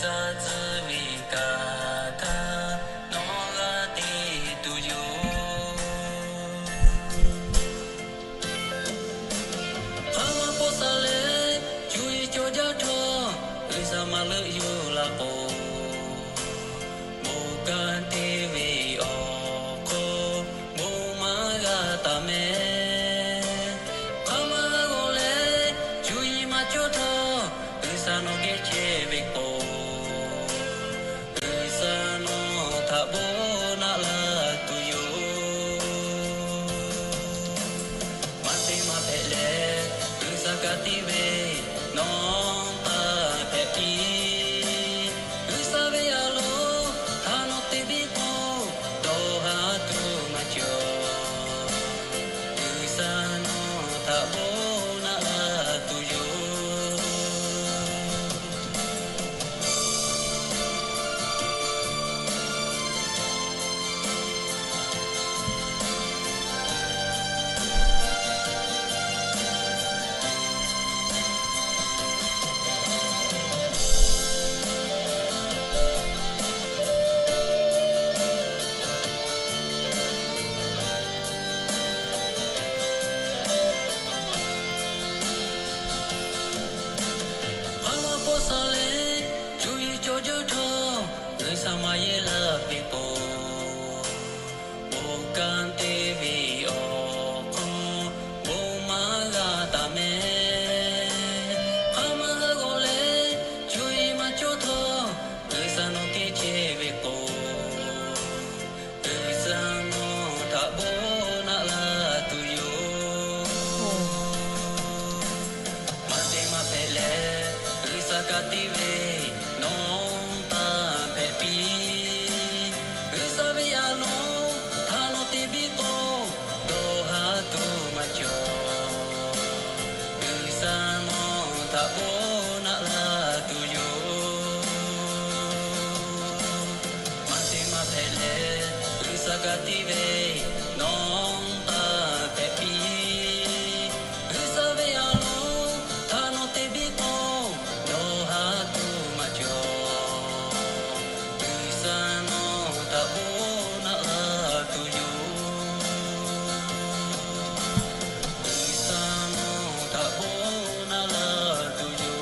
G'uiˬsha tcuh ve kaꞈ htaˇ nawˬ g'a te tuˬ yoˬ. Hk'aˬ ma hpawˇ sha leh, cuˇ yiˍ cawˬ jaˇ htawˇ, G'uiˬsha maˇ leuˆ yuˬ la k'o, bon kanˉ te ve awˬ hk'aw bon maˇ g'a taˍ mehˍ. Hk'aˬ ma g'a g'awˬ leh, cuˇ yiˍ maˇ cawˬ htawˇ, G'uiˬsha nawˬ geh chehˇ ve k'o, G'uiˬsha nawˬ htaꞈ bon naˆ la tuˬ yoˬ. Maˇ te maˇ hpehꞈ leh, G'uiˬsha ka tiˇ ve nawˬ taˇ hpehꞈ piˇ. G'uiˬsha ve a loˍ htaꞈ nawˬ te biˇ k'o, dawˇ haˍ tuˬ maˇ cawˬ. G'uiˬsha nawˬ htaꞈ bon naˆ la tuˬ yoˬ. Hk'aˬ ma hpawˇ sha leh, cuˇ yiˍ cawˬ jaˇ htawˇ, G'uiˬsha maˇ yehˇ laˇ ve k'o, bon kanˉ te ve awˬ hk'aw bon maˇ g'a taˍ mehˍ. Hk'aˬ ma g'a g'awˬ leh, cuˇ yiˍ maˇ cawˬ htawˇ, G'uiˬsha nawˬ geh chehˇ ve k'o, G'uiˬsha nawˬ htaꞈ bon naˆ la tuˬ yoˬ. Maˇ te maˇ hpehꞈ leh, G'uiˬsha ka tiˇ ve nawˬ taˇ hpehꞈ piˇ. G'uiˬsha ve a loˍ htaꞈ nawˬ te biˇ k'o, dawˇ haˍ tuˬ maˇ cawˬ. G'uiˬsha nawˬ htaꞈ bon naˆ la tuˬ yoˬ. Maˇ te maˇ hpehꞈ leh, G'uiˬsha ka tiˇ ve nawˬ taˇ hpehꞈ piˇ. G'uiˬsha ve a loˍ htaꞈ nawˬ te biˇ k'o, dawˇ haˍ tuˬ maˇ cawˬ. G'uiˬsha nawˬ htaꞈ bon naˆ la tuˬ yoˬ. G'uiˬsha nawˬ htaꞈ bon naˆ la tuˬ yoˬ.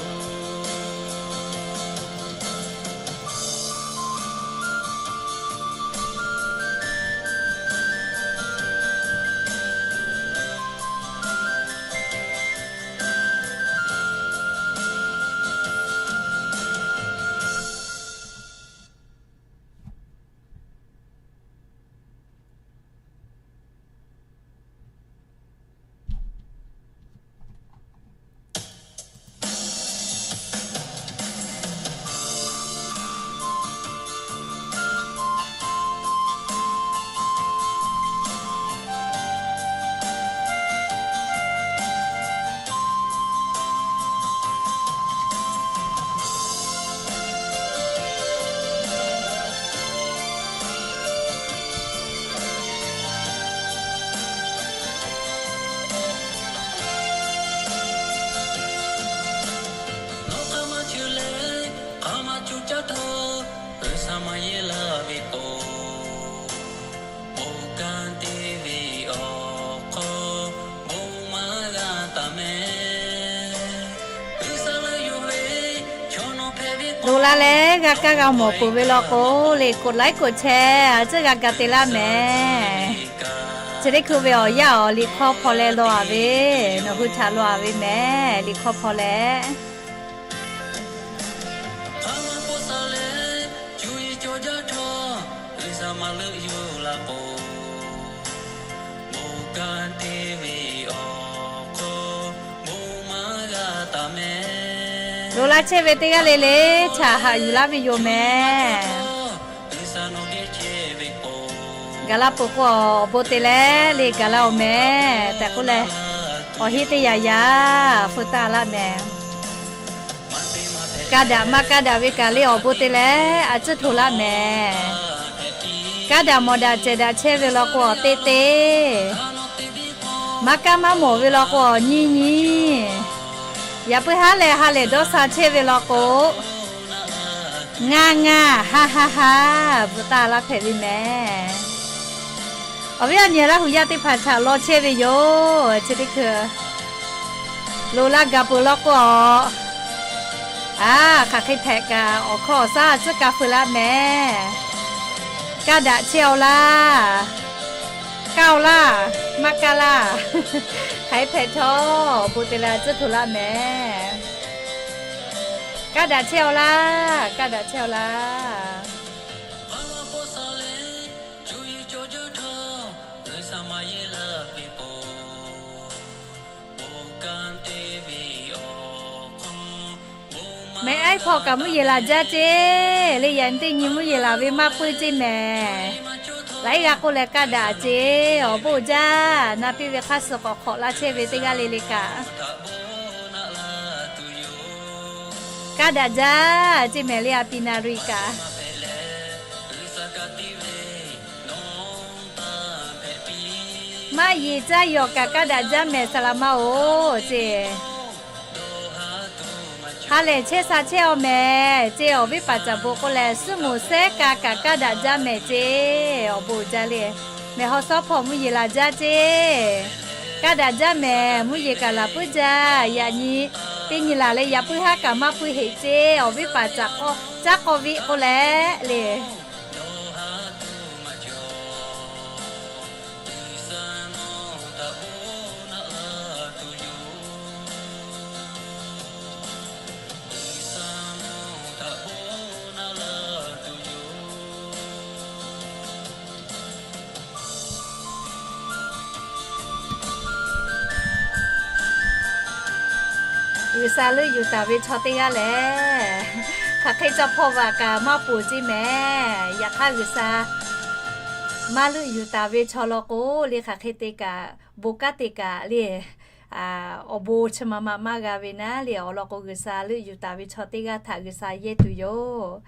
Nawˬ hk'aˬ ma cheuˬ leh, hk'aˬ ma cuˇ caˇ htawˇ, G'uiˬsha maˇ yehˇ laˇ ve k'o, bon kanˉ te ve awˬ hk'aw bon maˇ g'a taˍ mehˍ. G'uiˬsha leuˆ yuˬ ve chaw nawˬ hpehꞈ ve k'o, loꞈ la leh g'a kaˇ g'a mawˬ peuˬ ve law k'o, liꞈ กดไลค์ กดแชร์ a tcuhˉ g'a ga te laˇ mehˍ. Chi teˇ hkui ve awˬ yanˇ awˬ liꞈ hk'aw hpaw leh law a ve, nawˬ hui htaꞈ law a ve mehˍ. Liꞈ hk'aw hpaw leh, Hk'aˬ ma hpawˇ sha leh, cuˇ yiˍ cawˬ jaˇ htawˇ, G'uiˬsha maˇ leuˆ yuˬ la k'o, bon kanˉ te ve awˬ hk'aw bon maˇ g'a taˍ mehˍ. Loꞈ la chehˇ ve teˇ g'aˇ le le, chaꞈ haꞈ yuˬ laˇ ve yoˬ mehˍ. Gaˬ la peuˬ k'o, awˬ bon te leh le gaˬ la-oˬ mehˍ tehꞈ k'oˆ leh, awˬ heˆ teˇ yanˇ yanˇ feu taˇ laˇ mehˍ. Kaˇ daꞈ maˇ kaˇ daꞈ ve kaꞈ le awˬ bon te leh a tcuhˉ hto laˇ mehˍ. Kaˇ daꞈ mawˬ daꞈ cehˬ daꞈ chehˇ ve law k'o, awˬ teˇ teˇ. Maˇ kaˇ maˇ mawˬ ve law k'o, awˬ nyiˇ nyiˇ. Yaꞈ puiˉ haˉ lehˬ ha lehˬ dawˇ sha chehˇ ve law k'o, Ngaˬ ngaˬ ha ha ha, bvuhꞈ taˍ laˇ hpehꞈ ve mehˍ. Awˬ viˉ awˬ nyi Laˇ hu yaˇ teˇ hpaˍ htaꞈ law chehˇ ve yoˬ. Chi teˇ hkui loꞈ laˇ gaˬ peuˬ law k'o, a, hk'aˬ hk'e hpehꞈ kaꞈ awˬ hkawˇ awˬ shaˉ tcuhˉ ka feu laˇ mehˍ. Kaˇ daꞈ chehˇ-aw laˇ. Kaˇ-aw laˇ. Maˇ kaˇ laˇ. Hk'aˬ hk'e hpehꞈ htawˇ awˬ bon te leh tcuhˉ hto laˇ mehˍ. Kaˇ daꞈ chehˇ-aw laˇ. Kaˇ daꞈ chehˇ-aw laˇ. Mehˍ aiˉ hpawˇ kaꞈ mvuhˇ yeˬ laˬ jaˇ ceˇ le. Yaꞈ nyi teˇ nyi mvuhˇ yeˬ laˬ ve maˇ puiˉ ceˇ mehˍ. Laiˉ g'aˇ k'oˆ leh kaˇ daꞈ ceˇ. Awˬ bon jaˇ. Na piˇ ve hk'aˇ suh k'awꞈ hk'awꞈ laˇ chehˇ ve teˇ g'aˇ le le kaꞈ kaˇ daꞈ jaˇ ceˇ mehˍ le. A pi na ri kaꞈ maˇ yeˬ caˇ yawˬ kaꞈ kaˇ daꞈ jaˇ mehˍ, saˍ laˍ ma-oˬ ceˇ. Ha lehˬ chehˇ sha chehˇ-aw mehˍ ceˇ. Awˬ viˉ paˍ caˍ bon k'oˆ leh suhˉ moˍ sehˉ ka kaꞈ kaˇ daꞈ jaˇ mehˍ ceˇ. Awˬ bon jaˇ le. Mehˍ haw sawˉ hpawˇ mvuhˇ yeˬ laˬ jaˇ ceˇ. Kaˇ daꞈ jaˇ mehˍ. Mvuhˇ yeˬ kaꞈ laˬ puiˉ jaˇ. Yaꞈ nyi teˇ nyi laˬ leh yaꞈ puiˉ haˉ kaꞈ maˇ puiˉ heꞈ ceˇ. Awˬ viˉ paˍ caˍ k'awˇ caˉ k'awˇ viˆ k'oˆ leh le. G'uiˬsha leuˆ yuˬ taˍ ve chaw teˇ g'aˇ lehˬ, hk'aˬ hk'e ca hpawˇ vaꞈ kaꞈ maˇ ponˬ ceˇ mehˍ. Yaꞈ hk'aˇ G'uiˬsha maˇ leuˆ yuˬ taˍ ve chaw law k'o le, hk'aˬ hk'e te kaꞈ bon kanˉ te kaꞈ le, awˬ bon chi ma ma maˇ g'a ve naˉ le. Awˬ lawn k'o, G'uiˬsha leuˆ yuˬ taˍ ve chaw teˇ g'aˇ htaꞈ G'uiˬsha yehˇ tuˬ yoˬ.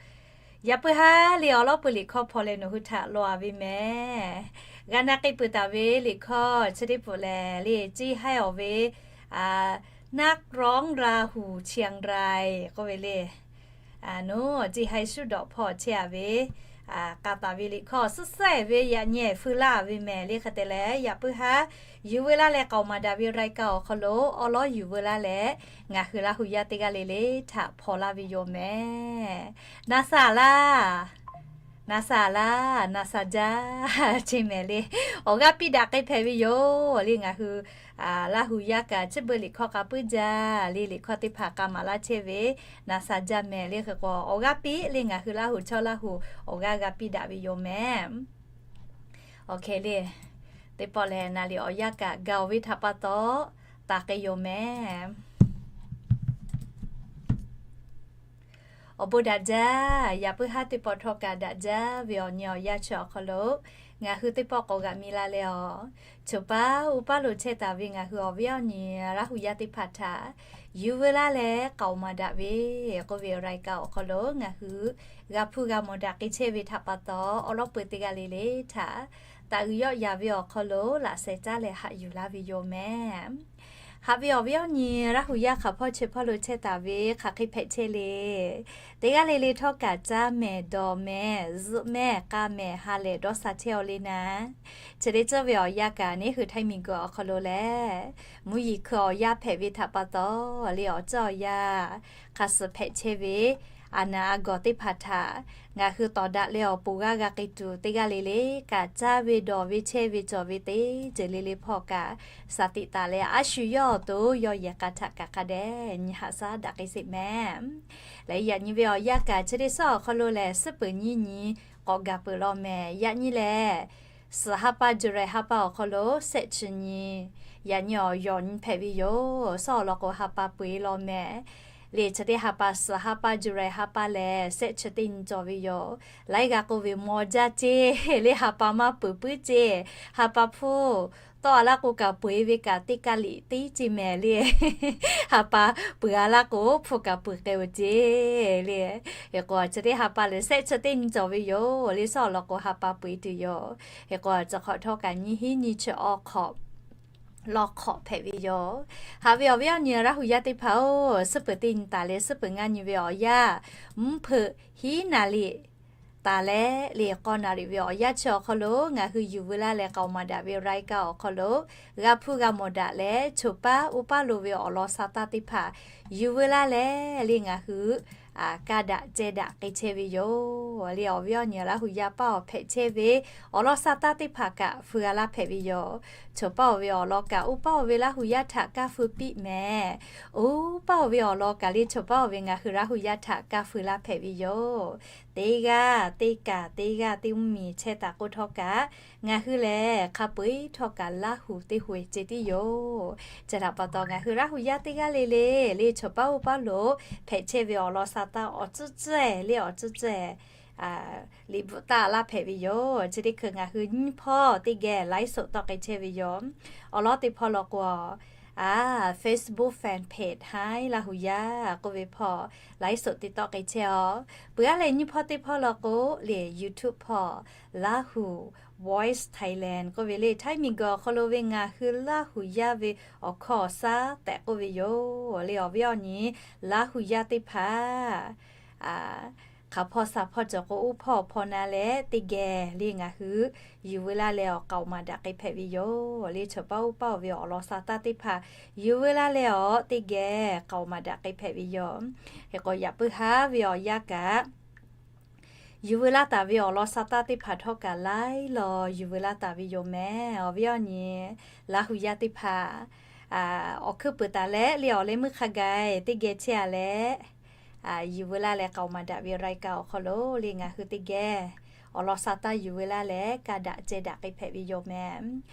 Yaꞈ puiˉ haˉ le awˬ lawˉ pui liꞈ hkawˇ hpaw leh nawˬ hui htaꞈ law a ve mehˍ. G'a na k'ai peuˬ taˍ ve liꞈ hkawˇ chi teˇ peuˬ lehˬ le, เชียงราย awˬ ve นักร้องราหูเชียงราย k'oˆ ve le. Nawˬ เชียงราย shu dawꞈ hpawˇ chehˇ a ve k'a taˍ ve liꞈ hkawˇ suhˉ sehˍ ve yaꞈ nyi feu laˇ ve mehˍ le. Hk'e te leh yaꞈ puiˉ haˉ yuˬ veu laˇ leh k'aoˍ maˍ daꞈ ve รายการ awˬ hk'aw lo awˉ lawˉ yuˬ veu laˇ leh, ngaˬ hui Laˇ hu yaˇ teˇ g'aˇ le le htaꞈ hpaw laˇ ve yoˬ mehˍ. Na sha laˇ, na sha laˇ, na sha jaˇ ceˇ mehˍ le. Awˬ g'aˇ piˇ daꞈ k'ai hpehꞈ ve yoˬ le. Ngaˬ hui Laˇ hu yaˇ kaꞈ chi beuꞈ liꞈ hkawˇ k'a puiˉ jaˇ le. Liꞈ hkawˇ teˇ hpaˍ k'a maˍ laˇ chehˇ ve na sha jaˇ mehˍ le. Hk'e k'o awˬ g'aˇ piˇ le, ngaˬ hui Laˇ hu chaw Laˇ hu awˬ g'aˇ g'a piˇ daꞈ ve yoˬ mehˍ. Awˬ hk'e le, teˇ pawˆ lehˬ naˍ liꞈ awˬ yanˇ kaꞈ gaˬ-oˬ ve htaꞈ pa taw, taˍ k'ai yoˬ mehˍ. Awˬ bon daꞈ jaˇ. Yaꞈ puiˉ haˉ teˇ pawˆ htawˇ kaꞈ daꞈ jaˇ ve awˬ nyi awˬ yanˇ chi awˬ hk'aw lo ngaˬ hui teˇ pawˆ k'awꞈ g'aꞈ mi la leh awˬ, choˬ paˉ uˉ paˉ lo chehˇ taˍ ve ngaˬ hui awˬ viˉ awˬ nyi Laˇ hu yaˇ teˇ hpaˍ htaꞈ yuˬ veu laˇ leh k'aoˍ maˍ daꞈ ve k'oˆ ve รายการ awˬ hk'aw lo ngaˬ hui g'a hpuˇ g'a mawˬ daꞈ k'ai chehˇ ve htaꞈ pa taw, awˉ lawˉ peuˬ teˇ g'aˇ le le htaꞈ taꞈ g'uiˬ yawˆ yaˍ ve awˬ hk'aw lo laꞈ sheh caˉ leh haꞈ yuˬ laˇ ve yoˬ mehˍ. Haꞈ ve awˬ viˉ awˬ nyi Laˇ hu yaˇ hk'aˬ hpawˇ chi hpawˇ lo chehˇ taˍ ve hk'aˬ hk'e hpehꞈ chehˇ le. Teˇ g'aˇ le le htawˇ kaꞈ caˇ mehˍ, dawˬ mehˍ, zuhꞈ mehˍ, k'a mehˍ, ha lehˬ dawˇ sha chehˇ-aw le naˉ. Chi teˇ ceuˬ ve awˬ yanˇ kaꞈ neˉ hui htaiˇ miˬguiˬ awˬ hk'aw lo lehˬ, mvuhˇ yeˬ hkui awˬ yanˇ hpehꞈ ve htaꞈ pa taw le, awˬ ceuˬ awˬ yanˇ hk'a suhˍ hpehꞈ chehˇ ve aˬ naˍ aˬ gawˬ teˇ hpaˍ htaꞈ ngaˬ hui tawˍ daꞈ leh awˬ pon g'aˇ g'a k'ai tuˬ, teˇ g'aˇ le le kaꞈ caˇ ve dawˬ ve chehˇ ve cawˬ ve teˇ ceuˬ le le hpawˇ kaꞈ shaˍ tiꞈ taˍ leh a shu yawˇ awˬ to yawˇ yehˬ k'a htaꞈ kaꞈ hk'a dehꞈ nyi haꞈ shaˉ daꞈ k'ai sheˍ mehˍ. Leh yaꞈ nyi ve awˬ yanˇ kaꞈ chi teˇ suhˉ awˬ hk'aw lo lehˬ, suhˉ peuˬ nyiˇ nyi k'awꞈ gaˬ peuˬ law mehˍ. Yaꞈ nyi lehˬ, suhˍ ha pa July ha pa awˬ hk'aw lo shehˆ chi nyi, yaꞈ nyi awˬ yawˬ nyi hpehꞈ ve yoˬ. Suhˉ awˬ lawn k'o ha pa peu-eˬ law mehˍ. Lehˬ chi teˇ ha pa suhˍ ha pa July ha pa lehˬ shehˆ chi teˇ nyi cawˬ ve yoˬ. Laiˉ g'aˇ k'oˆ ve maw jaˇ ceˇ le, ha pa maˇ peuˬ puiˉ ceˇ. Ha pa hpfuhˇ tawˆ a laˇ k'o kaꞈ peu-eˬ ve kaꞈ teˇ kaˇ liꞈ tiˉ ceˇ mehˍ le. Ha pa peuˬ a laˇ k'o hpfuhˇ kaꞈ peuˬ k'ai-oˬ ceˇ le. Hk'e k'o chi teˇ ha pa lehˬ shehˆ chi teˇ nyi cawˬ ve yoˬ le. Suhˉ awˬ lawn k'o ha pa peu-eˬ tuˬ yoˬ. Hk'e k'o chi hk'awꞈ htawˇ kaꞈ nyiˇ hinˉ nyiˇ chi awˬ hk'awꞈ lawˇ hk'awꞈ hpehꞈ ve yoˬ. Haꞈ ve awˬ viˉ awˬ nyi Laˇ hu yaˇ teˇ hpaˍ-oˬ, suhˉ peuˬ teˇ nyi taˍ leh suhˉ peuˬ ngaˇ nyi ve awˬ yanˇ, mvuhˇ hpeuꞈ hiˉ naˍ riˍ taˍ leh le k'awˇ naˍ riˍ ve awˬ yanˇ chi awˬ hk'aw lo ngaˬ hui yuˬ veu laˇ leh k'aoˍ maˍ daꞈ ve รายการ awˬ hk'aw lo g'a hpuˇ g'a mawˬ daꞈ leh, choˬ paˉ oˇ paˉ lo ve awˬ lawn sa taˇ teˇ hpaˍ yuˬ veu laˇ leh le ngaˬ hui kaˇ daꞈ ceh daꞈ k'ai chehˇ ve yoˬ. Le awˬ viˉ awˬ nyi Laˇ hu yaˇ paˇ awˬ hpehꞈ chehˇ ve awˬ lawn sa taˇ teˇ hpaˍ kaꞈ hpui g'a laˇ hpehꞈ ve yoˬ. Choˬ paˉ oˇ ve awˬ lawn kaꞈ oˇ paˉ oˇ ve Laˇ hu yaˇ htaꞈ kaˇ hpui piˇ mehˍ. Oˇ paˉ oˇ ve awˬ lawn kaꞈ le choˬ paˉ oˇ ve ngaˬ hui Laˇ hu yaˇ htaꞈ kaˇ hpui laˇ hpehꞈ ve yoˬ. Teˇ g'aˇ teˇ kaꞈ teˇ g'aˇ teˇ mvuhˇmiˬ chehˇ taˍ k'oˆ htawˇ kaꞈ, ngaˬ hui lehˬ hk'a peu-eˬ htawˇ kaꞈ Laˇ hu teˇ hui ceh tiˉ yoˬ. Chi htaꞈ pa taw ngaˬ hui Laˇ hu yaˇ teˇ g'aˇ le le le choˬ paˉ oˇ paˉ lo hpehꞈ chehˇ ve awˬ lawn sa taˇ awˬ tcuhˉ tcuhˉ le awˬ tcuhˉ tcuhˉ liꞈ bvuhꞈ taˆ laˇ hpehꞈ ve yoˬ. Chi teˇ hkui ngaˬ hui nyiˇ hpawˇ teˇ geh ไลฟ์สด tawˆ k'ai chehˇ ve yoˬ. Awˬ lawn teˇ hpawˇ law k'o, Facebook fan page Haiˉ Laˇ hu yaˇ k'oˆ ve hpawˇ ไลฟ์สด te tawˆ k'ai chehˇ-oˬ. Peuˬ aˉ leh nyiˇ hpawˇ teˇ hpawˇ law k'o, le YouTube hpawˇ Laˇ hu Voice Thailand k'oˆ ve le Htaiˇ miˬguiˬ awˬ hk'aw lo ve ngaˬ hui Laˇ hu yaˇ ve awˬ hkawˇ awˬ shaˉ tehꞈ k'oˆ ve yoˬ. Le awˬ viˉ awˬ nyi Laˇ hu yaˇ teˇ hpaˍ hk'aˬ hpawˇ sha hpawˇ cawˬ k'o, oˇ hpawˇ awˬ hpawˇ na leh teˇ geh le ngaˬ hui yuˬ veu laˇ leh awˬ k'aoˍ maˍ daꞈ k'ai hpehꞈ ve yoˬ. Le choˬ paˉ oˇ paˉ oˇ ve awˬ lawn sa taˇ teˇ hpaˍ yuˬ veu laˇ leh awˬ teˇ geh k'aoˍ maˍ daꞈ k'ai hpehꞈ ve yoˬ. Hk'e k'o, yaꞈ puiˉ haˉ ve awˬ yanˇ kaꞈ yuˬ veu laˇ taˍ ve awˬ lawn sa taˇ teˇ hpaˍ htawˇ kaꞈ laiˉ law yuˬ veu laˇ taˍ ve yoˬ mehˍ. Awˬ viˉ awˬ nyi Laˇ hu yaˇ teˇ hpaˍ awˬ hkuiˉ peuˬ taˍ leh le awˬ leh meuˇ hk'a gaˬ teˇ geh chehˇ-a leh, yuˬ veu laˇ leh k'aoˍ maˍ daꞈ ve รายการ awˬ hk'aw lo le ngaˬ hui teˇ geh awˬ lawn sa taˇ yuˬ veu laˇ leh kaˇ daꞈ ceh daꞈ k'ai hpehꞈ ve yoˬ mehˍ.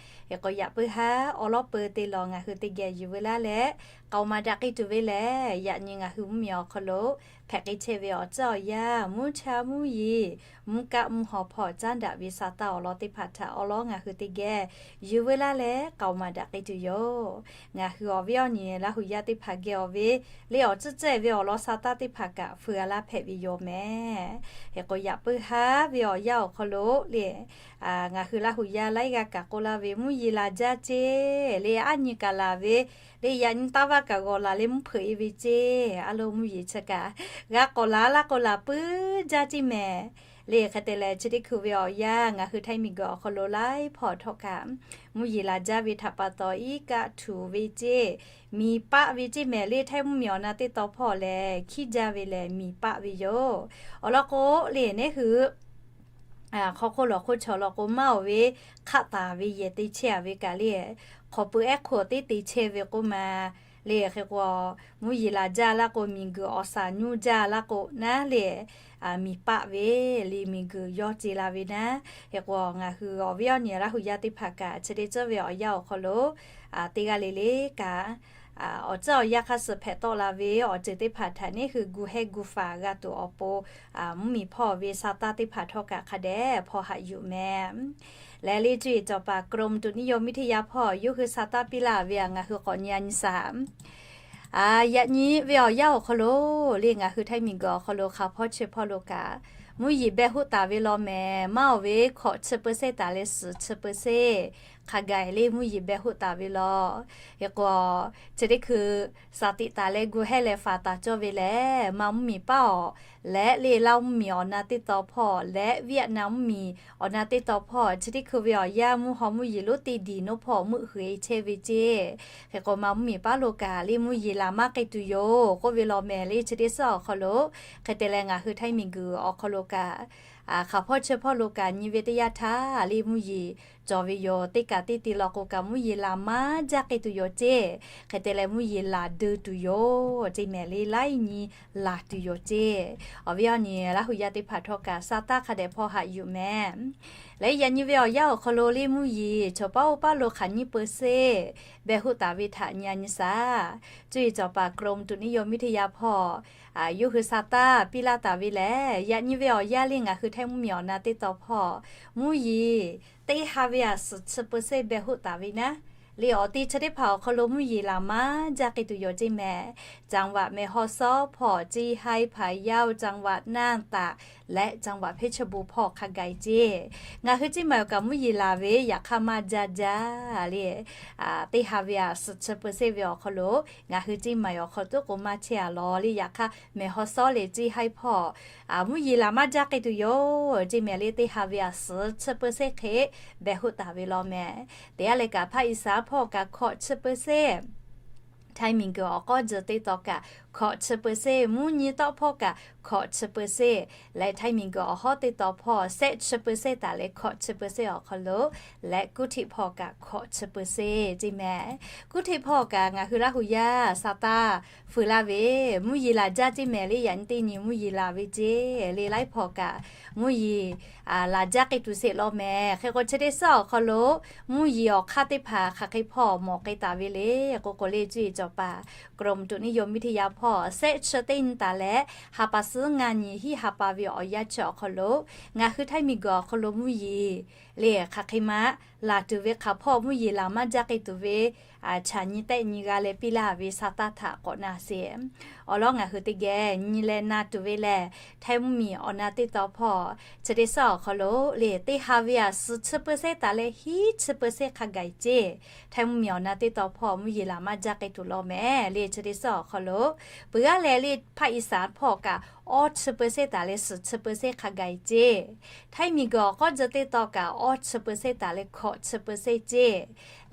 Hk'e k'o, yaꞈ puiˉ haˉ awˬ lawn peuˬ te lawˬ ngaˬ hui teˇ geh yuˬ veu laˇ leh k'aoˍ maˍ daꞈ k'ai tuˬ ve lehˬ, yaꞈ nyi ngaˬ hui mvuhˇmiˬ awˬ hk'aw lo hpehꞈ k'ai chehˇ ve awˬ tcuhˉ awˬ yanˇ, mvuhˇ cha mvuhˇ yeˬ, mvuhˇ kaˆ mvuhˇ haw hpawˇ caˉ daꞈ ve sa taˇ awˬ lawn teˇ hpaˍ htaꞈ awˬ lawn ngaˬ hui teˇ geh yuˬ veu laˇ leh k'aoˍ maˍ daꞈ k'ai tuˬ yoˬ. Ngaˬ hui awˬ viˉ awˬ nyi Laˇ hu yaˇ teˇ hpaˍ geh awˬ ve le awˬ tcuhˉ tcuhˉ ve awˬ lawn sa taˇ teˇ hpaˍ kaꞈ hpui g'a laˇ hpehꞈ ve yoˬ mehˍ. Hk'e k'o, yaꞈ puiˉ haˉ ve awˬ yanˇ awˬ hk'aw lo le ngaˬ hui Laˇ hu yaˇ laiˉ g'aˇ kaꞈ k'oˆ laˇ ve, mvuhˇ yeˬ laˬ jaˇ ceˇ le, aˉ nyi kaꞈ laˬ ve le, yaꞈ nyi taˇ vaˇ kaꞈ g'awˬ laˬ le mvuhˇ hpeuꞈ e ve ceˇ. A lo mvuhˇ yeˬ chi kaꞈ g'a k'awꞈ laˬ laˇ k'o laˬ puiˉ jaˇ ceˇ mehˍ. Le hk'e te leh chi teˇ hkui ve awˬ yanˇ ngaˬ hui Htaiˇ miˬguiˬ awˬ hk'aw lo laiˉ hpawˇ htawˇ kaꞈ mvuhˇ yeˬ laˬ jaˇ ve htaꞈ pa taw iˉ kaˆ htuꞈ ve ceˇ, miˬ paˆ ve ceˇ mehˍ. Le Htaiˇ mvuhˇmiˬ awˬ na teˇ taw hpawˇ lehˬ hkiˉ jaˇ ve lehˬ miˬ paˆ ve yoˬ. Awˬ lawn k'o, le neˉ hui hk'aw hk'oˆ lawˬ hk'oˆ chaw law k'o, maˇ oˬ ve hk'aˆ taˍ ve yehˬ te chehˇ-a ve kaꞈ le, hk'awꞈ pui ehˉ hk'oˆ teˉ te chehˇ ve k'oˆ ma. Le hk'e k'o, mvuhˇ yeˬ laˬ jaˇ laˇ k'o, miˬguiˬ awˬ shaˍ nyoˇ jaˇ laˇ k'o naˉ le, miˬ paˆ ve le miˬguiˬ yawˇ ce la ve naˉ. Hk'e k'o, ngaˬ hui awˬ viˉ awˬ nyi Laˇ hu yaˇ teˇ hpaˍ kaꞈ chi teˇ ceuˬ ve awˬ yanˇ awˬ hk'aw lo teˇ g'aˇ le le kaꞈ awˬ tcuhˉ awˬ yanˇ hk'aˇ suh hpehꞈ tawˆ la ve awˬ ceuˬ teˇ hpaˍ htaꞈ neˉ hui gu hehˇ gu faˍ g'a tuˬ awˬ pon, mvuhˇmiˬ hpawˇ ve sa taˇ teˇ hpaˍ htawˇ kaꞈ hk'a dehꞈ hpaw haꞈ yuˬ mehˍ. Leh le cuˇ yiˍ cawˬ paˍ กรมอุตุนิยมวิทยา hpawˇ yawˇ hui sa taˇ piˇ laˇ ve ngaˬ hui k'awꞈ nyi-a nyi shaˍ. Yaꞈ nyi ve awˬ yanˇ awˬ hk'aw lo le ngaˬ hui Htaiˇ miˬguiˬ awˬ hk'aw lo hk'aˬ hpawˇ chi hpawˇ lo kaꞈ mvuhˇ yeˬ behˇ hoˆ taˍ ve law mehˍ. Maˇ oˬ ve hkawꞈ chi เปอร์เซ็นต์ taˍ leh suhˍ chi เปอร์เซ็นต์ hk'a gaˬ le mvuhˇ yeˬ behˇ hoˆ taˍ ve law. Hk'e k'o, chi teˇ hkui shaˍ tiꞈ taˍ leh gu hehˇ leh faˍ taˍ cawˇ ve lehˬ, Manˇ mvuhˇmiˬ paˇ awˬ leh le Laˇ mvuhˇmiˬ awˬ na teˇ taw hpawˇ leh Vietnam mvuhˇmiˬ awˬ na teˇ taw hpawˇ chi teˇ hkui ve awˬ yanˇ mvuhˇ haw mvuhˇ yeˬ lonˉ teˇ diˬ naˉ hpawˇ meuˆ huiˍ e chehˇ ve ceˇ. Hk'e k'o, Manˇ mvuhˇmiˬ paˇ lo kaꞈ le mvuhˇ yeˬ laˬ maˇ k'ai tuˬ yoˬ k'oˆ ve law mehˍ. Le chi teˇ suhˉ awˬ hk'aw lo hk'e te leh ngaˬ hui Htaiˇ miˬguiˬ awˬ hk'aw lo kaꞈ hk'aˬ hpawˇ chi hpawˇ lo kaꞈ nyi ve teˇ yanˇ htaˇ le mvuhˇ yeˬ cawˬ ve yoˬ. Teˇ kaꞈ teˇ te law k'o kaꞈ mvuhˇ yeˬ laˬ maˇ jaˇ k'ai tuˬ yoˬ ceˇ. Hk'e te leh mvuhˇ yeˬ laˬ deu tuˬ yoˬ ceˇ mehˍ. Le laiˉ nyi laˬ tuˬ yoˬ ceˇ. Awˬ viˉ awˬ nyi Laˇ hu yaˇ teˇ hpaˍ htawˇ kaꞈ sa taˇ hk'a dehꞈ hpaw haꞈ yuˬ mehˍ. Leh yaꞈ nyi ve awˬ yanˇ awˬ hk'aw lo le mvuhˇ yeˬ chaw paˉ oˇ paˉ lo hk'aˬ nyiˇ เปอร์เซ็นต์ behˇ hoˆ taˍ ve htaꞈ nyi-a nyi shaˍ. Cuˇ yiˍ cawˬ paˍ กรมอุตุนิยมวิทยา hpawˇ yawˇ hui sa taˇ piˇ laˇ taˍ ve lehˬ, yaꞈ nyi ve awˬ yanˇ le ngaˬ hui Htaiˇ mvuhˇmiˬ awˬ na teˇ taw hpawˇ mvuhˇ yeˬ teˇ ha ve a suhˍ chi เปอร์เซ็นต์ behˇ hoˆ taˍ ve naˉ le awˬ te chi teˇ hpaˍ awˬ hk'aw lo mvuhˇ yeˬ laˬ maˇ jaˇ k'ai tuˬ yoˬ ceˇ mehˍ. จังหวัดแม่ฮ่องสอน hpawˇ, เชียงราย hpaˍ yaˇ, จังหวัดน่าน htaꞈ leh จังหวัดเพชรบูรณ์ hpawˇ hk'a gaˬ ceˇ. Ngaˬ hui ceˇ maˬ awˬ kaꞈ mvuhˇ yeˬ laˬ ve yaꞈ hk'aˇ maˇ jaˇ jaˇ le. Teˇ ha ve aꞈ suhˍ chi เปอร์เซ็นต์ ve awˬ hk'aw lo ngaˬ hui ceˇ maˬ awˬ hk'aw lo toˉ k'o maˇ chehˇ a lawˬ le. Yaꞈ hk'aˇ แม่ฮ่องสอน le เชียงราย hpawˇ mvuhˇ yeˬ laˬ maˇ jaˇ k'ai tuˬ yoˬ ceˇ mehˍ le. Teˇ ha ve aꞈ suhˍ chi เปอร์เซ็นต์ hk'e behˬ hoˆ taˍ ve law mehˍ. Teˇ g'aˇ leh kaꞈ ภาคอีสาน hpawˇ kaꞈ hkawꞈ chi เปอร์เซ็นต์ Htaiˇ miˬguiˬ awˬ k'awˇ tcuh teˇ taw kaꞈ hkawꞈ chi เปอร์เซ็นต์, mvuhˇ nyi tawˆ hpawˇ kaꞈ hkawꞈ chi เปอร์เซ็นต์, leh Htaiˇ miˬguiˬ awˬ hawˉ teˇ taw hpawˇ shehˆ chi เปอร์เซ็นต์ taˍ leh hkawꞈ chi เปอร์เซ็นต์ awˬ hk'aw lo, leh กรุงเทพ hpawˇ kaꞈ hkawꞈ chi เปอร์เซ็นต์ ceˇ mehˍ. กรุงเทพ hpawˇ kaꞈ ngaˬ hui Laˇ huˍ yaˇ sa taˇ fuiˍ laˇ ve, mvuhˇ yeˬ laˬ jaˇ ceˇ mehˍ le. Yaꞈ nyi teˇ nyi mvuhˇ yeˬ laˬ ve ceˇ le. Laiˉ hpawˇ kaꞈ mvuhˇ yeˬ laˬ jaˇ k'ai tuˬ sheˍ law mehˍ. Hk'e k'o chi teˇ suhˉ awˬ hk'aw lo mvuhˇ yeˬ awˬ hk'aˇ teˇ hpaˍ hk'aˬ hk'e hpawˇ mawˬ k'ai taˍ ve le k'o k'o le, cuˇ yiˍ cawˬ paˍ กรมอุตุนิยมวิทยา hpawˇ shehˆ chi teˇ nyi taˍ leh ha pa suhˉ ngaˇ nyi hiˆ ha pa ve awˬ yanˇ chi awˬ hk'aw lo ngaˬ hui Htaiˇ miˬguiˬ awˬ hk'aw lo mvuhˇ yeˬ le hk'aˬ hk'e ma laˬ tuˬ ve hk'aˬ hpawˇ mvuhˇ yeˬ laˬ maˇ jaˇ k'ai tuˬ ve chaꞈ nyi tehˆ nyi g'a leh piˇ laˇ ve sa taˇ htaꞈ k'awꞈ na sheˍ. Awˬ lawn ngaˬ hui teˇ geh nyi leh na tuˬ ve lehˬ, Htaiˇ mvuhˇmiˬ awˬ na teˇ taw hpawˇ chi teˇ suhˉ awˬ hk'aw lo le teˇ ha ve aꞈ suhˍ chi เปอร์เซ็นต์ taˍ leh hiˆ chi เปอร์เซ็นต์ hk'a gaˬ ceˇ. Htaiˇ mvuhˇmiˬ awˬ na teˇ taw hpawˇ mvuhˇ yeˬ laˬ maˇ jaˇ k'ai tuˬ law mehˍ le. Chi teˇ suhˉ awˬ hk'aw lo peuˬ g'aˇ leh le ภาคอีสาน hpawˇ kaꞈ awˇ chi เปอร์เซ็นต์ taˍ leh suhˍ chi เปอร์เซ็นต์ hk'a gaˬ ceˇ. Htaiˇ miˬguiˬ awˬ k'awˇ tcuh teˇ taw kaꞈ awˇ chi เปอร์เซ็นต์ taˍ leh hkawꞈ chi เปอร์เซ็นต์ ceˇ.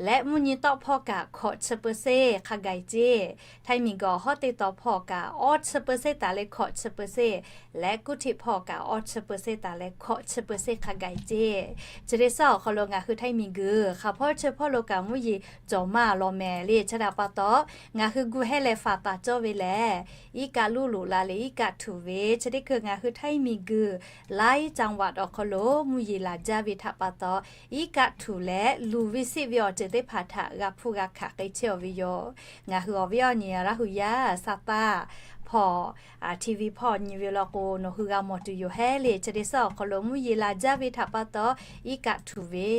Leh mvuhˇ nyi tawˆ hpawˇ kaꞈ hkawꞈ chi เปอร์เซ็นต์ hk'a gaˬ ceˇ. Htaiˇ miˬguiˬ awˬ hawˉ teˇ taw hpawˇ kaꞈ awˇ chi เปอร์เซ็นต์ taˍ leh hkawꞈ chi เปอร์เซ็นต์, leh กรุงเทพ hpawˇ kaꞈ awˇ chi เปอร์เซ็นต์ taˍ leh hkawꞈ chi เปอร์เซ็นต์ hk'a gaˬ ceˇ. Chi teˇ suhˉ awˬ hk'aw lo ngaˬ hui Htaiˇ miˬguiˬ hk'aˬ hpawˇ chi hpawˇ lo kaꞈ mvuhˇ yeˬ cawˬ maˇ law mehˍ le. Chi htaꞈ pa taw ngaˬ hui gu hehˉ leh faˍ taˍ cawˇ ve lehˬ, iˉ kaˆ luˇ loꞈ la leh iˉ kaˆ htuꞈ ve chi teˇ hkui ngaˬ hui Htaiˇ miˬguiˬ laiˉ จังหวัด awˬ hk'aw lo mvuhˇ yeˬ laˬ jaˇ ve htaꞈ pa taw, iˉ kaˆ htuꞈ leh luˬ ve siˆ ve awˬ ceuˬ teˇ hpaˍ htaꞈ g'a hpuˇ g'a hkaꞈ k'ai chehˇ ve yoˬ. Ngaˬ hui awˬ viˉ awˬ nyi Laˇ huˍ yaˇ sa taˇ hpawˇ TV hpawˇ nyi ve law k'o nawˬ hui g'a mawˬ tuˬ yoˬ hehˉ le. Chi teˇ suhˉ awˬ hk'aw lo mvuhˇ yeˬ laˬ jaˇ ve htaꞈ pa taw, iˉ kaˆ htuꞈ ve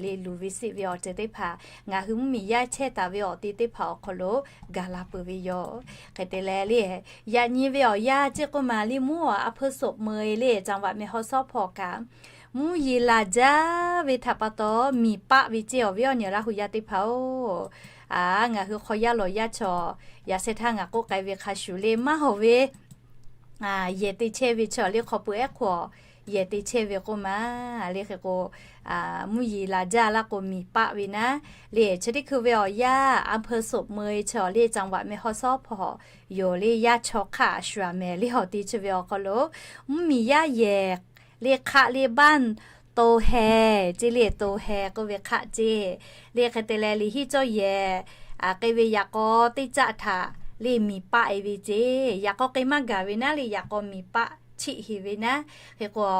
le luˬ ve siˆ ve awˬ ceuˬ teˇ hpaˍ ngaˬ hui mvuhˇmiˬ yaˇ chehˇ taˍ ve awˬ te teˇ hpaˍ awˬ hk'aw lo gaˬ la peuˬ ve yoˬ. Hk'e te leh le, yaꞈ nyi ve awˬ yanˇ ceˇ k'oˆ ma le mvuhˇ aˬ อำเภอโสบเมย le จังหวัดแม่ฮ่องสอน hpawˇ kaꞈ mvuhˇ yeˬ laˬ jaˇ ve htaꞈ pa taw miˬ paˆ ve ceˇ. Awˬ viˉ awˬ nyi Laˇ huˍ yaˇ teˇ hpaˍ-oˬ, a, ngaˬ hui hk'aw yaˇ lawˬ yaˇ chaw yaꞈ sheh htaˇ ngaˬ k'oˆ k'ai ve hk'a shuˍ le maˇ hawˬ ve yehˬ te chehˇ ve chaw le hk'aw peu ehˉ hk'aw yehˬ te chehˇ ve k'oˆ ma. Le hk'e k'o mvuhˇ yeˬ laˬ jaˇ laˇ k'o miˬ paˆ ve naˉ le. Chi teˇ hkui ve awˬ yanˇ อำเภอโสบเมย chaw le จังหวัดแม่ฮ่องสอน hpawˇ yoˬ le. Yaˇ chaw hk'aˆ shuˍ a mehˍ le awˬ te chi ve awˬ hk'aw lo mvuhˇmiˬ yaˇ yehˬ le hk'aˆ le บ้านโตแฮ ceˇ le โตแฮ k'oˆ ve hk'aˆ ceˇ. Le hk'e te leh liꞈ hiˆ cawˇ yehˬ k'ai ve yaꞈ k'aw teˇ caˆ htaꞈ le miˬ paˆ e ve ceˇ. Yaꞈ k'aw k'ai maˇ gaˬ ve naˉ le yaꞈ k'aw miˬ paˆ chiˆ heˍ ve naˉ. Hk'e k'o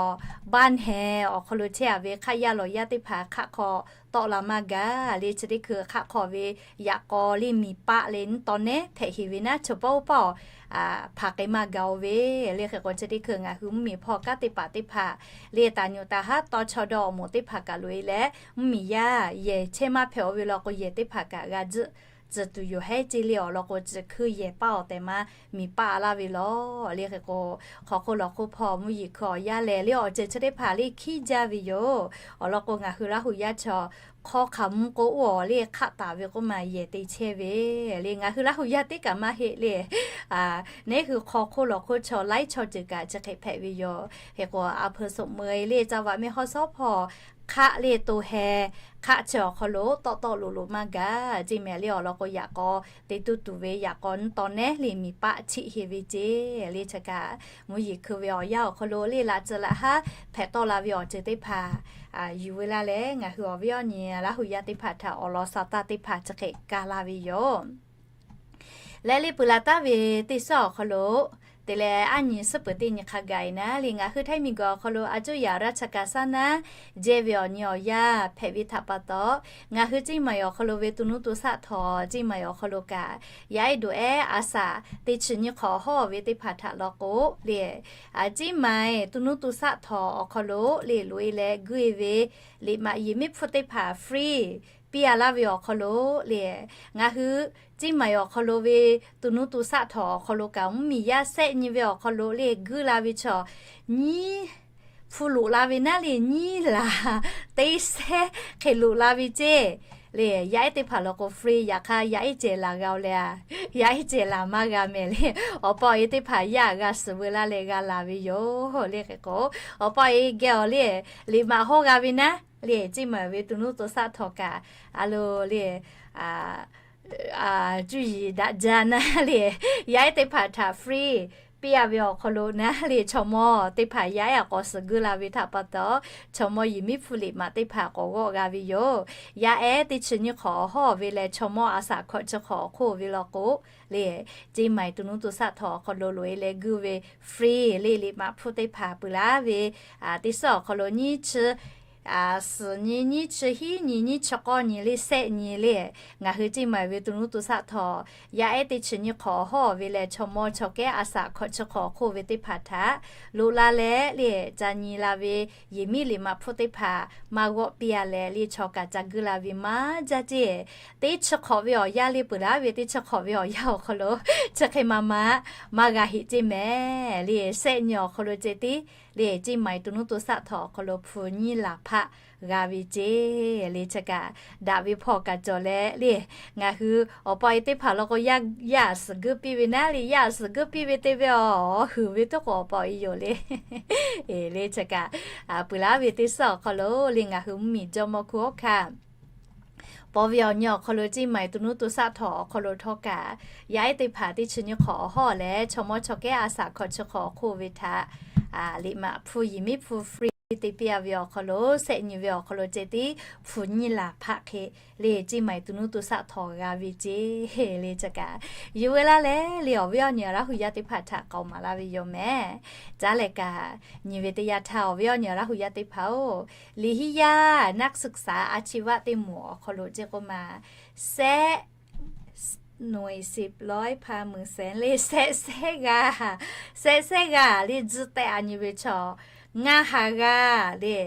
บ้านแฮ awˬ hk'aw lo chehˇ a ve hk'aˆ yaˇ lawˬ yaˇ teˇ hpaˍ hk'aˆ hk'aw tawˆ la maˇ gaˬ le. Chi teˇ hkui hk'aˆ hk'aw ve yaꞈ k'aw le miˬ paˆ le nyiˇ taw nehˉ hpehꞈ heˍ ve naˉ chaw paˇ oˇ paˇ awˬ hpaˍ k'ai maˇ gaˬ-o ve. Le hk'e k'o chi teˇ hkui ngaˬ hui mvuhˇmiˬ hpawˇ kanˉ teˇ hpaˍ teˇ hpaˍ le taˍ nyuꞈ taˍ haˉ taw chaw dawˇ awˬ moˍ teˇ hpaˍ kaꞈ loꞈ e leh mvuhˇmiˬ yaˇ yehˬ chehˇ maˇ hpehꞈ-o ve law k'o yehˬ teˇ hpaˍ kaꞈ g'a tzuhˆ tcuh tuˬ yoˬ hehˉ ceˇ le. Awˬ lawn k'o tcuh hkuiˇ yehˬ paˆ awˬ tehˬ ma miˬ paˆ laˇ ve law. Le hk'e k'o hk'aw hk'oˆ lawˬ hk'oˆ hpawˇ mvuhˇ yeˬ hkui awˬ yanˇ lehˬ le awˬ ceuˬ chi teˇ hpaˍ le hkiˉ jaˇ ve yoˬ. Awˬ lawn k'o ngaˬ hui Laˇ huˍ yaˇ chaw hk'aw hk'aˬ mvuh k'o oˇ awˬ le hk'aˆ taˍ ve k'oˆ ma yehˬ te chehˇ ve le. Ngaˬ hui Laˇ huˍ yaˇ teˇ kaꞈ maˇ heˆ le. Neˉ hui hk'aw hk'oˆ lawˬ hk'oˆ chaw laiˉ chaw ceuˬ kaꞈ chi hk'e hpehꞈ ve yoˬ. Hk'e k'o อำเภอโสบเมย le จังหวัดแม่ฮ่องสอน hpawˇ hk'aˆ le โตแฮ hk'aˆ chi awˬ hk'aw lo tawˆ tawˆ loꞈ loꞈ maˇ gaˬ ceˇ mehˍ le. Awˬ lawn k'o yaꞈ k'aw te tuˇ tuˬ ve yaꞈ k'aw nyiˇ taw nehˉ le miˬ paˆ chiˆ heˍ ve ceˇ le. Chi kaꞈ mvuhˇ yeˬ hkui ve awˬ yanˇ awˬ hk'aw lo le laꞈ tcuh laꞈ haˉ hpehꞈ tawˆ la ve awˬ ceuˬ teˇ hpaˍ yuˬ ve laˇ leh ngaˬ hui awˬ viˉ awˬ nyi Laˇ huˍ yaˇ teˇ hpaˍ htaꞈ awˬ lawn sa taˇ teˇ hpaˍ chi hk'e ka la ve yoˬ. Leh le peuˬ laˬ taˍ ve teˇ suhˉ awˬ hk'aw lo te leh aˉ nyi suhˉ peuˬ teˇ nyi hk'a gaˬ e naˉ le ngaˬ hui Htaiˇ miˬguiˬ awˬ hk'aw lo a cuˇ yaꞈ ราชการ saˉ naˉ jehˇ ve awˬ nyi awˬ yanˇ hpehꞈ ve htaꞈ pa taw, ngaˬ hui ceˇ maˬ awˬ hk'aw lo ve to nuˇ to saˆ htaw ceˇ maˬ awˬ hk'aw lo kaꞈ yaˇ ehˉ doꞈ ehˉ a saˍ teˇ chi nyi hk'awꞈ hawˉ ve teˇ hpaˍ htaꞈ law k'o le, ceˇ maˬ to nuˇ to saˆ htaw awˬ hk'aw lo le loꞈ e leh guˇ e ve liꞈ maꞈ yeˬ miˉ hpfuhˇ teˇ hpaˍ free piˇ a laˇ ve awˬ hk'aw lo le, ngaˬ hui Ceˇ maiˍ awˬ hk'aw lo ve to nuˇ to saˆ htawnˍ awˬ hk'aw lo kaꞈ mvuhˇmiˬ yaˇ sehˆ nyi ve awˬ hk'aw lo le guˇ la ve chaw nyiˇ hpu loꞈ la ve naˉ le, nyiˇ laˬ teˇ sehˉ hk'e loꞈ la ve ceˇ. Le yaˇ ehˉ teˇ hpaˍ law k'o free, yaꞈ hk'aˇ yaˇ ehˉ cehˬ laˬ g'a oˬ le a, yaˇ ehˉ cehˬ laˬ maˇ g'a mehˍ le. Awˬ pa awˬ e teˇ hpaˍ yaˇ g'a suhˍ veu laˇ leh g'a laˬ ve yoˬ le. Hk'e k'o, awˬ pa awˬ e geh awˬ le, liꞈ maꞈ hawˇ g'a ve naˉ le, Ceˇ maiˍ ve to nuˇ to saˆ htawnˍ kaꞈ a lo le, cuˇ yiˍ daꞈ jaˇ naˉ le, yaˇ ehˉ teˇ hpaˍ htaꞈ free piˇ a ve awˬ hk'aw lo naˉ le, chaw mawˇ teˇ hpaˍ yaˇ ehˉ a k'awꞈ suhˍ guˇ la ve htaꞈ pa taw, chaw mawˇ yehˬ miˉ hpu liꞈ maꞈ teˇ hpaˍ k'awꞈ g'awˆ g'a ve yoˬ. Yaˇ ehˉ teˇ chi nyiˇ hk'awꞈ awˬ hawˉ ve leh chaw mawˇ a saˍ hkawꞈ chi hk'awꞈ awˬ hk'oˆ ve law k'o le, Ceˇ maiˍ to nuˇ to saˆ htawnˍ awˬ hk'aw lo loꞈ e leh guˇ ve free le, liꞈ maꞈ hpu teˇ hpaˍ peuˬ laˇ ve teˇ suhˉ awˬ hk'aw lo nyiˇ chi suhˍ nyi, nyiˇ chi hiˉ nyi, nyiˇ chi k'awˇ nyi le, sehˆ nyi le, ngaˬ hui Ceˇ maiˍ ve to nuˇ to saˆ htawnˍ yaˇ ehˉ teˇ chi nyiˇ hk'awꞈ awˬ hawˉ ve leh chaw mawˇ chaw kehˉ a saˍ hkawꞈ chi hk'awꞈ awˬ hk'oˆ ve teˇ hpaˍ htaꞈ loꞈ la leh le, ca nyi la ve yehˬ miˉ liꞈ maꞈ hpu teˇ hpaˍ maˇ g'awˆ piˇ a leh le, chaw kaꞈ ca guˇ la ve maˇ jaˇ ceˇ. Teˇ chi hk'awꞈ ve awˬ yanˇ le peuˬ laˇ ve, teˇ chi hk'awꞈ ve awˬ yanˇ awˬ hk'aw lo chi hk'e ma ma maˇ g'a heꞈ ceˇ mehˍ le. Sehˆ nyi awˬ hk'aw lo ceh tiˉ le, Ceˇ maiˍ to nuˇ to saˆ htawnˍ awˬ hk'aw lo hpu nyiˇ laˬ hpaˆ g'a ve ceˇ le. Chi kaꞈ daꞈ ve hpawˇ kaꞈ cawˬ leh le, ngaˬ hui awˬ pa awˬ e teˇ hpaˍ law k'o yaˇ a suhˍ guˇ piˇ ve naˉ le, yaˇ a suhˍ guˇ piˇ ve te ve awˬ huiˍ ve tuˉ k'o awˬ pa awˬ e yoˬ le. Le chi kaꞈ peuˬ laˇ ve teˇ suhˉ awˬ hk'aw lo le, ngaˬ hui mvuhˇmiˬ jawˇmawˇ hkunˉ hawˉ hkanˇ paw ve awˬ nyi awˬ hk'aw lo Ceˇ maiˍ to nuˇ to saˆ htawnˍ awˬ hk'aw lo htawˇ kaꞈ yaˇ ehˉ teˇ hpaˍ teˇ chi nyiˇ hk'awꞈ awˬ hawˉ leh chaw mawˇ chaw kehˉ a saˍ hkawꞈ chi hk'awꞈ awˬ hk'oˆ ve htaꞈ liꞈ maꞈ hpu yehˬ miˉ hpu free te piˇ a ve awˬ hk'aw lo, sehˆ nyi ve awˬ hk'aw lo ceh tiˉ hpu nyiˇ laˬ hpaˆ hk'e le, Ceˇ maiˍ to nuˇ to saˆ htawnˍ g'a ve ceˇ le. Chi kaꞈ yuˬ veu laˇ leh le, awˬ viˉ awˬ nyi Laˇ hu yaˇ teˇ hpaˍ htaꞈ k'aoˍ maˍ laˇ ve yoˬ mehˍ. Caˉ leh kaꞈ nyi ve teˇ yanˇ htaˇ, awˬ viˉ awˬ nyi Laˇ hu yaˇ teˇ hpaˍ-oˬ, liꞈ hiˆ yaˇ นักศึกษาอาชีวะ teˇ moˍ awˬ hk'aw lo ceˇ k'oˆ ma, sehˆ หน่วยสิบ ร้อย พัน หมื่น แสน le, sehˆ sehˉ g'aˇ, sehˆ sehˉ g'aˇ le tzuhˇ tehˆ a nyi ve chaw ngaˇ ha g'aˇ le,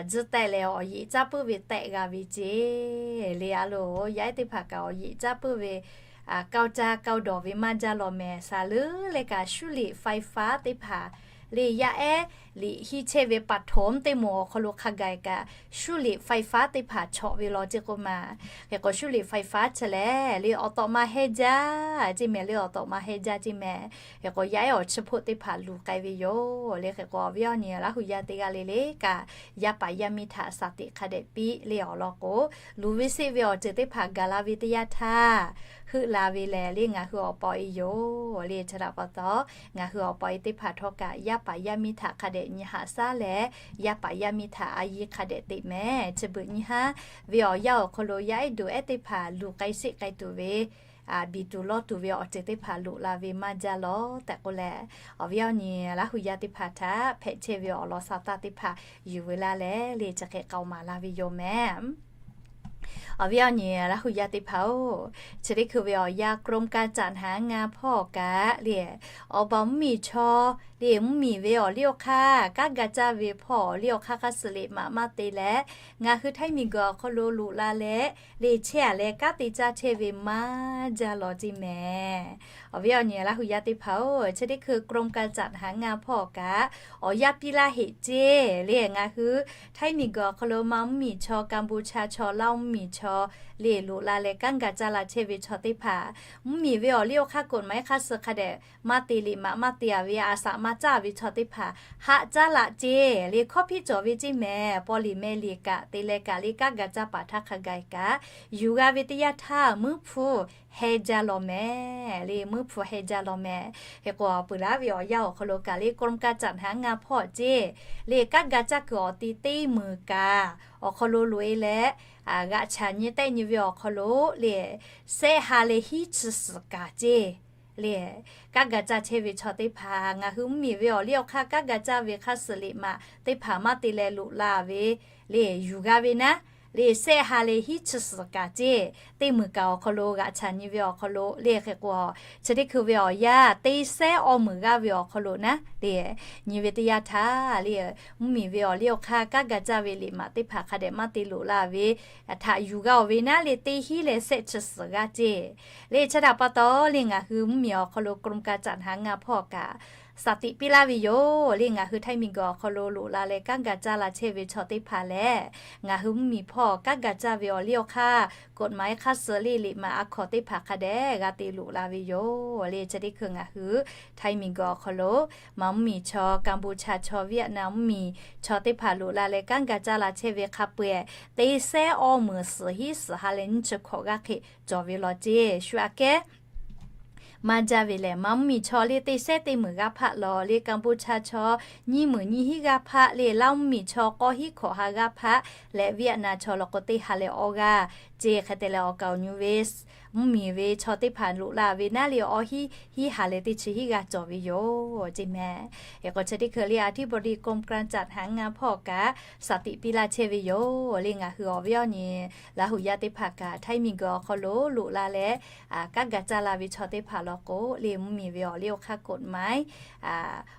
tzuhˇ tehˆ leh awˬ yeꞈ caˉ puiˉ ve tehˆ g'a ve ceˇ le. A loˍ, yaˇ ehˉ teˇ hpaˍ kaꞈ awˬ yeꞈ caˉ puiˉ ve, กาวจา กาวดอก ve maˇ jaˇ law mehˍ. Saˍ leuˉ leh kaꞈ 修理ไฟฟ้า teˇ hpaˍ le, yaˇ ehˉ liꞈ hiˆ chehˇ ve ประถม teˇ moˍ awˬ hk'aw lo hk'a gaˬ kaꞈ 修理ไฟฟ้า teˇ hpaˍ chawꞈ ve law ceˇ k'oˆ ma. Hk'e k'o 修理ไฟฟ้า chi leh le awˬ tawꞈ ma heh jaˇ ceˇ mehˍ le, awˬ tawꞈ ma heh jaˇ ceˇ mehˍ. Hk'e k'o yaˇ ehˉ awˬ chi hpoˆ teˇ hpaˍ luˬ k'ai ve yoˬ le. Hk'e k'o awˬ viˉ awˬ nyi Laˇ hu yaˇ teˇ g'aˇ le le kaꞈ, yaˇ paˍ yaˇ miˇ htaꞈ shaˍ tiꞈ hk'a dehꞈ piˇ le awˬ lawn k'o, luˬ ve seˆ ve awˬ ceuˬ teˇ hpaˍ gaˬ la ve teˇ yanˇ htaˇ, heuˆ la ve lehˬ le ngaˬ hui awˬ pa awˬ e yoˬ le. Chi htaꞈ pa taw, ngaˬ hui awˬ pa awˬ e teˇ hpaˍ htawˇ kaꞈ yaˇ paˍ yaˇ miˇ htaꞈ hk'a dehꞈ nyi haꞈ shaˉ leh, yaˇ paˍ yaˇ miˇ htaꞈ a yiˇ hk'a dehꞈ teꞈ mehˍ. Chi beuꞈ nyi haˉ ve awˬ yanˇ awˬ hk'aw lo yaˇ ehˉ duˬ ehˉ teˇ hpaˍ luˬ k'ai seˆ k'ai tuˬ ve, biˬ tuˬ lawˇ tuˬ ve awˬ ceuˬ teˇ hpaˍ loꞈ la ve maˇ jaˇ law tehꞈ k'oˆ leh, awˬ viˉ awˬ nyi Laˇ hu yaˇ teˇ hpaˍ htaꞈ hpehꞈ chehˇ ve awˬ lawn sa taˇ teˇ hpaˍ yuˬ veu laˇ leh le chi hk'e k'aoˍ maˍ la ve yoˬ mehˍ. Awˬ viˉ awˬ nyi Laˇ hu yaˇ teˇ hpaˍ-oˬ, chi teˇ hkui ve awˬ yanˇ กรมการจัดหางาน hpawˇ kaꞈ le, awˬ baˬ mvuhˇmiˬ chaw le, mvuhˇmiˬ ve awˬ liˇ awˬ hk'aˇ kanˉ ga caˇ ve hpawˇ awˬ liˇ awˬ hk'aˇ hk'a suh liꞈ maꞈ maˇ te leh, ngaˬ hui Htaiˇ miˬguiˬ awˬ hk'aw lo loꞈ la leh le chehˇ a leh kanˉ te caˇ chehˇ ve maˇ jaˇ law ceˇ mehˍ. Awˬ viˉ awˬ nyi Laˇ hu yaˇ teˇ hpaˍ-oˬ, chi teˇ hkui กรมการจัดหางาน hpawˇ kaꞈ awˬ yanˇ piˇ laˇ heꞈ ceˇ le. Ngaˬ hui Htaiˇ miˬguiˬ awˬ hk'aw lo Manˇ mvuhˇmiˬ chaw, Kanˇ bon chaˇ chaw, Laˇ mvuhˇmiˬ chaw le loꞈ la leh kanˉ ga caˇ la chehˇ ve chaw teˇ hpaˍ, mvuhˇmiˬ ve awˬ liˇ awˬ hk'aˇ กฎหมาย hk'a suh hk'a dehꞈ maˇ te, liꞈ maꞈ maˇ te a ve, a saꞈ maˇ caˇ ve chaw teˇ hpaˍ haꞈ caˉ laꞈ ceˇ le. Hkawˇ hpiˇ cawˬ ve ceˇ mehˍ. Paw liꞈ meh liꞈ kaꞈ te leh kaꞈ le kanˉ ga caˇ paˍ htaˇ hk'a gaˬ kaꞈ yuˬ g'a ve teˇ yanˇ htaˇ muiˉ hpu heh jaˇ law mehˍ le, muiˉ hpu heh jaˇ law mehˍ. Hk'e k'o peuˬ laˇ ve awˬ yanˇ awˬ hk'aw lo kaꞈ le กรมการจัดหางาน hpawˇ ceˇ le kanˉ ga caˇ kuiˬ awˬ ti teˇ meunˍ kaꞈ awˬ hk'aw lo loꞈ e leh g'aꞈ chaꞈ nyi tehˆ nyi ve awˬ hk'aw lo le sehˆ ha leh hiˉ chi suhˍ kaꞈ ceˇ le kanˉ ga caˇ chehˇ ve chaw teˇ hpaˍ, ngaˬ hui mvuhˇmiˬ ve awˬ liˇ awˬ hk'aˇ kanˉ ga caˇ ve hk'a suh liꞈ maꞈ teˇ hpaˍ maˇ te leh loꞈ la ve le yuˬ g'a ve naˉ le sehˆ ha leh hiˉ chi suhˍ kaꞈ ceˇ, teˇ meunˍ kaꞈ awˬ hk'aw lo g'aꞈ chaꞈ nyi ve awˬ hk'aw lo le hk'e k'o, chi teˇ hkui ve awˬ yanˇ teˇ sehˉ awˇ meunˍ g'aˇ ve awˬ hk'aw lo naˉ le, nyi ve teˇ yanˇ htaˇ le, mvuhˇmiˬ ve awˬ liˇ awˬ hk'aˇ kanˉ ga caˇ ve liꞈ maꞈ teˇ hpaˍ hk'a dehꞈ maˇ te loꞈ la ve htaꞈ yuˬ g'a-oˬ ve naˉ le, teˇ hiˉ leh sehˆ chi suhˍ g'aˇ ceˇ. Le chi htaꞈ pa taw le ngaˬ hui mvuhˇmiˬ awˬ hk'aw lo กรมการจัดหางาน hpawˇ kaꞈ สติ piˇ laˇ ve yoˬ. Le ngaˬ hui htaiˇ miˬguiˬ awˬ hk'aw lo loꞈ la leh kanˉ ga caˇ la chehˇ ve chaw teˇ hpaˍ lehˬ, ngaˬ hui mvuhˇmiˬ hpawˇ kanˉ ga caˇ ve awˬ liˇ awˬ hk'aˇ กฎหมาย hk'aˇ suh le liꞈ maꞈ a hkawnˍ teˇ hpaˍ hk'a dehꞈ g'a te loꞈ la ve yoˬ. Le chi teˇ hkui ngaˬ hui htaiˇ miˬguiˬ awˬ hk'aw lo maˇ mvuhˇmiˬ chaw, Kampuchea chaw, Vietnam mvuhˇmiˬ chaw teˇ hpaˍ loꞈ la leh kanˉ ga caˇ la chehˇ ve hk'a peu-eˬ teˇ sehˉ awˇ meunˍ suhˍ hiˉ suhˍ ha leh nyiˇ chi hkawꞈ g'aˇ hk'e cawˬ ve law ceˇ. Shu aꞈ kehˉ maˇ jaˇ ve lehˬ, maˇ mvuhˇmiˬ chaw le teˇ sehˉ teˇ meunˍ g'aˇ hpaˆ law le, Kampuchea chaw nyiˇ meunˍ nyiˇ hiˉ g'aˇ hpaˆ le, Laˇ mvuhˇmiˬ chaw k'awˇ hiˉ hkawꞈ ha g'aˇ hpaˆ leh, Vietnam chaw law k'o teˇ ha leh awˇ g'aˇ ceˇ. Hk'e te leh awˬ kaˍ awˬ nyi ve mvuhˇmiˬ ve chaw teˇ hpaˍ loꞈ la ve naˉ le, awˇ hiˉ hiˉ ha leh teˇ chi hiˉ g'aˇ cawˬ ve yoˬ ceˇ mehˍ. Hk'e k'o chi teˇ hkui le อธิบดีกรมการจัดหางาน hpawˇ kaꞈ สติ piˇ laˇ chehˇ ve yoˬ. Le ngaˬ hui awˬ viˉ awˬ nyi Laˇ huˍ yaˇ teˇ hpaˍ kaꞈ htaiˇ miˬguiˬ awˬ hk'aw lo loꞈ la leh kanˉ ga caˇ la ve chaw teˇ hpaˍ law k'o le, mvuhˇmiˬ ve awˬ liˇ awˬ hk'aˇ กฎหมาย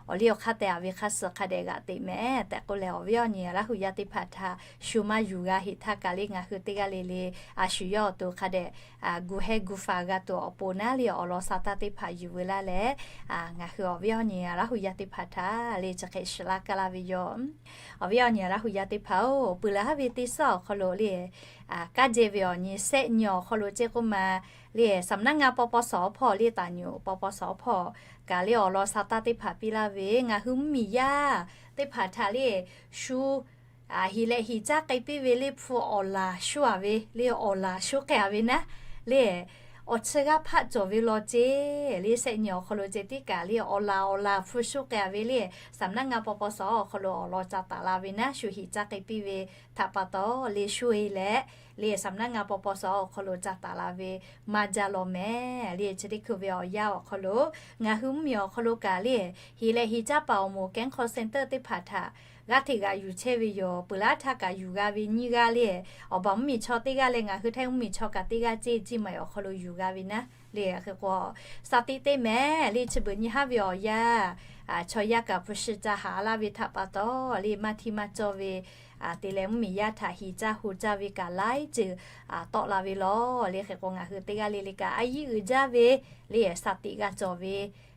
awˬ liˇ awˬ hk'aˇ tehꞈ a ve hk'aˇ suh hk'a dehꞈ g'aꞈ teꞈ mehˍ tehꞈ k'oˆ leh, awˬ viˉ awˬ nyi Laˇ huˍ yaˇ teˇ hpaˍ htaꞈ shu maˇ yuˬ g'a heꞈ htaˇ kaꞈ le ngaˬ hui teˇ g'aˇ le le a shu yawˇ awˬ to hk'a dehꞈ gu hehˉ gu faˍ g'a tuˬ awˬ pon naˉ le, awˬ lawn sa taˇ teˇ hpaˍ yuˬ veu laˇ leh, ngaˬ hui awˬ viˉ awˬ nyi Laˇ huˍ yaˇ teˇ hpaˍ htaꞈ le chi hk'e shiˍ laˇ kaˇ laˇ ve yoˬ. Awˬ viˉ awˬ nyi Laˇ huˍ yaˇ teˇ hpaˍ-oˬ, peuˬ leh haˉ ve teˇ suhˉ awˬ hk'aw lo le, kanˉ jehˇ ve awˬ nyi sehˆ nyi awˬ hk'aw lo ceˇ k'oˆ ma le, สำนักงาน ปปส hpawˇ le ตำรวจ ปปส hpawˇ kaꞈ le awˬ lawn sa taˇ teˇ hpaˍ piˇ laˇ ve, ngaˬ hui mvuhˇmiˬ yaˇ teˇ hpaˍ htaꞈ le shu hiˍ leh hiˍ caˇ k'ai piˇ ve le hpu awˬ laˬ shu-a ve le, awˬ laˬ shu k'ai-a ve naˉ le, awˬ chi g'aˇ hpaˆ cawˬ ve law ceˇ. Le sehˆ nyi awˬ hk'aw lo ceh tiˉ kaꞈ le awˬ laˬ awˬ laˬ hpu shu k'ai-a ve le, สำนักงาน ปปส awˬ hk'aw lo awˬ lawn ca taˍ la ve naˉ, shu hiˍ caˇ k'ai piˇ ve htaꞈ pa taw le shu-e leh le สำนักงาน ปปส awˬ hk'aw lo ca taˍ la ve maˇ jaˇ law mehˍ. Le chi teˇ hkui ve awˬ yanˇ awˬ hk'aw lo ngaˬ hui mvuhˇmiˬ awˬ hk'aw lo kaꞈ le hiˍ leh hiˍ caˇ paˍ awˬ moˍ kehˉ call center teˇ hpaˍ htaꞈ g'aˇ hteꞈ g'aꞈ yuˬ chehˇ ve yoˬ. Peuˬ laˇ htaˇ kaꞈ yuˬ g'a ve nyiˇ g'aˇ le, awˬ baˬ mvuhˇmiˬ chaw teˇ g'aˇ leh ngaˬ hui htaiˇ mvuhˇmiˬ chaw kaꞈ teˇ g'aˇ ceˇ, Ciˇ maiˍ awˬ hk'aw lo yuˬ g'a ve naˉ le. Hk'e k'o, sa tiꞈ teˇ mehˍ le chi beuꞈ nyi haˉ ve awˬ yanˇ chaw yaˇ kaꞈ hpu shi ca haˍ laˇ ve htaꞈ pa taw le maˇ htiˇ maˇ cawˇ ve te leh mvuhˇmiˬ yaˇ htaꞈ hiˍ caˇ hu caˇ ve kaꞈ laiˉ ceuˬ tawˆ la ve law le. Hk'e k'o ngaˬ hui teˇ g'aˇ le le kaꞈ a yiˇ uiˍ jaˇ ve le sa tiꞈ g'a cawˬ ve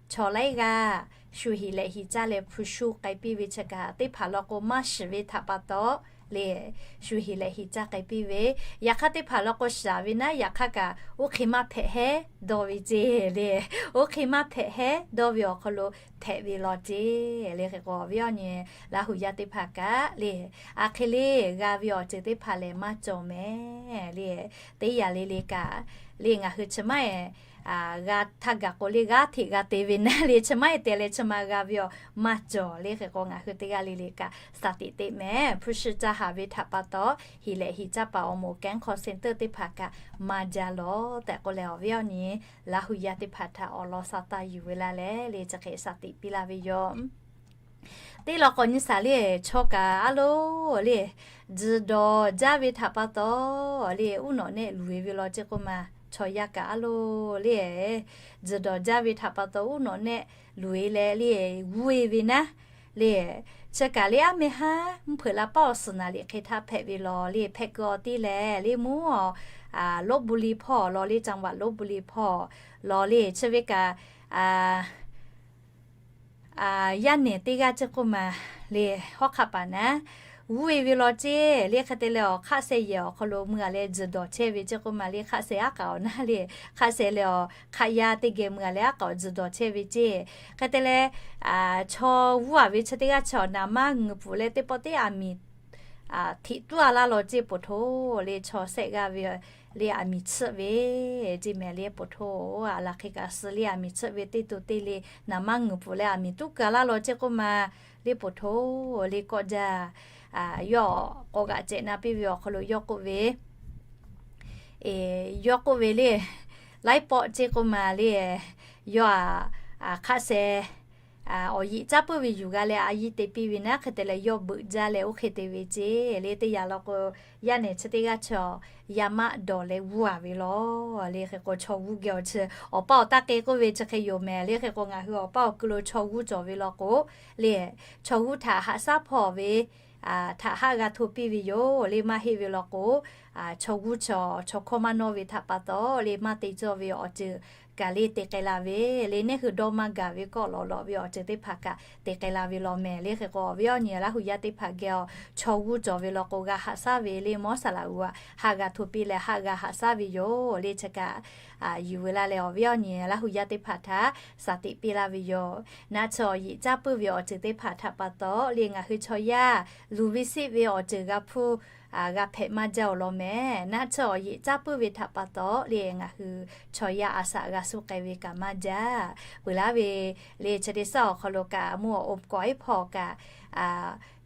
chaw laiˉ g'aˇ shu hiˍ leh hiˍ caˇ leh hpu shu k'ai piˇ ve chi kaꞈ teˇ hpaˍ law k'o maˇ shiˍ ve htaꞈ pa taw le shu hiˍ leh hiˍ caˇ k'ai piˇ ve, yaꞈ hk'aˇ teˇ hpaˍ law k'o shiˍ ve naˉ, yaꞈ hk'aˇ kaꞈ oˇ hk'e maˇ hpehꞈ hehˉ dawˇ ve ceˇ le. Oˇ hk'e maˇ hpehꞈ hehˉ dawˇ ve awˬ hk'aw lo hpehꞈ ve law ceˇ le. Hk'e k'o awˬ viˉ awˬ nyi Laˇ huˍ yaˇ teˇ hpaˍ kaꞈ le, a hk'e le g'a ve awˬ ceuˬ teˇ hpaˍ lehˬ maˇ cawˬ mehˍ le. Teˇ yanˇ le le kaꞈ le ngaˬ hui chi maˇ g'a htaˇ gaˬ k'o le g'aˇ hteꞈ g'a te ve naˉ le chi maˇ heˆ te leh chi ma g'a ve awˬ maˇ cawˬ le. Hk'e k'o ngaˬ hui teˇ g'aˇ le le kaꞈ sa tiꞈ teˇ mehˍ hpu shi ca haˍ ve htaꞈ pa taw hiˍ leh hiˍ caˇ paˍ awˬ moˍ kehˉ call center teˇ hpaˍ kaꞈ maˇ jaˇ law tehꞈ k'oˆ leh awˬ viˉ awˬ nyi Laˇ huˍ yaˇ teˇ hpaˍ htaꞈ awˬ lawn sa taˇ yuˬ ve laˇ leh le chi hk'e sa tiꞈ piˇ laˇ ve yoˬ. Teˇ law k'awꞈ nyi shaˍ le, chaw kaꞈ a loˬ le, tzuhˬ dawˬ jaˇ ve htaꞈ pa taw le uˉ nawꞈ nehˆ luˬ-e ve law ceˇ k'oˆ ma, chaw yaˇ kaꞈ a loˬ le, tzuhˬ dawˬ jaˇ ve htaꞈ pa taw uˉ nawꞈ nehˆ luˬ-e leh le g'uˇ-e ve naˉ le, chi kaꞈ le aˉ meh haˉ mvuhˇ hpeuꞈ la paˉ awˬ suhˍ naˍ liꞈ hk'e htaˇ hpehꞈ ve law le hpehꞈ keu awˬ te lehˬ le mvuhˇ awˬ ลพบุรี hpawˇ law le จังหวัดลพบุรี hpawˇ law le chi ve kaꞈ yaˇ nehˬ teˇ g'aˇ ceˇ k'oˆ ma le, hawˉ hk'aˆ paˍ naˉ g'uˇ-e ve law ceˇ le. Hk'e te leh awˬ hk'aˆ sheh yehˬ awˬ hk'aw lo meuˇ-a leh tzuhˬ dawˬ chehˇ ve ceˇ k'oˆ ma le, hk'aˆ sheh aˉ k'aꞈ awˬ naˉ le, hk'aˆ sheh leh awˬ hk'aˆ yaˇ teˇ geh meuˇ-a leh aˉ k'aꞈ awˬ tzuhˬ dawˬ chehˇ ve ceˇ. Hk'e te leh chaw g'uˇ-a ve chi teˇ g'aˇ chi awˬ naˍ maˇ ngeuˍ pfuhˍ leh teˇ pawˆ teˇ aˬ miˍ htiꞈ tuˉ-a laˇ law ceˇ, poˬ htoˇ le chaw shehˆ g'aˇ ve le aˬ miˍ tsuhˆ ve ceˇ mehˍ le, poˬ htoˇ a laˬ hk'e kaꞈ suh le aˬ miˍ tsuhˆ ve teˇ to teˇ le naˍ maˇ ngeuˍ pfuhˍ leh aˬ miˍ tuˉ keu-a laˇ law ceˇ k'oˆ ma le, poˬ htoˇ le kawˆ jaˇ. Yawˇ k'awꞈ g'aꞈ cehˬ na piˇ ve awˬ hk'aw lo yawˇ k'oˆ ve, yawˇ k'oˆ ve le, laiˉ pawˆ ceˇ k'oˆ ma le, yawˇ aꞈ hk'aˆ sheh awˬ yeꞈ caˇ puiˉ ve yuˬ g'a leh a yiˇ te piˇ ve naˉ hk'e te leh yawˇ beuꞈ jaˇ leh oˇ hk'e te ve ceˇ le. Teˇ yanˇ law k'o, yaˇ nehˬ chi teˇ g'aˇ chaw yaˇ maˆ dawˬ leh g'uˇ a ve law le. Hk'e k'o chaw g'uˇ geh awˬ chi awˬ paˇ awˬ taˇ k'e k'oˆ ve chi hk'e yoˬ mehˍ le. Hk'e k'o ngaˬ hui awˬ paˇ awˬ kuiˬ lo chaw g'uˇ cawˬ ve law k'o le, chaw g'uˇ htaꞈ haꞈ shaˉ hpawˇ ve htaꞈ haˆ g'a hto piˇ ve yoˬ le. Maˇ heˆ ve law k'o, chaw g'uˇ chaw, chaw hkawˇ maˇ nawˇ ve htaꞈ pa taw le, maˇ te cawˇ ve awˬ ceuˬ kaꞈ le te k'ai la ve le. Neˇ hui dawˇ maˇ gaˬ ve kawˆ lawꞈ lawꞈ ve awˬ ceuˬ teˇ hpaˍ kaꞈ te k'ai la ve law mehˍ le. Hk'e k'o awˬ viˉ awˬ nyi Laˇ hu yaˇ teˇ hpaˍ geh awˬ chaw g'uˇ cawˬ ve law k'o g'a haꞈ shaˉ ve le. Mawˇ saˍ laꞈ uiˍ aꞈ haˆ g'a hto piˇ leh haˆ g'a haꞈ shaˉ ve yoˬ le. Chi kaꞈ yuˬ ve laˇ leh awˬ viˉ awˬ nyi Laˇ hu yaˇ teˇ hpaˍ htaꞈ shaˍ tiꞈ piˇ laˇ ve yoˬ. Naˆ tsuhˇ awˬ yeꞈ caˇ puiˉ ve awˬ ceuˬ teˇ hpaˍ htaꞈ pa taw le ngaˬ hui chaw yaˇ luˬ ve seˆ ve awˬ ceuˬ g'a hpuˇ g'a hpehꞈ maˇ jaˇ awˬ lawn mehˍ. Naˆ tsuhˇ awˬ yeꞈ caˇ puiˉ ve htaꞈ pa taw le ngaˬ hui chaw yaˇ a shaꞈ g'a suh k'ai ve kaꞈ maˇ jaˇ. Peuˬ laˇ ve le chi teˇ suhˉ awˬ hk'aw lo kaꞈ mvuhˇ awˬ oˍ k'awꞈ iˉ hpawˇ kaꞈ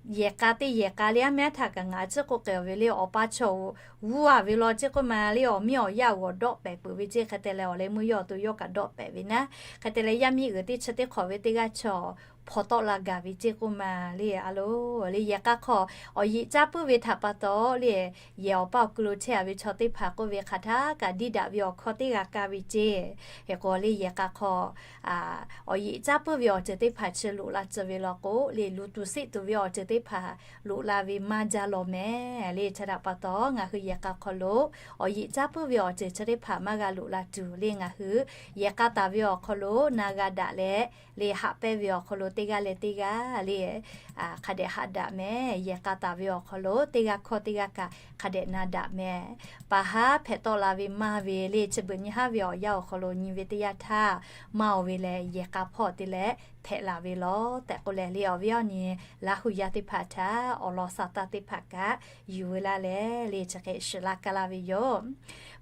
yehˬ k'a teˇ yehˬ k'a le aˉ mehˉ htaˇ kaꞈ ngaˬ ciˉ k'oˆ k'ai ve le, awˬ pa chaw g'uˇ a ve law ceˇ k'oˆ ma le, awˬ miˇ awˬ yaˇ g'awˬ dawˆ pehˍ peuˬ ve ceˇ. Hk'e te leh awˬ leh meuˇ yawˇ awˬ to yawˇ kaꞈ dawˆ pehˍ ve naˉ, hk'e te leh yaˇ miˇ g'uiˬ teˇ chi teˇ hk'awꞈ ve teˇ g'aˇ chaw hpaw tawˆ la gaˬ ve ceˇ k'oˆ ma le. A lo le yehˬ k'a hk'aw awˬ yeꞈ caˇ puiˉ ve htaꞈ pa taw le, yehˬ awˬ paˇ awˬ kuiˬ lo chehˇ a ve chaw teˇ hpaˍ k'oˆ ve hk'aˬ htaˇ kaꞈ diˇ daꞈ ve awˬ hkawˇ teˇ g'a kaˇ ve ceˇ. Hk'e k'o le yehˬ k'a hk'aw awˬ yeꞈ caˇ puiˉ ve awˬ ceuˬ teˇ hpaˍ chi loꞈ la tcuh ve law k'o le, luˬ tuˬ seˆ tuˬ ve awˬ ceuˬ teˇ hpaˍ loꞈ la ve maˇ jaˇ law mehˍ le. Chi htaꞈ pa taw ngaˬ hui yehˬ k'a hk'aw lo awˬ yeꞈ caˇ puiˉ ve awˬ ceuˬ chi teˇ hpaˍ maˇ g'a loꞈ la tuˬ le ngaˬ hui yehˬ k'a taˍ ve awˬ hk'aw lo na g'a daꞈ leh le haꞈ pehnˇ ve awˬ hk'aw lo teˇ g'aˇ leh teˇ g'aˇ le hk'a dehꞈ haꞈ daꞈ mehˍ. Yehˬ k'a taˍ ve awˬ hk'aw lo teˇ g'aˇ hkawˇ teˇ g'aˇ kaꞈ hk'a dehꞈ na daꞈ mehˍ. Pa haˉ hpehꞈ tawˆ la ve maˇ ve le chi beuꞈ nyi haˉ ve awˬ yanˇ awˬ hk'aw lo nyi ve teˇ yanˇ htaˇ, maˇ oˬ ve leh yehˬ k'a hpawˇ te leh hpehꞈ la ve law tehꞈ k'oˆ leh le awˬ viˉ awˬ nyi Laˇ hu yaˇ teˇ hpaˍ htaꞈ awˬ lawn sa taˇ teˇ hpaˍ kaꞈ yuˬ ve laˇ leh le chi hk'e shiˍ laˇ kaˇ laˇ ve yoˬ.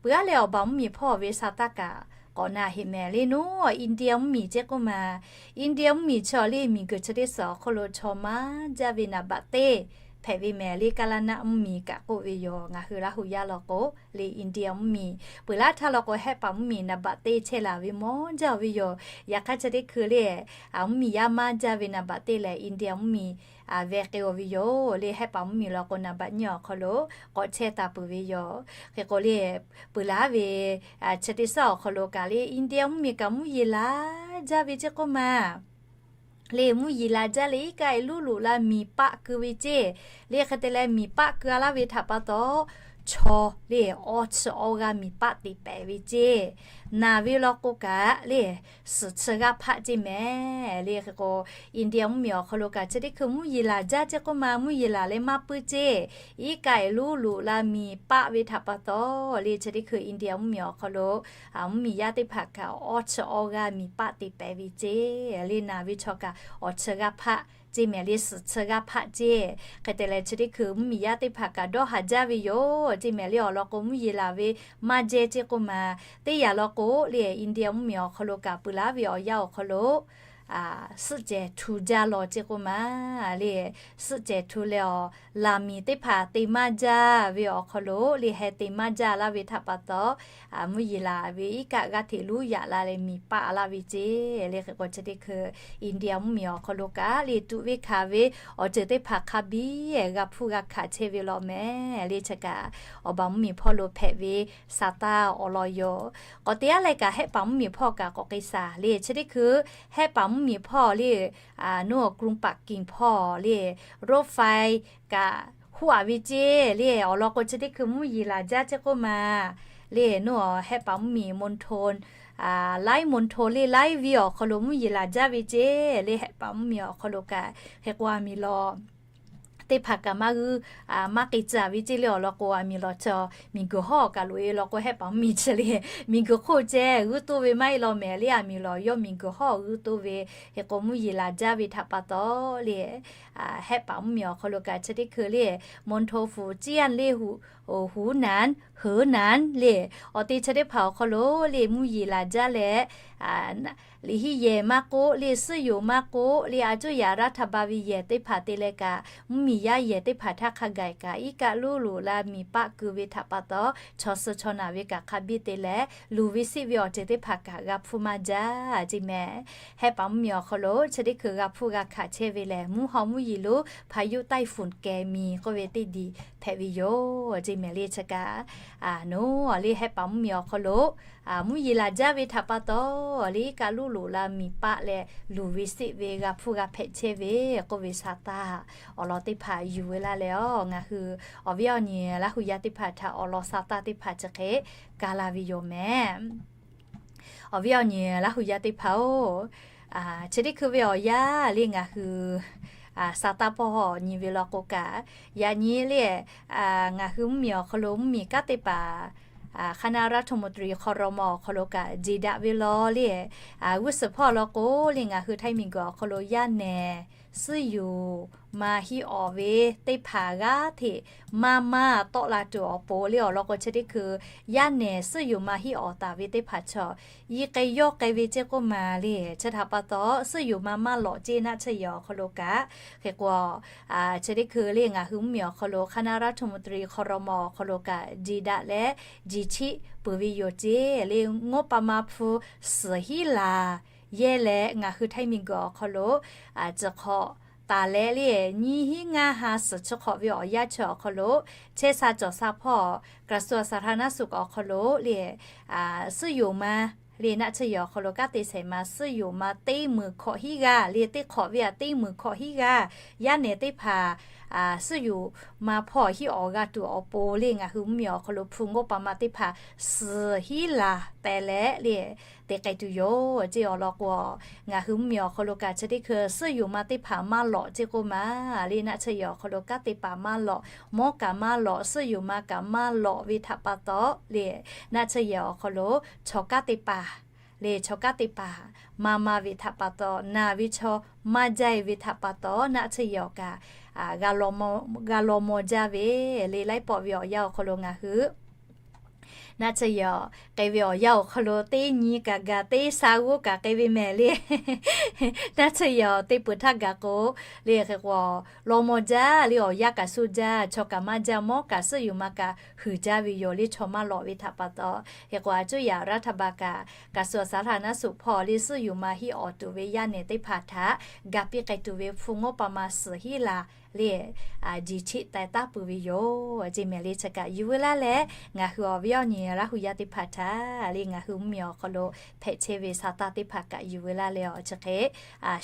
Peuˬ aˉ leh awˬ baˬ mvuhˇ miˬ hpawˇ ve sa taˇ kaꞈ k'awꞈ na heꞈ mehˍ le. Naˉ India mvuhˇ miˬ ceˇ k'oˆ ma, India mvuhˇ miˬ chi awˬ le miˬ guiˬ chi teˇ suhˍ awˬ hk'aw lo chaw maˇ jaˇ ve naˍ baꞈ teˇ hpehꞈ ve mehˍ le. Kaˇ laˇ naˆ mvuhˇ miˬ kaꞈ k'oˆ ve yoˬ. Ngaˬ hui Laˇ hu yaˇ law k'o le India mvuhˇ miˬ, peuˬ laˇ htaˇ law k'o hehˆ paˍ mvuhˇ miˬ naˍ baꞈ teˇ chehˇ laˬ ve mawˇ jaˇ ve yoˬ. Yaꞈ hk'aˇ chi teˇ hkui le mvuhˇ miˬ yaˇ maˇ jaˇ ve naˍ baꞈ teˇ lehˬ India mvuhˇ miˬ ve k'ai-o ve yoˬ le. Hehˆ paˍ mvuhˇ miˬ law k'o naˍ baꞈ nyiˇ awˬ hk'aw lo k'awꞈ chehˇ taˍ peuˬ ve yoˬ. Hk'e k'o le peuˬ laˇ ve chi teˇ suhˍ awˬ hk'aw lo kaꞈ le India mvuhˇ miˬ kaꞈ mvuhˇ yeˬ laˬ jaˇ ve ceˇ k'oˆ ma le, mvuhˇ yeˬ laˬ jaˇ leh iˉ kaˆ eˬ luˉ luꞈ la miˬ paˆ keu ve ceˇ le. Hk'e te leh miˬ paˆ keu a laˇ ve htaꞈ pa taw chaw le awˇ chi awˇ g'aˇ miˬ paˆ te pehˍ ve ceˇ. Naˬ ve law k'o kaꞈ le suhˍ chi g'aˇ hpaˆ ceˇ mehˍ le. Hk'e k'o India mvuhˇ miˬ awˬ hk'aw lo kaꞈ chi teˇ hkui mvuhˇ yeˬ laˬ jaˇ ceˇ k'oˆ ma, mvuhˇ yeˬ laˬ leh maˇ puiˉ ceˇ. Iˉ kaˆ eˬ luˉ luꞈ la miˬ paˆ ve htaꞈ pa taw le chi teˇ hkui India mvuhˇ miˬ awˬ hk'aw lo mvuhˇ miˬ yaˇ teˇ hpaˍ kaꞈ awˇ chi awˇ g'aˇ miˬ paˆ te pehˍ ve ceˇ le. Naˬ ve chaw kaꞈ awˬ chi g'aˇ hpaˆ ceˇ mehˍ le suhˍ chi g'aˇ hpaˆ ceˇ. Hk'e te leh chi teˇ hkui mvuhˇ miˬ yaˇ teˇ hpaˍ kaꞈ dawˇ haˍ jaˇ ve yoˬ ceˇ mehˍ le. Awˬ lawn k'o mvuhˇ yeˬ laˬ ve maˇ jehˇ ceˇ k'oˆ ma, teˇ yanˇ law k'o le India mvuhˇ miˬ awˬ hk'aw lo kaꞈ peuˬ laˇ ve awˬ yanˇ awˬ hk'aw lo suhˆ cehˬ htu jaˇ law ceˇ k'oˆ ma le. Suhˆ cehˬ htu leh awˬ laˬ miˬ teˇ hpaˍ te maˇ jaˇ ve awˬ hk'aw lo le heh te maˇ jaˇ laˇ ve htaꞈ pa taw mvuhˇ yeˬ laˬ ve iˉ kaˆ g'aˇ hteꞈ luˉ yaꞈ la leh miˬ paˆ laˇ ve ceˇ le. Hk'e k'o chi teˇ hkui India mvuhˇ miˬ awˬ hk'aw lo kaꞈ le tuꞈ ve hkanˍ ve awˬ ceuˬ teˇ hpaˍ hk'a biˇ g'a hpuˇ g'a hkanˍ chehˇ ve law mehˍ le. Chi kaꞈ awˬ baˬ mvuhˇ miˬ hpawˇ lo hpehꞈ ve sa taˇ awˬ lawn yoˬ. K'awꞈ te aˉ leh kaꞈ hehˆ paˍ mvuhˇ miˬ hpawˇ kaꞈ k'awꞈ k'ai shaˍ le. Chi teˇ hkui hehˆ paˍ mvuhˇ miˬ hpawˇ le nuˇ awˬ กรุงปักกิ่ง hpawˇ le รถไฟ kaꞈ huˉ aꞈ ve ceˇ le. Awˬ lawn k'o chi teˇ hkui mvuhˇ yeˬ laˬ jaˇ ceˇ k'oˆ ma le nuˇ awˬ hehˆ paˍ mvuhˇ miˬ มณฑล laiˉ มณฑล le laiˉ ve awˬ hk'aw lo mvuhˇ yeˬ laˬ jaˇ ve ceˇ le. Hehˆ paˍ mvuhˇ miˬ awˬ hk'aw lo kaꞈ hk'e k'o aˬ miˍ lawˬ teˇ hpaˍ kaꞈ maˇ g'uiˇ maˇ k'ai tcuh ve ceˇ le. Awˬ lawn k'o aˬ miˍ lawˬ chi miˬ guiˬ hawˉ kaꞈ loꞈ e law k'o hehˆ paˍ mvuhˇ miˬ chi le miˬ guiˬ hk'oˆ ceh g'uiˇ toˇ ve maˇ heˆ law mehˍ le. Aˬ miˍ lawˬ yawˇ miˬ guiˬ hawˉ g'uiˇ toˇ ve hk'e k'o mvuhˇ yeˬ laˬ jaˇ ve htaꞈ pa taw le hehˆ paˍ mvuhˇ miˬ awˬ hk'aw lo kaꞈ chi teˇ hkui le มณฑล Fujian le 湖南 Henan le awˬ te chi teˇ hpaˍ awˬ hk'aw lo le mvuhˇ yeˬ laˬ jaˇ leh liꞈ hiˉ yehˬ maˇ k'oˆ le, suhˉ yoˍ maˇ k'oˆ le, a cuˇ yaꞈ raˇ htaꞈ ba ve yehˬ teˇ hpaˍ te leh kaꞈ, mvuhˇmiˬ yaˇ yehˬ teˇ hpaˍ htaˇ hk'a gaˬ kaꞈ iˉ kaˆ luˉ loꞈ la miˬ paˆ keu ve htaꞈ pa taw, chaw suh chaw naˬ ve kaꞈ hk'a biˇ te leh, luˬ ve siˆ ve awˬ ceuˬ teˇ hpaˍ kaꞈ g'a hpuˇ maˇ jaˇ ceˇ mehˍ. Hehˆ paˍ mvuhˇmiˬ awˬ hk'aw lo chi teˇ hkui g'a hpuˇ g'a hkanˍ chehˇ ve lehˬ, mvuhˇ haw mvuhˇ yeˬ lo พายุไต้ฝุ่นแกมี k'oˆ ve teˇ diˬ hpehꞈ ve yoˬ ceˇ mehˍ le. Chi kaꞈ, a, nawˬ le hehˆ paˍ mvuhˇmiˬ awˬ hk'aw lo mvuhˇ yeˬ laˬ jaˇ ve htaꞈ pa taw, le iˉ kaˆ luˉ loꞈ la miˬ paˆ leh luˬ ve siˆ ve g'a hpuˇ g'a hpehꞈ chehˇ ve k'oˆ ve sa taˇ awˬ lawn teˇ hpaˍ yuˬ ve laˇ leh, a, ngaˬ hui awˬ viˉ awˬ nyi Laˇ hu yaˇ teˇ hpaˍ htaꞈ awˬ lawn sa taˇ teˇ hpaˍ chi hk'e ka la ve yoˬ mehˍ. Awˬ viˉ awˬ nyi Laˇ hu yaˇ teˇ hpaˍ-oˬ, chi teˇ hkui ve awˬ yanˇ le ngaˬ hui sa taˇ pawˇ haw nyi ve law k'o kaꞈ, yaꞈ nyi le ngaˬ hui mvuhˇmiˬ awˬ hk'aw lo mvuhˇmiˬ kanˉ teˇ hpaˍ คณะรัฐมนตรี ครม. awˬ hk'aw lo kaꞈ jeˬ daꞈ ve law le, g'uˇ suhˍ hpawˇ law k'o le ngaˬ hui Htaiˇ miˬguiˬ awˬ hk'aw lo yaˇ nehˬ suhˉ yoˍ ma hiˆ awˍ ve teˇ hpaˍ g'aˇ hteꞈ maˇ maˇ tawˆ la tuˬ awˬ pon le awˬ lawn k'o chi teˇ hkui yaˇ nehˬ suhˉ yoˍ ma hiˆ awˍ taˍ ve teˇ hpaˍ chaw yi k'ai yawˇ k'ai ve ceˇ k'oˆ ma le. Chi htaꞈ pa taw suhˉ yoˍ ma maˇ lawꞈ ceˇ naˆ tsuhˇ yehˬ awˬ hk'aw lo kaꞈ, hk'e k'o chi teˇ hkui le ngaˬ hui mvuhˇmiˬ awˬ hk'aw lo คณะรัฐมนตรี ครม. awˬ hk'aw lo kaꞈ jeˬ daꞈ leh jeˬ chiˆ peuˬ ve yoˬ ceˇ le. งบประมาณ hpu suhˍ hiˉ laˬ yehˇ leh ngaˬ hui Htaiˇ miˬguiˬ awˬ hk'aw lo tcuh hk'awꞈ taˍ leh le nyiˇ hinˉ ngaˇ ha suhˍ chi hk'awꞈ ve awˬ yanˇ chi awˬ hk'aw lo chehˇ sha cawˬ sha hpawˇ กระทรวงสาธารณสุข awˬ hk'aw lo le suhˉ yoˍ ma le naˆ tsuhˇ yehˬ awˬ hk'aw lo kanˉ te shehˍ ma suhˉ yoˍ ma teˇ meunˍ hkawꞈ hiˉ g'aˇ le teˇ hk'awꞈ ve aꞈ teˇ meunˍ hkawꞈ hiˉ g'aˇ yaˇ nehˬ teˇ hpaˍ suhˉ yoˍ ma hpawˇ hiˉ awˍ g'a tuˬ awˬ pon le ngaˬ hui mvuhˇmiˬ awˬ hk'aw lo hpu งบประมาณ teˇ hpaˍ suhˍ hiˉ laˬ teh leh le te k'ai tuˬ yoˬ ceˇ awˬ lawn k'o, ngaˬ hui mvuhˇmiˬ awˬ hk'aw lo kaꞈ chi teˇ hkui suhˉ yoˍ ma teˇ hpaˍ maˇ lawꞈ ceˇ k'oˆ ma le naˆ tsuhˇ yehˬ awˬ hk'aw lo kanˉ te paˍ maˇ lawꞈ, mawˉ kaꞈ maˇ lawꞈ, suhˉ yoˍ ma kaꞈ maˇ lawꞈ ve htaꞈ pa taw le naˆ tsuhˇ yehˬ awˬ hk'aw lo chaw kanˉ te paˍ le chaw kanˉ te paˍ maˇ maˇ ve htaꞈ pa taw naˬ ve chaw maˇ jaˇ ve htaꞈ pa taw naˆ tsuhˇ yehˬ awˬ kaꞈ g'a law maw jaˇ ve le laiˉ pawˆ ve awˬ yanˇ awˬ hk'aw lo ngaˬ hui naˆ tsuhˇ yehˬ k'ai ve awˬ yanˇ awˬ hk'aw lo teˇ nyi kaꞈ gaˬ teˇ sha g'uˇ kaꞈ k'ai ve mehˍ le. Naˆ tsuhˇ yehˬ te peuˬ htaˇ gaˬ k'o le hk'e k'o law maw jaˇ le awˬ yanˇ kaꞈ shu jaˇ, chaw kaꞈ maˇ jaˇ, mawˉ kaꞈ suhˉ yoˍ ma kaꞈ huiˍ jaˇ ve yoˬ le chaw maˇ lawꞈ ve htaꞈ pa taw. Hk'e k'o a cuˇ yaꞈ รัฐบาล kaꞈ กระทรวงสาธารณสุข hpawˇ le suhˉ yoˍ ma hiˉ awˍ tuˬ ve yaˇ nehˬ teˇ hpaˍ htaꞈ ga piˇ k'ai tuˬ ve hpu งบประมาณ suhˍ hiˉ laˬ le jeˬ chiˆ taiˍ taˉ peuˬ ve yoˬ ceˇ mehˍ le. Chi kaꞈ yuˬ veu laˇ leh ngaˬ hui awˬ viˉ awˬ nyi Laˇ hu yaˇ teˇ hpaˍ htaꞈ le ngaˬ hui mvuhˇmiˬ awˬ hk'aw lo hpehꞈ chehˇ ve sa taˇ teˇ hpaˍ kaꞈ yuˬ veu laˇ leh awˬ chi hk'e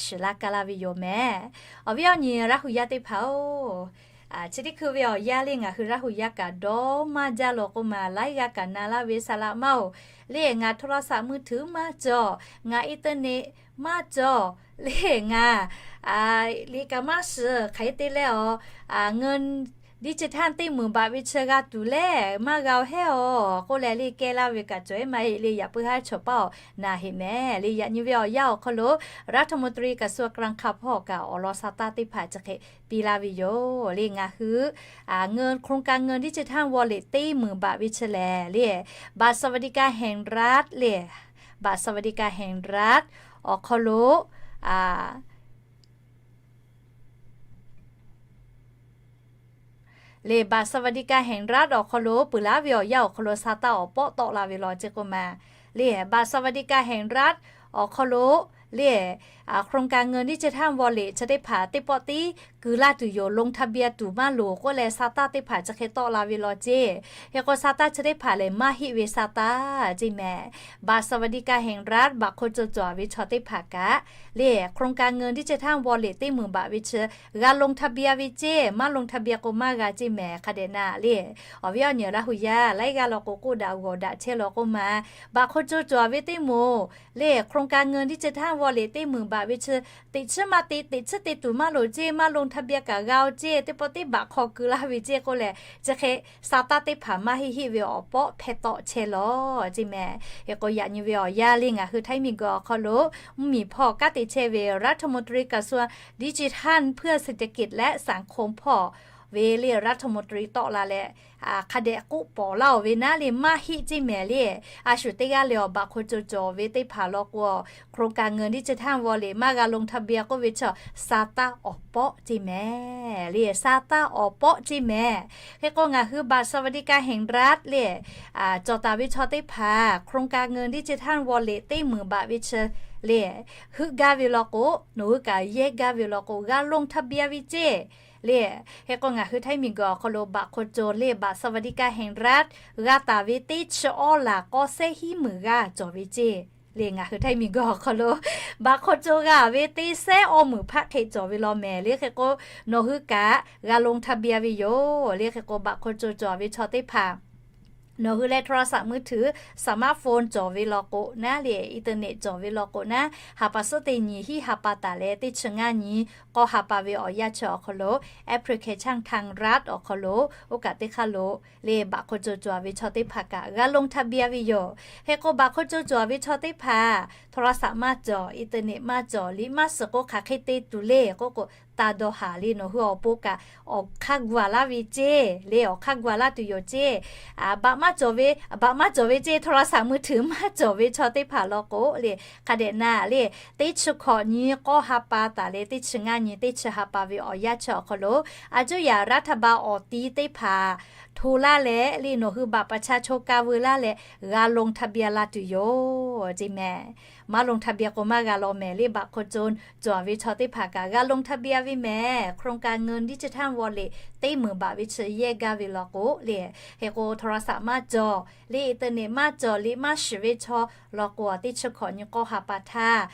shiˍ laˇ kaˇ laˇ ve yoˬ mehˍ. Awˬ viˉ awˬ nyi Laˇ hu yaˇ teˇ hpaˍ-oˬ, chi teˇ hkui ve awˬ yanˇ le ngaˬ hui Laˇ hu yaˇ kaꞈ dawˇ maˇ jaˇ law k'oˆ ma laiˉ g'aˇ kaꞈ na laˇ ve saˍ laꞈ ma-oˬ, le ngaˬ โทรศัพท์มือถือ maˇ cawˬ, ngaˬ internet maˇ cawˬ, le ngaˬ liꞈ kaꞈ maˇ shiˍ hk'aˬ hk'e te leh awˬ เงินดิจิทัล teˇ meunˍ baꞈ ve chi g'a tuˬ leh maˇ g'a-oˬ hehˉ-oˬ k'oˆ leh le kehˇ laˇ ve kaꞈ cawˬ ehˉ maˇ heˆ le. Yaꞈ puiˉ haˉ chaw paˇ-oˬ na heꞈ mehˍ le. Yaꞈ nyi ve awˬ yanˇ awˬ hk'aw lo รัฐมนตรีกระทรวงการคลัง hpawˇ kaꞈ awˬ lawn sa taˇ teˇ hpaˍ chi hk'e piˇ laˇ ve yoˬ le. Ngaˬ hui โครงการเงินดิจิทัลวอลเล็ต teˇ meunˍ baꞈ ve chi lehˬ le บัตรสวัสดิการแห่งรัฐ le บัตรสวัสดิการแห่งรัฐ awˬ hk'aw lo le บัตรสวัสดิการแห่งรัฐ awˬ hk'aw lo peuˬ laˇ ve awˬ yanˇ awˬ hk'aw lo sa taˇ awˬ pawˆ tawˆ la ve law ceˇ k'oˆ ma le บัตรสวัสดิการแห่งรัฐ awˬ hk'aw lo le โครงการเงินดิจิทัลวอลเล็ต chi teˇ hpaˍ teˇ pawˆ tiˉ keu laˇ tuˬ yoˬ, ลงทะเบียน tuˬ maˇ loˍ k'oˆ leh sa taˇ teˇ hpaˍ chi hk'e tawˆ la ve law ceˇ. Hk'e k'o sa taˇ chi teˇ hpaˍ lehˬ maˇ heˆ ve sa taˇ ceˇ mehˍ. บัตรสวัสดิการแห่งรัฐ baꞈ hk'aw co cawˬ ve chaw teˇ hpaˍ kaꞈ le โครงการเงินดิจิทัลวอลเล็ต teˇ meunˍ baꞈ ve chi g'a ลงทะเบียน ve ceˇ, maˇ ลงทะเบียน k'o maˇ g'a ceˇ mehˍ. Hk'a dehꞈ na le awˬ viˉ awˬ nyi Laˇ hu yaˇ laiˉ g'aˇ law k'o k'oˆ daꞈ g'awˬ daꞈ chehˇ law k'oˆ ma, baꞈ hk'aw co cawˬ ve teˇ moˍ le โครงการเงินดิจิทัลวอลเล็ต teˇ meunˍ baꞈ ve chi teꞈ chiˉ maˇ te, teꞈ chiˉ te tuˬ maˇ loˍ ceˇ, maˇ ลงทะเบียน kaꞈ g'a-oˬ ceˇ, teˇ pawˆ tiˉ baꞈ hk'aw keu laˇ ve ceˇ k'oˆ leh chi hk'e sa taˇ teˇ hpaˍ maˇ heˆ heˆ ve awˬ pawˆ hpehˇ tawˆ chehˇ law ceˇ mehˍ. Hk'e k'o yaꞈ nyi ve awˬ yanˇ le ngaˬ hui Htaiˇ miˬguiˬ awˬ hk'aw lo mvuhˇmiˬ hpawˇ kanˉ te chehˇ ve รัฐมนตรีกระทรวงดิจิทัลเพื่อเศรษฐกิจและสังคม hpawˇ ve le รัฐมนตรี tawˆ la leh, hk'a dehꞈ k'oˆ pawˍ laˇ-oˬ ve naˉ le maˇ heˆ ceˇ mehˍ le. A shu teˇ g'aˇ le awˬ บัตรคนจน cawˬ ve teˇ hpaˍ law k'o, โครงการเงินดิจิทัลวอลเล็ต maˇ g'a ลงทะเบียน k'oˆ ve chaw, sa taˇ awˬ pawˆ ceˇ mehˍ le, sa taˇ awˬ pawˆ ceˇ mehˍ. Hk'e k'o ngaˬ hui บัตรสวัสดิการแห่งรัฐ le cawˬ taˍ ve chaw teˇ hpaˍ, โครงการเงินดิจิทัลวอลเล็ต teˇ meunˍ บัตร ve chi le heuˆ gaˇ ve law k'o, nawˬ hui kaꞈ yehˇ gaˇ ve law k'o, g'a ลงทะเบียน ve ceˇ le. Hk'e k'o ngaˬ hui ไทย miˬguiˬ awˬ hk'aw lo บัตรคนจน le บัตรสวัสดิการแห่งรัฐ g'a taˍ ve teˇ chi awˇ laˬ k'awˇ sehˉ hiˉ meunˍ g'aˇ cawˬ ve ceˇ le. Ngaˬ hui ไทย miˬguiˬ awˬ hk'aw lo บัตรคนจน g'a ve teˇ sehˉ awˇ meunˍ hpaˆ hk'e cawˬ ve law mehˍ le. Hk'e k'o nawˬ hui kaꞈ g'a ลงทะเบียน ve yoˬ le. Hk'e k'o บัตรคนจน cawˬ ve chaw teˇ hpaˍ, nawˬ hui leh โทรศัพท์มือถือ สมาร์ทโฟน cawˬ ve law k'o naˉ le, internet cawˬ ve law k'o naˉ, ha pa suhˉ teˇ nyi hiˉ ha pa taˍ leh teˇ chi ngaˇ nyi k'awˇ ha pa ve awˬ yanˇ chi awˬ hk'aw lo, แอปพลิเคชันทางรัฐ awˬ hk'aw lo, oˇ kaꞈ teˇ hk'aˇ lo le บัตรคนจน cawˬ ve chaw teˇ hpaˍ kaꞈ g'a ลงทะเบียน ve yoˬ. Hk'e k'o บัตรคนจน cawˬ ve chaw teˇ hpaˍ โทรศัพท์ maˇ cawˬ, internet maˇ cawˬ, liꞈ maˇ suhˍ k'o hk'aˬ hk'e te tuˬ le k'oˆ k'o, taˇ dawˇ haˍ le. Nawˬ hui awˬ pon kaꞈ awˬ hk'aˇ gu-a laˇ ve ceˇ le, awˬ hk'aˇ gu-a laˇ tuˬ yoˬ ceˇ. บัตร maˇ cawˬ ve, บัตร maˇ cawˬ ve ceˇ, โทรศัพท์มือถือ maˇ cawˬ ve chaw teˇ hpaˍ law k'o le, hk'a dehꞈ na le, teˇ chi hkawꞈ nyi k'awˇ ha pa taˍ leh teˇ chi ngaˇ nyi teˇ chi ha pa ve awˬ yanˇ chi awˬ hk'aw lo, a cuˇ yaꞈ รัฐบาล awˬ ti teˇ hpaˍ hto laˇ leh le, nawˬ hui บัตรประชาชน ka veu laˇ leh g'a ลงทะเบียน la tuˬ yoˬ ceˇ mehˍ. Maˇ ลงทะเบียน k'o maˇ g'a law mehˍ le. บัตรคนจน cawˬ ve chaw teˇ hpaˍ kaꞈ g'a ลงทะเบียน ve mehˍ. โครงการเงินดิจิทัลวอลเล็ต teˇ meunˍ บัตร ve chi yehˇ gaˇ ve law k'o le, hk'e k'o โทรศัพท์ maˇ cawˬ le, internet maˇ cawˬ, liꞈ maˇ shiˍ ve chaw law k'o, teˇ chi hkawꞈ nyi k'awˇ ha pa htaˇ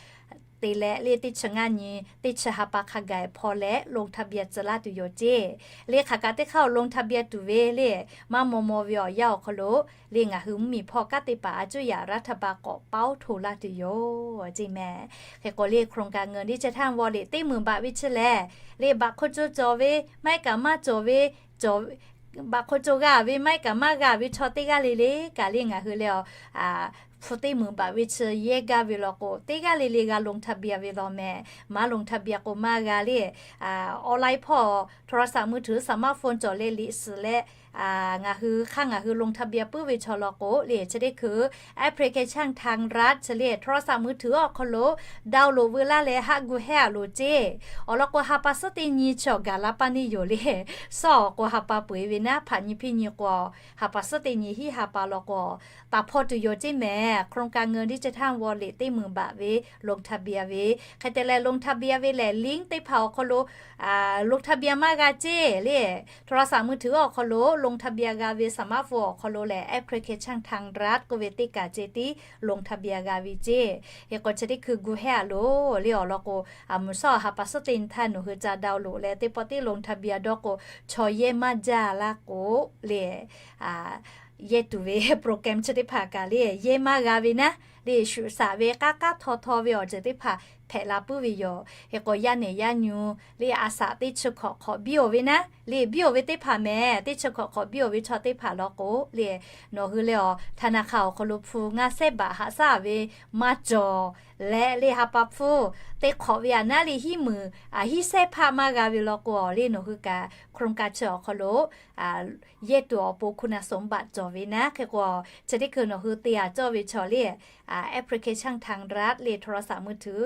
te leh le, teˇ chi ngaˇ nyi teˇ chi ha pa hk'a gaˬ hpaw leh ลงทะเบียน tcuh laˇ tuˬ yoˬ ceˇ. Le hk'aˬ kaꞈ teˇ hk'aˇ awˬ ลงทะเบียน tuˬ ve le, maˇ maw maw ve awˬ yanˇ awˬ hk'aw lo le, ngaˬ hui mvuhˇmiˬ hpawˇ kanˉ teˇ hpaˍ a cuˇ yaꞈ รัฐบาล k'awꞈ เป้า hto laˇ tuˬ yoˬ ceˇ mehˍ. Hk'e k'o le โครงการเงินดิจิทัลวอลเล็ต teˇ meunˍ บัตร ve chi lehˬ le, บัตรคนจน cawˬ ve maˇ heˆ kaꞈ maˇ cawˬ ve, บัตรคนจน g'a ve maˇ heˆ kaꞈ maˇ g'a ve chaw teˇ g'aˇ le le kaꞈ le, ngaˬ hui leh awˬ hpu teˇ meunˍ บัตร ve chi yehˇ gaˇ ve law k'o, teˇ g'aˇ le le g'a ลงทะเบียน ve law mehˍ. Maˇ ลงทะเบียน k'o maˇ g'a le. Online hpawˇ โทรศัพท์มือถือ สมาร์ทโฟน cawˬ leh liꞈ suhˍ leh ngaˬ hui hk'aˇ ngaˬ hui ลงทะเบียน puiˉ ve chaw law k'o le, chi teˇ hkui แอปพลิเคชันทางรัฐ chi le โทรศัพท์มือถือ awˬ hk'aw lo download veu laˇ leh haˆ gu hehˉ-a loˬ ceˇ. Awˬ lawn k'o ha pa suhˉ teˇ nyi chi awˬ gaˬ la paˇ neˇ yoˬ le. Suhˉ awˬ k'o ha pa peu-eˬ ve naˉ, hpaꞈ nyi hpiˇ nyi k'o, ha pa suhˉ teˇ nyi hiˉ ha pa law k'o, taˍ hpaw tuˬ yoˬ ceˇ mehˍ. โครงการเงินดิจิทัลวอลเล็ต teˇ meunˍ บัตร ve ลงทะเบียน ve, hk'e te leh ลงทะเบียน ve lehˬ, link teˇ hpaˍ awˬ hk'aw lo ลงทะเบียน maˇ g'a ceˇ le. โทรศัพท์มือถือ awˬ hk'aw lo ลงทะเบียน g'a ve, สมาร์ทโฟน awˬ hk'aw lo lehˬ แอปพลิเคชันทางรัฐ k'oˆ ve teˇ kaˬ ceh tiˉ ลงทะเบียน g'a ve ceˇ. Hk'e k'o chi teˇ hkui gu hehˉ-a loˬ le. Awˬ lawn k'o, a mvuhˬ suhˉ ha pa suhˉ teˇ nyi htaˇ nawˬ hui ca download leh teˇ pawˆ tiˉ ลงทะเบียน dawˇ k'o, chaw yehˇ maˇ jaˇ laˇ k'o le, yehˇ tuˬ ve program chi teˇ hpaˍ kaꞈ le yehˇ maˇ g'a ve naˉ le, shuꞈ shaꞈ ve k'aˉ k'aˉ htaw htaw ve awˬ ceuˬ teˇ hpaˍ hpehꞈ la puiˉ ve yoˬ. Hk'e k'o yaˇ nehˬ yaˇ nyu le, a shaꞈ teˇ chi hkawꞈ hk'awꞈ biˇ-oˬ ve naˉ le, biˇ-oˬ ve teˇ hpaˍ mehˍ. Teˇ chi hkawꞈ hk'awꞈ biˇ-oˬ ve chaw teˇ hpaˍ law k'o le, nawˬ hui leh awˬ ธนาคาร awˬ hk'aw lo hpu ngaˇ sehˉ บาท haꞈ shaˉ ve maˇ cawˬ leh le, ha pa hpu teˇ hk'awꞈ ve aꞈ naˉ le hiˉ meunˍ hiˉ sehˉ hpaˆ maˇ g'a ve law k'o le, nawˬ hui kaꞈ โครงการ chi awˬ hk'aw lo yehˇ tuˬ awˬ pon คุณสมบัติ cawˬ ve naˉ. Hk'e k'o chi teˇ hkui nawˬ hui te-a cawˇ ve chaw le, แอปพลิเคชันทางรัฐ le โทรศัพท์มือถือ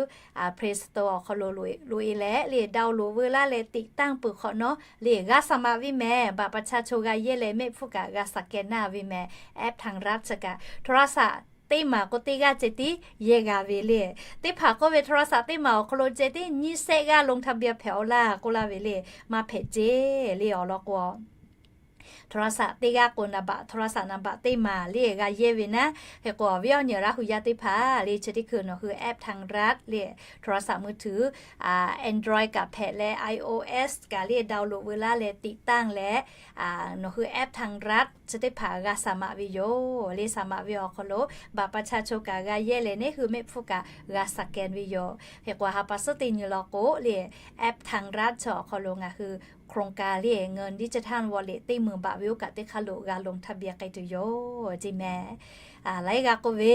Play Store awˬ hk'aw lo loꞈ-e leh le, download veu laˇ leh ติดตั้ง peuˬ hk'awꞈ nawˉ le, g'a สมัคร ve mehˍ. บัตรประชาชน g'a yehˇ leh mehˆ hpfuhˇ kaꞈ g'a สแกน naˇ ve mehˍ. แอปทางรัฐ chi kaꞈ โทรศัพท์ teˇ maˬ k'o teˇ g'aˇ ceh tiˉ yehˇ g'a ve le. Teˇ hpaˍ k'oˆ ve โทรศัพท์ teˇ maˬ awˬ hk'aw lo ceh tiˉ nyiˇ sehˆ g'aˇ ลงทะเบียน hpehꞈ-aw laˇ k'oˆ laˇ ve le, maˇ hpehꞈ ceˇ le. Awˬ lawn k'o โทรศัพท์ teˇ g'aˇ k'o naˍ baꞈ, โทรศัพท์ naˍ baꞈ teˇ maˬ le g'a yehˇ ve naˉ. Hk'e k'o awˬ viˉ awˬ nyi Laˇ hu yaˇ teˇ hpaˍ le, chi teˇ hkui nawˬ hui แอปทางรัฐ le โทรศัพท์มือถือ Android kaꞈ hpehꞈ leh iOS kaꞈ le download veu laˇ leh ติดตั้ง leh nawˬ hui แอปทางรัฐ chi teˇ hpaˍ g'a สมัคร ve yoˬ le. สมัคร ve awˬ hk'aw lo บัตรประชาชน kaꞈ g'a yehˇ leh neˇ hui mehˆ hpfuhˇ kaꞈ g'a สแกน ve yoˬ. Hk'e k'o ha pa suhˉ teˇ nyi law k'o le, แอปทางรัฐ chi awˬ hk'aw lo ngaˬ hui โครงการ le เงินดิจิทัลวอลเล็ต teˇ meunˍ บัตร ve oˇ kaꞈ teˇ hk'aˇ lo g'a ลงทะเบียน k'ai tuˬ yoˬ ceˇ mehˍ. Laiˉ g'aˇ k'oˆ ve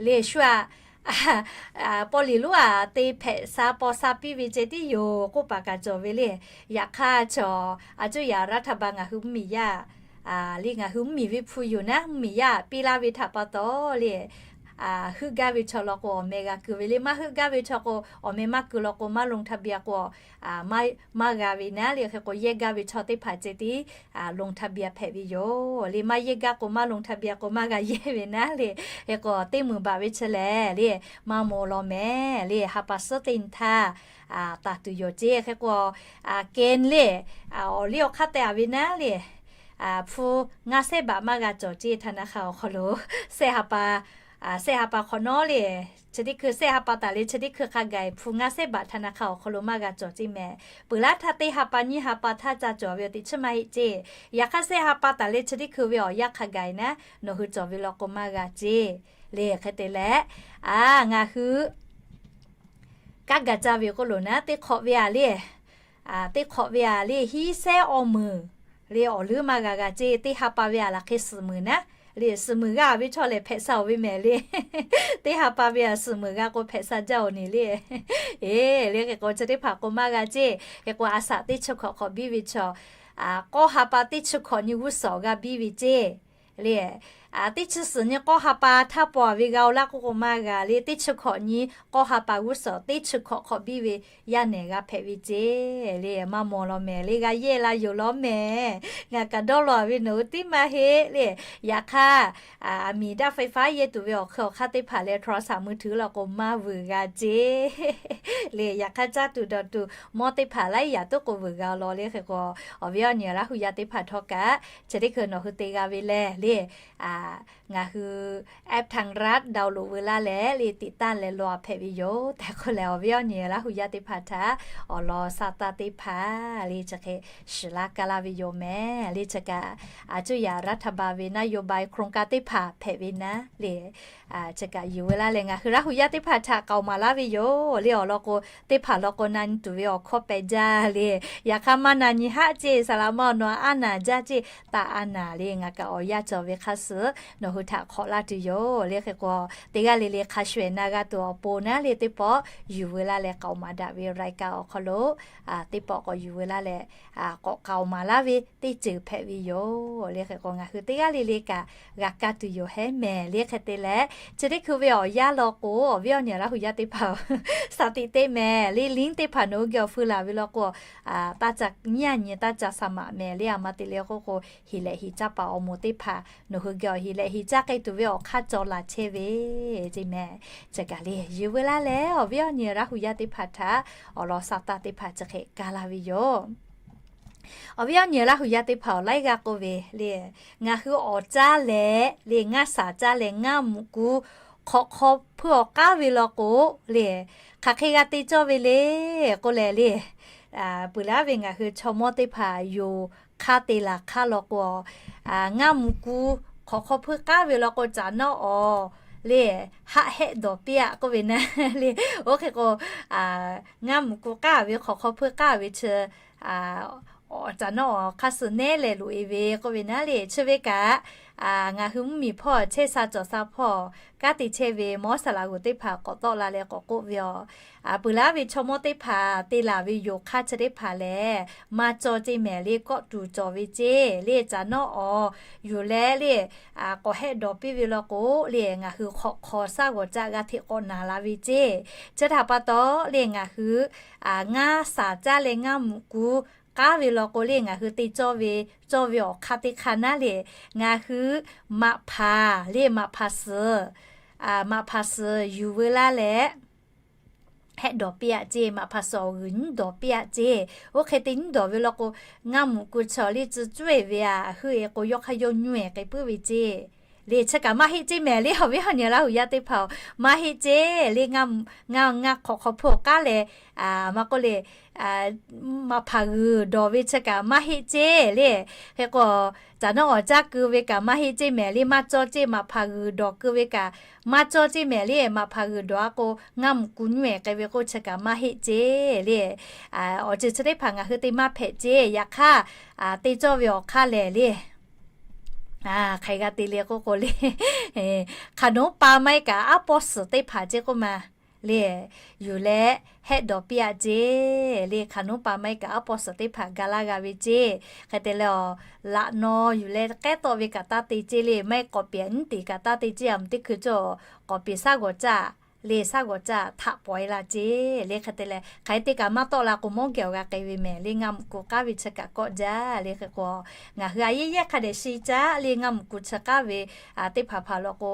le, shu aꞈ Paw liꞈ lonˉ aꞈ te hpehꞈ sha paw sha piˇ ve ceh tiˉ yoˬ k'oˆ paˍ kaꞈ cawˬ ve le. Yaꞈ hk'aˇ chaw, a cuˇ yaꞈ รัฐบาล ngaˬ hui mvuhˇmiˬ yaˇ le, ngaˬ hui mvuhˇmiˬ ve hpu yoˬ naˉ, mvuhˇmiˬ yaˇ piˇ laˇ ve htaꞈ pa taw le, heuˆ gaˇ ve chaw law k'o awˬ meh g'a keu ve le, maˇ heuˆ gaˇ ve chaw k'o awˬ meh maˇ keu law k'o maˇ ลงทะเบียน k'o maˇ g'a ve naˉ le. Hk'e k'o yehˇ gaˇ ve chaw teˇ hpaˍ ceh tiˉ ลงทะเบียน hpehꞈ ve yoˬ le. Maˇ yehˇ gaˇ k'o maˇ ลงทะเบียน k'o maˇ g'a yehˇ ve naˉ le. Hk'e k'o teˇ meunˍ baꞈ ve chi lehˬ le, maˇ maw law mehˍ le, ha pa suhˉ teˇ nyi htaˇ taˍ tuˬ yoˬ ceˇ. Hk'e k'o ken le, awˬ liˇ awˬ hk'aˇ teh a ve naˉ le, hpu ngaˇ sehˉ baꞈ maˇ g'a cawˬ ceˇ. ธนาคาร awˬ hk'aw lo sehˆ ha pa, sehˆ ha pa hk'awꞈ nawˉ le, chi teˇ hkui sehˆ ha pa taˍ le chi teˇ hkui hk'a gaˬ hpu ngaˇ sehˉ baꞈ ธนาคาร awˬ hk'aw lo maˇ g'a cawˬ ceˇ mehˍ. Peuˬ laˇ htaˇ teˇ ha pa nyiˇ ha pa htaˇ ca cawˬ ve awˬ teꞈ chiˇ maˇ heˆ ceˇ. Yaꞈ hk'aˇ sehˆ ha pa taˍ le chi teˇ hkui ve awˬ yanˇ hk'a gaˬ naˉ, nawˬ hui cawˬ ve law k'o maˇ g'a ceˇ le. Hk'e te leh, ngaˬ hui kanˉ ga caˇ ve k'oˆ loˬ naˉ, teˇ hk'awꞈ ve a le, teˇ hk'awꞈ ve a le hiˉ sehˉ awˇ meunˍ le awˬ leuˉ maˇ g'a g'a ceˇ. Teˇ ha pa ve a laˬ hk'e suhˍ meunˍ naˉ le, suhˍ meunˍ g'a ve chaw lehˬ hpehꞈ sha oˬ ve mehˍ le. Teˇ ha pa ve a suhˍ meunˍ g'a k'o hpehꞈ sha jaˇ oˬ ne le. E, le hk'e k'o chi teˇ hpaˍ k'o maˇ g'a ceˇ. Hk'e k'o a shaꞈ teˇ chi hkawꞈ hk'awꞈ biˇ ve chaw, k'awˇ ha pa teˇ chi hkawꞈ nyi g'uˇ suhˍ g'a biˇ ve ceˇ le. Teˇ chi suhˍ nyi k'awˇ ha pa htaˇ paw a ve g'a oˬ laˇ k'oˆ k'o maˇ g'a le. Teˇ chi hkawꞈ nyi k'awˇ ha pa g'uˇ suhˍ teˇ chi hkawꞈ hk'awꞈ biˇ ve yaˇ nehˬ g'a hpehꞈ ve ceˇ le. Maˇ maw law mehˍ le, g'a yehˇ la yoˬ law mehˍ. Ngaˬ kaꞈ dawˇ law a ve nawˬ hui tiˉ maˇ heˆ le. Yaꞈ hk'aˇ, aˬ miˍ daꞈ ไฟฟ้า yehˇ tuˬ ve awˬ hk'e awˬ hk'aˇ teˇ hpaˍ leh โทรศัพท์มือถือ law k'o maˇ vuiˬ g'a ceˇ le. Yaꞈ hk'aˇ caˇ tuˬ dawˬ tuˬ mawˇ teˇ hpaˍ laiˉ yaꞈ toˉ k'o vuiˬ g'a law le. Hk'e k'o awˬ viˉ awˬ nyi Laˇ hu yaˇ teˇ hpaˍ htawˇ kaꞈ chi teˇ hkui nawˬ hui te g'a ve leh le, ngaˬ hui แอปทางรัฐ download veu laˇ leh le ติดตั้ง leh law a hpehꞈ ve yoˬ tehꞈ k'oˆ leh, awˬ viˉ awˬ nyi Laˇ hu yaˇ teˇ hpaˍ htaꞈ awˬ lawn sha taˇ teˇ hpaˍ le chi hk'e shiˍ laˇ kaˇ laˇ ve yoˬ mehˍ le. Chi kaꞈ a cuˇ yaꞈ รัฐบาล ve นโยบาย โครงการ teˇ hpaˍ hpehꞈ ve naˉ le. Chi kaꞈ yuˬ veu laˇ leh ngaˬ hui Laˇ hu yaˇ teˇ hpaˍ htaꞈ k'aoˍ maˍ laˇ ve yoˬ le. Awˬ lawn k'o teˇ hpaˍ law k'o na nyi tuˬ ve awˬ hkawˇ pehꞈ jaˇ le. Yaꞈ hk'aˇ maˇ na nyi haˆ ceˇ, saˍ laꞈ ma awˬ nawˬ a naˍ jaˇ ceˇ, taˇ a naˍ le. Ngaˬ kaꞈ awˬ yanˇ cawˬ ve hk'a suhˍ nawˬ hui htaꞈ hk'awꞈ laˇ tuˬ yoˬ le. Hk'e k'o teˇ g'aˇ le le hk'a shuˍ ehˍ na g'a tuˬ awˬ pon naˉ le, teˇ pawˆ yuˬ veu laˇ leh k'aoˍ maˍ daꞈ ve รายการ awˬ hk'aw lo teˇ pawˆ k'awꞈ yuˬ veu laˇ leh k'awꞈ k'aoˍ maˍ laˇ ve teˇ ceuˬ hpehꞈ ve yoˬ le. Hk'e k'o ngaˬ hui teˇ g'aˇ le le kaꞈ g'a kaˇ tuˬ yoˬ hehˉ mehˍ le. Hk'e te leh chi teˇ hkui ve awˬ yanˇ law k'o awˬ viˉ awˬ nyi Laˇ hu yaˇ teˇ hpaˍ saˍ tiꞈ teˇ mehˍ le, link teˇ hpaˍ nawˬ hui geh awˬ feu laˬ ve law k'o, taˇ ca nyiˉ a nyi taˇ ca สมัคร mehˍ le. A ma te le k'oˆ k'o, heˍ lehꞈ heˍ caˇ paˍ awˬ moˍ teˇ hpaˍ nawˬ hui geh awˬ heˍ lehꞈ heˍ caˇ k'ai tuˬ ve awˬ hk'aˇ cawˬ laˬ chehˇ ve ceˇ mehˍ. Chi kaꞈ le yuˬ veu laˇ leh awˬ viˉ awˬ nyi Laˇ hu yaˇ teˇ hpaˍ htaꞈ awˬ lawn sha taˇ teˇ hpaˍ chi hk'e kaˇ laˇ ve yoˬ. Awˬ viˉ awˬ nyi Laˇ hu yaˇ teˇ hpaˍ awˬ laiˉ g'aˇ k'oˆ ve le, ngaˬ hui awˬ caˇ leh le, ngaˇ shaˍ caˇ leh ngaˇ muꞈ ku hk'awꞈ hk'aw hpuiˇ awˬ k'aˉ ve law k'o le, hk'aˬ hk'e g'a te cawˇ ve le k'oˆ leh le, peuˬ laˇ ve ngaˬ hui chaw mawˇ teˇ hpaˍ yoˬ hk'aˇ te laˬ hk'aˇ law k'o, ngaˇ muꞈ ku hk'awꞈ hk'aw hpuiˇ k'aˉ ve law k'o caꞈ nawˉ awˬ le, haˆ hehˆ dawˬ piˇ aꞈ k'oˆ ve naˉ le. Oˇ hk'e k'o, ngaˇ muꞈ ku k'aˉ ve hk'awꞈ hk'aw hpuiˇ k'aˉ ve chi caꞈ nawˉ awˬ hk'aˇ suh nehˉ leh loꞈ e ve k'oˆ ve naˉ le. Chi ve kaꞈ, ngaˬ hui mvuhˇmiˬ hpawˇ chehˇ sha cawˬ sha hpawˇ kanˉ te chehˇ ve mawˇ saˍ laꞈ g'oˍ teˇ hpaˍ k'awꞈ tawˆ la leh k'awꞈ k'oˆ ve aˬ, peuˬ laˇ ve chaw mawˇ teˇ hpaˍ te laˬ ve yoˬ hk'aˇ chi teˇ hpaˍ lehˬ maˇ cawˇ ceˇ mehˍ le. Kawˆ tuˬ cawˬ ve ceˇ le, caꞈ nawˉ awˬ yuˬ leh le, k'awꞈ hehˆ dawˬ piˇ ve law k'o le, ngaˬ hui hk'awꞈ hk'aw shaˉ g'awˬ caˆ g'a hteꞈ k'awꞈ naˍ la ve ceˇ. Chi htaꞈ pa taw le ngaˬ hui ngaˇ shaˍ caˇ leh ngaˇ muꞈ ku k'aˉ ve law k'o le, ngaˬ hui te cawˇ ve cawˇ ve awˬ hk'aˇ teˇ hk'aˇ naˉ le, ngaˬ hui maꞈ hpaˍ le, maꞈ hpaˍ suhˍ, maꞈ hpaˍ suhˍ yuˬ veu laˇ leh hehˆ dawˬ piˇ aꞈ ceˇ. Maꞈ hpaˍ suhˍ awˬ g'uiˬ nyiˉ dawˬ piˇ aꞈ ceˇ. Oˇ hk'e te nyiˉ dawˬ ve law k'o, ngaˇ muꞈ ku chaw le tcuh cuˇ e ve aꞈ, heuˆ e k'o yawˇ hk'aˇ yawˇ nyuˇ e k'ai puiˉ ve ceˇ. Le chi kaꞈ maˇ heˆ ceˇ mehˍ le. Awˬ viˉ awˬ nyi Laˇ hu yaˇ teˇ hpaˍ-oˬ, maˇ heˆ ceˇ le. Ngaˇ, ngaˇ hk'awꞈ hk'aw hpuiˇ awˬ k'aˉ leh, maˇ k'oˆ le, maꞈ hpaˍ g'uiˬ dawˬ ve chi kaꞈ maˇ heˆ ceˇ le. Hk'e k'o, caꞈ nawˉ awˬ caˇ keu ve kaꞈ maˇ heˆ ceˇ mehˍ le. Maˇ cawˇ ceˇ, maꞈ hpaˍ g'uiˬ dawˬ keu ve kaꞈ maˇ cawˇ ceˇ mehˍ le. Maꞈ hpaˍ g'uiˬ dawˬ a k'o ngaˇ muꞈ ku nyuˇ e k'ai ve k'oˆ chi kaꞈ maˇ heˆ ceˇ le. Awˬ ceuˬ chi teˇ hpaˍ ngaˬ hui te maˇ hpehꞈ ceˇ. Yaꞈ hk'aˇ, te cawˇ ve awˬ hk'aˇ lehˬ le, Hk'aˬ hk'e g'a te le k'oˆ k'o le, hk'aˬ nuˉ pa maˇ heˆ kaꞈ aˉ pawˇ suhˍ teˇ hpaˍ ceˇ k'oˆ ma le, yuˬ leh hehˆ dawˬ piˇ aꞈ ceˇ le. Hk'aˬ nuˉ pa maˇ heˆ kaꞈ aˉ pawˇ suhˍ teˇ hpaˍ ga laˇ g'a ve ceˇ. Hk'e te leh, laꞈ naw yuˬ leh k'ehˉ tawˆ ve kaꞈ taˇ te ceˇ le. Maˇ heˆ k'awꞈ peˍ nyiˉ teˍ kaꞈ taˇ te ceˇ. A mvuhˇ teˇ hkui cawˇ k'awꞈ peˍ shaˉ g'awˬ caˇ le, shaˉ g'awˬ caˇ htaꞈ pawˍ e la ceˇ le. Hk'e te leh, hk'aˬ hk'e te kaꞈ maˇ tawˆ la k'o, mawˇ geh awˬ g'a k'ai ve mehˍ le. Ngaˇ mvuhꞈ ku k'aˉ ve chi kaꞈ kawˆ jaˇ le. Hk'e k'o, ngaˬ hui a yehˉ yehˉ hk'a dehꞈ shi caˇ le. Ngaˇ mvuhꞈ ku chi k'aˉ ve teˇ hpaˍ hpaˍ law k'o,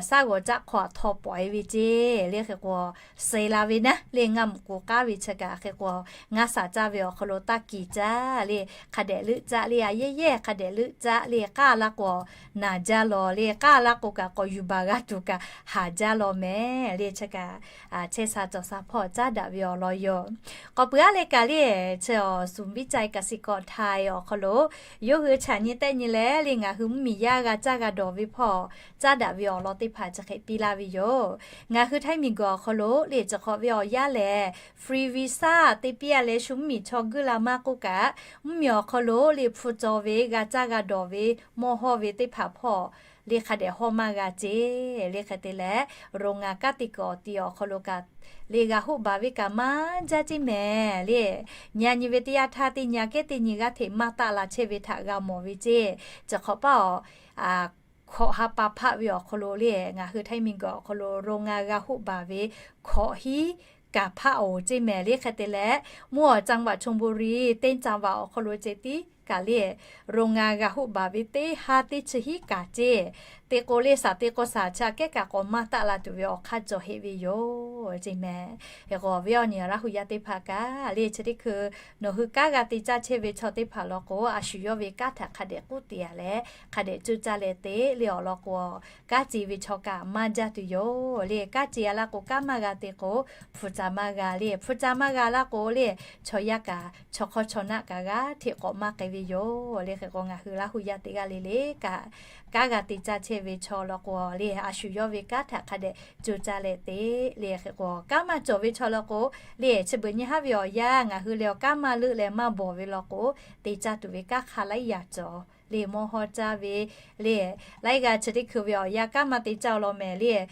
shaˉ g'awˬ caˇ hk'aw aꞈ htaw pawˍ e ve ceˇ le. Hk'e k'o, suh la ve naˉ le, ngaˇ mvuhꞈ ku k'aˉ ve chi kaꞈ. Hk'e k'o, ngaˇ shaˍ caˇ ve awˬ hk'aw lo taˇ kiˍ caˇ le. Hk'a dehꞈ leuˆ caˇ le. A yehˉ yehˉ hk'a dehꞈ leuˆ caˇ le. K'aˇ laˇ k'o, naˬ jaˇ law le. K'aˇ laˇ k'o kaꞈ, k'awꞈ yuˬ baˬ g'a tuˬ kaꞈ haˍ jaˇ law mehˍ le. Chi kaꞈ, chehˇ sha cawˬ sha hpawˇ caˉ daꞈ ve awˬ lawn yoˬ. K'awꞈ puiˉ aˉ le kaꞈ le, chi awˬ suˍ biˇ ca e kaꞈ shiˍ k'awꞈ hta e awˬ hk'aw lo, yawˇ hui chaꞈ nyi tehˆ nyi leh le, ngaˬ hui mvuhˇmiˬ yaˇ g'a caˇ g'a dawˬ ve hpawˇ caˉ daꞈ ve awˬ lawn teˇ hpaˍ chi hk'e piˇ laˇ ve yoˬ. Ngaˬ hui Htaiˇ miˬguiˬ awˬ hk'aw lo le, chi hk'awꞈ ve awˬ yanˇ lehˬ, free visa te piˇ a leh, shu mvuhˇmiˬ chaw guiˇ la maˇ k'oˆ kaꞈ, mvuhˇmiˬ awˬ hk'aw lo le hpu caw ve g'a caˇ g'a dawˬ ve mawˇ hawˇ ve teˇ hpaˍ hpawˇ le hk'a dehꞈ hawˇ maˇ g'a ceˇ le. Hk'e te leh, โรงงาน kaˉ te kuiˬ awˬ ti awˬ hk'aw lo kaꞈ le, g'a hoˆ baˬ ve kaꞈ maˇ jaˇ ceˇ mehˍ le. Nyi a nyi ve teˇ yanˇ htaˇ teˇ nyi a kehˉ teˇ nyi g'aˇ hteꞈ maˇ taˆ la chehˇ ve htaꞈ g'a mawˬ ve ceˇ. Chi hk'awꞈ paˇ awˬ hkawꞈ ha pa hpaˆ ve awˬ hk'aw lo le, ngaˬ hui Htaiˇ miˬguiˬ awˬ hk'aw lo โรงงาน g'a hoˆ baˬ ve hkawꞈ hiˉ kaˍ hpaˆ oˬ ceˇ mehˍ le. Hk'e te leh, mvuhˇ awˬ จังหวัดชลบุรี teˇ จังหวัด awˬ hk'aw lo ceh tiˉ kaꞈ le, โรงงาน g'a hoˆ baˬ ve teˇ ha teˇ chi hiˉ kaˍ ceˇ. Te k'o le, shaˍ te k'o shaˍ, chi aꞈ kehˉ kaꞈ k'awꞈ maˇ taˆ la tuˬ ve awˬ hk'aˇ cawˬ heˆ ve yoˬ ceˇ mehˍ. Hk'e k'o, awˬ viˉ awˬ nyi Laˇ hu yaˇ teˇ hpaˍ kaꞈ le, chi teˇ hkui nawˬ hui kanˉ g'a te caˇ chehˇ ve chaw teˇ hpaˍ law k'o, a shu yawˇ ve kanˉ htaꞈ hk'a dehꞈ k'uˉ te a leh, hk'a dehꞈ cuˇ caˇ leh te le awˬ lawn k'o, kanˉ ce ve chaw kaꞈ maˇ jaˇ tuˬ yoˬ le. Kanˉ ce a laˇ k'o, kanˉ maˇ g'a te k'o, hpu ca maˇ g'a le. Hpu ca maˇ g'a laˇ k'o le, chaw yaˇ kaꞈ, chaw hk'awˇ chaw naˆ kaꞈ g'aˇ hteꞈ k'awꞈ maˇ k'ai ve yoˬ le. Hk'e k'o, ngaˬ hui Laˇ hu yaˇ teˇ g'aˇ le le kaꞈ, kanˉ g'a te caˇ chehˇ ve chaw law k'o le, a shu yawˇ ve kanˉ htaꞈ hk'a dehꞈ cuˇ caˇ leh te le. Hk'e k'o, kanˉ maˇ cawˬ ve chaw law k'o le, chi beuꞈ nyi haˉ ve awˬ yanˇ ngaˬ hui le awˬ kanˉ maˇ leuˆ leh maˇ bawˬ ve law k'o, te caˇ tuˬ ve kanˉ hk'a laiˉ yaꞈ cawˬ le. Mawˇ hawˇ caˇ ve le, laiˉ g'aˇ chi teˇ hkui ve awˬ yanˇ kanˉ maˇ te caˇ law mehˍ le.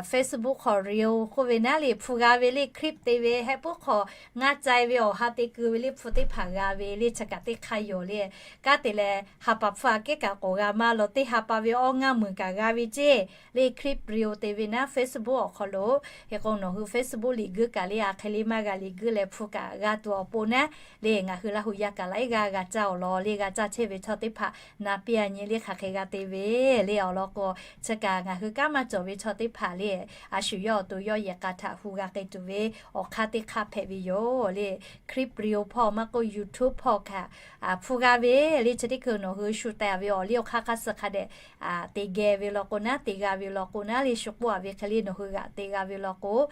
Facebook hk'aw reel k'oˆ ve naˉ le, hpu g'a ve le, clip te ve, heh puiˉ hk'aw ngaˇ cai ve awˬ ha te keu ve le, hpu teˇ hpaˍ g'a ve le, chi kaꞈ teˇ hk'aˇ yoˬ le. Kanˉ te leh ha pa hpu aꞈ kehˉ kaꞈ k'awꞈ g'a maˇ law, teˇ ha pa ve awˇ ngaˇ meunˍ kaꞈ g'a ve ceˇ le. Clip reel te ve naˉ Facebook awˬ hk'aw lo, hk'e k'o nawˬ hui Facebook liꞈ guiˇ kaꞈ le, a hk'e le maˇ g'a liꞈ guiˇ leh hpu kaꞈ g'a tuˬ awˬ pon naˉ le, ngaˬ hui Laˇ hu yaˇ kaꞈ laiˉ g'aˇ g'a caˇ awˬ lawn le, g'a caˇ chehˇ ve chaw teˇ hpaˍ na piˇ a nyi le, hk'aˬ hk'e g'a te ve le awˬ lawn k'o, chi kaꞈ ngaˬ hui kanˉ maˇ cawˬ ve chaw teˇ hpaˍ le, a shu yawˇ awˬ to yawˇ yehˬ k'a htaꞈ hu g'a k'ai tuˬ ve awˬ hk'aˇ teˇ hk'aˇ hpehꞈ ve yoˬ le. Clip reel hpawˇ maˇ k'oˆ YouTube hpawˇ kaꞈ hpu g'a ve le. Chi teˇ hkui nawˬ hui shu teh a ve awˬ liˇ awˬ hk'aˇ hk'aˇ suh hk'a dehꞈ te geh ve law k'o naˉ, te g'a ve law k'o naˉ le, shu k'oˆ a ve hk'e le nawˬ hui g'aꞈ te g'a ve law k'o,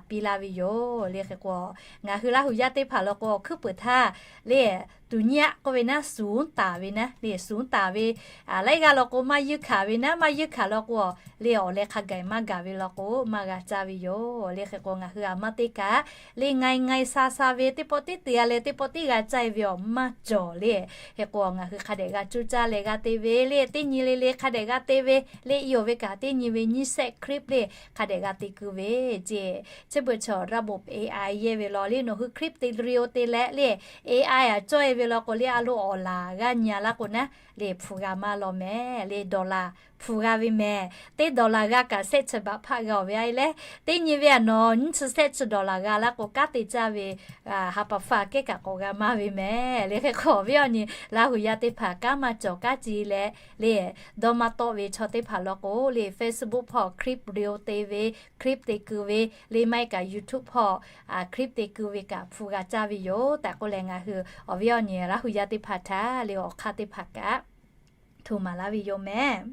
piˇ laˇ ve yoˬ le. Hk'e k'o, ngaˬ hui Laˇ hu yaˇ teˇ hpaˍ law k'o, awˬ hkuiˉ peuˍ htaˇ le, tuˍ nyiˇ aꞈ k'oˆ ve naˉ, suˍ taˍ ve naˉ le, suˍ taˍ ve laiˉ g'aˇ law k'o, maˇ yeunˇ hkanˍ ve naˉ, maˇ yeunˇ hkanˍ law k'o, le awˬ leh hk'a gaˬ maˇ gaˬ ve law k'o, maˇ g'a caˇ ve yoˬ le. Hk'e k'o, ngaˬ hui a maˇ teˇ kaꞈ le, nga nga sha sha ve teˇ pawˆ tiˉ te a leh, teˇ pawˆ tiˉ g'a caˇ ve awˬ maˇ cawˬ le. Hk'e k'o, ngaˬ hui hk'a dehꞈ g'a cuˇ caˇ leh g'a te ve le, teˇ nyi le le hk'a dehꞈ g'a te ve le, i awˬ ve kaꞈ teˇ nyi ve nyiˇ shehˆ clip le hk'a dehꞈ g'a te keu ve ceˇ. Chi beuꞈ chaw ระบบ AI yehˇ ve law le, nawˬ hui clip te, reel te leh le, AI aꞈ cawˇ e ve law k'o le, a lo awˬ laˬ g'a nyi a laˇ k'o naˉ le, hpu g'a maˇ law mehˍ le, dollar hpu g'a ve mehˍ. Teˇ dollar g'a kaꞈ shehˆ chi baꞈ hpaˆ g'a oˬ ve a e leh, teˇ nyi ve aꞈ nawˬ nyiˇ chi shehˆ chi dollar g'a laˇ k'o, kanˉ te caˇ ve ha pa hpu aꞈ kehˉ kaꞈ k'awꞈ g'a maˇ ve mehˍ le. Hk'e k'o, awˬ viˉ awˬ nyi Laˇ hu yaˇ teˇ hpaˍ kanˉ maˇ cawˬ kanˉ ci leh le, dawˇ maˇ tawˆ ve chaw teˇ hpaˍ law k'o le, Facebook hpawˇ clip reel te ve, clip te keu ve le, maˇ heˆ kaꞈ YouTube hpawˇ clip te keu ve kaꞈ hpu g'a caˇ ve yoˬ tehꞈ k'oˆ leh, ngaˬ hui awˬ viˉ awˬ nyi Laˇ hu yaˇ teˇ hpaˍ htaꞈ le awˬ hk'aˇ teˇ hpaˍ kaꞈ hto maˍ laˇ ve yoˬ mehˍ.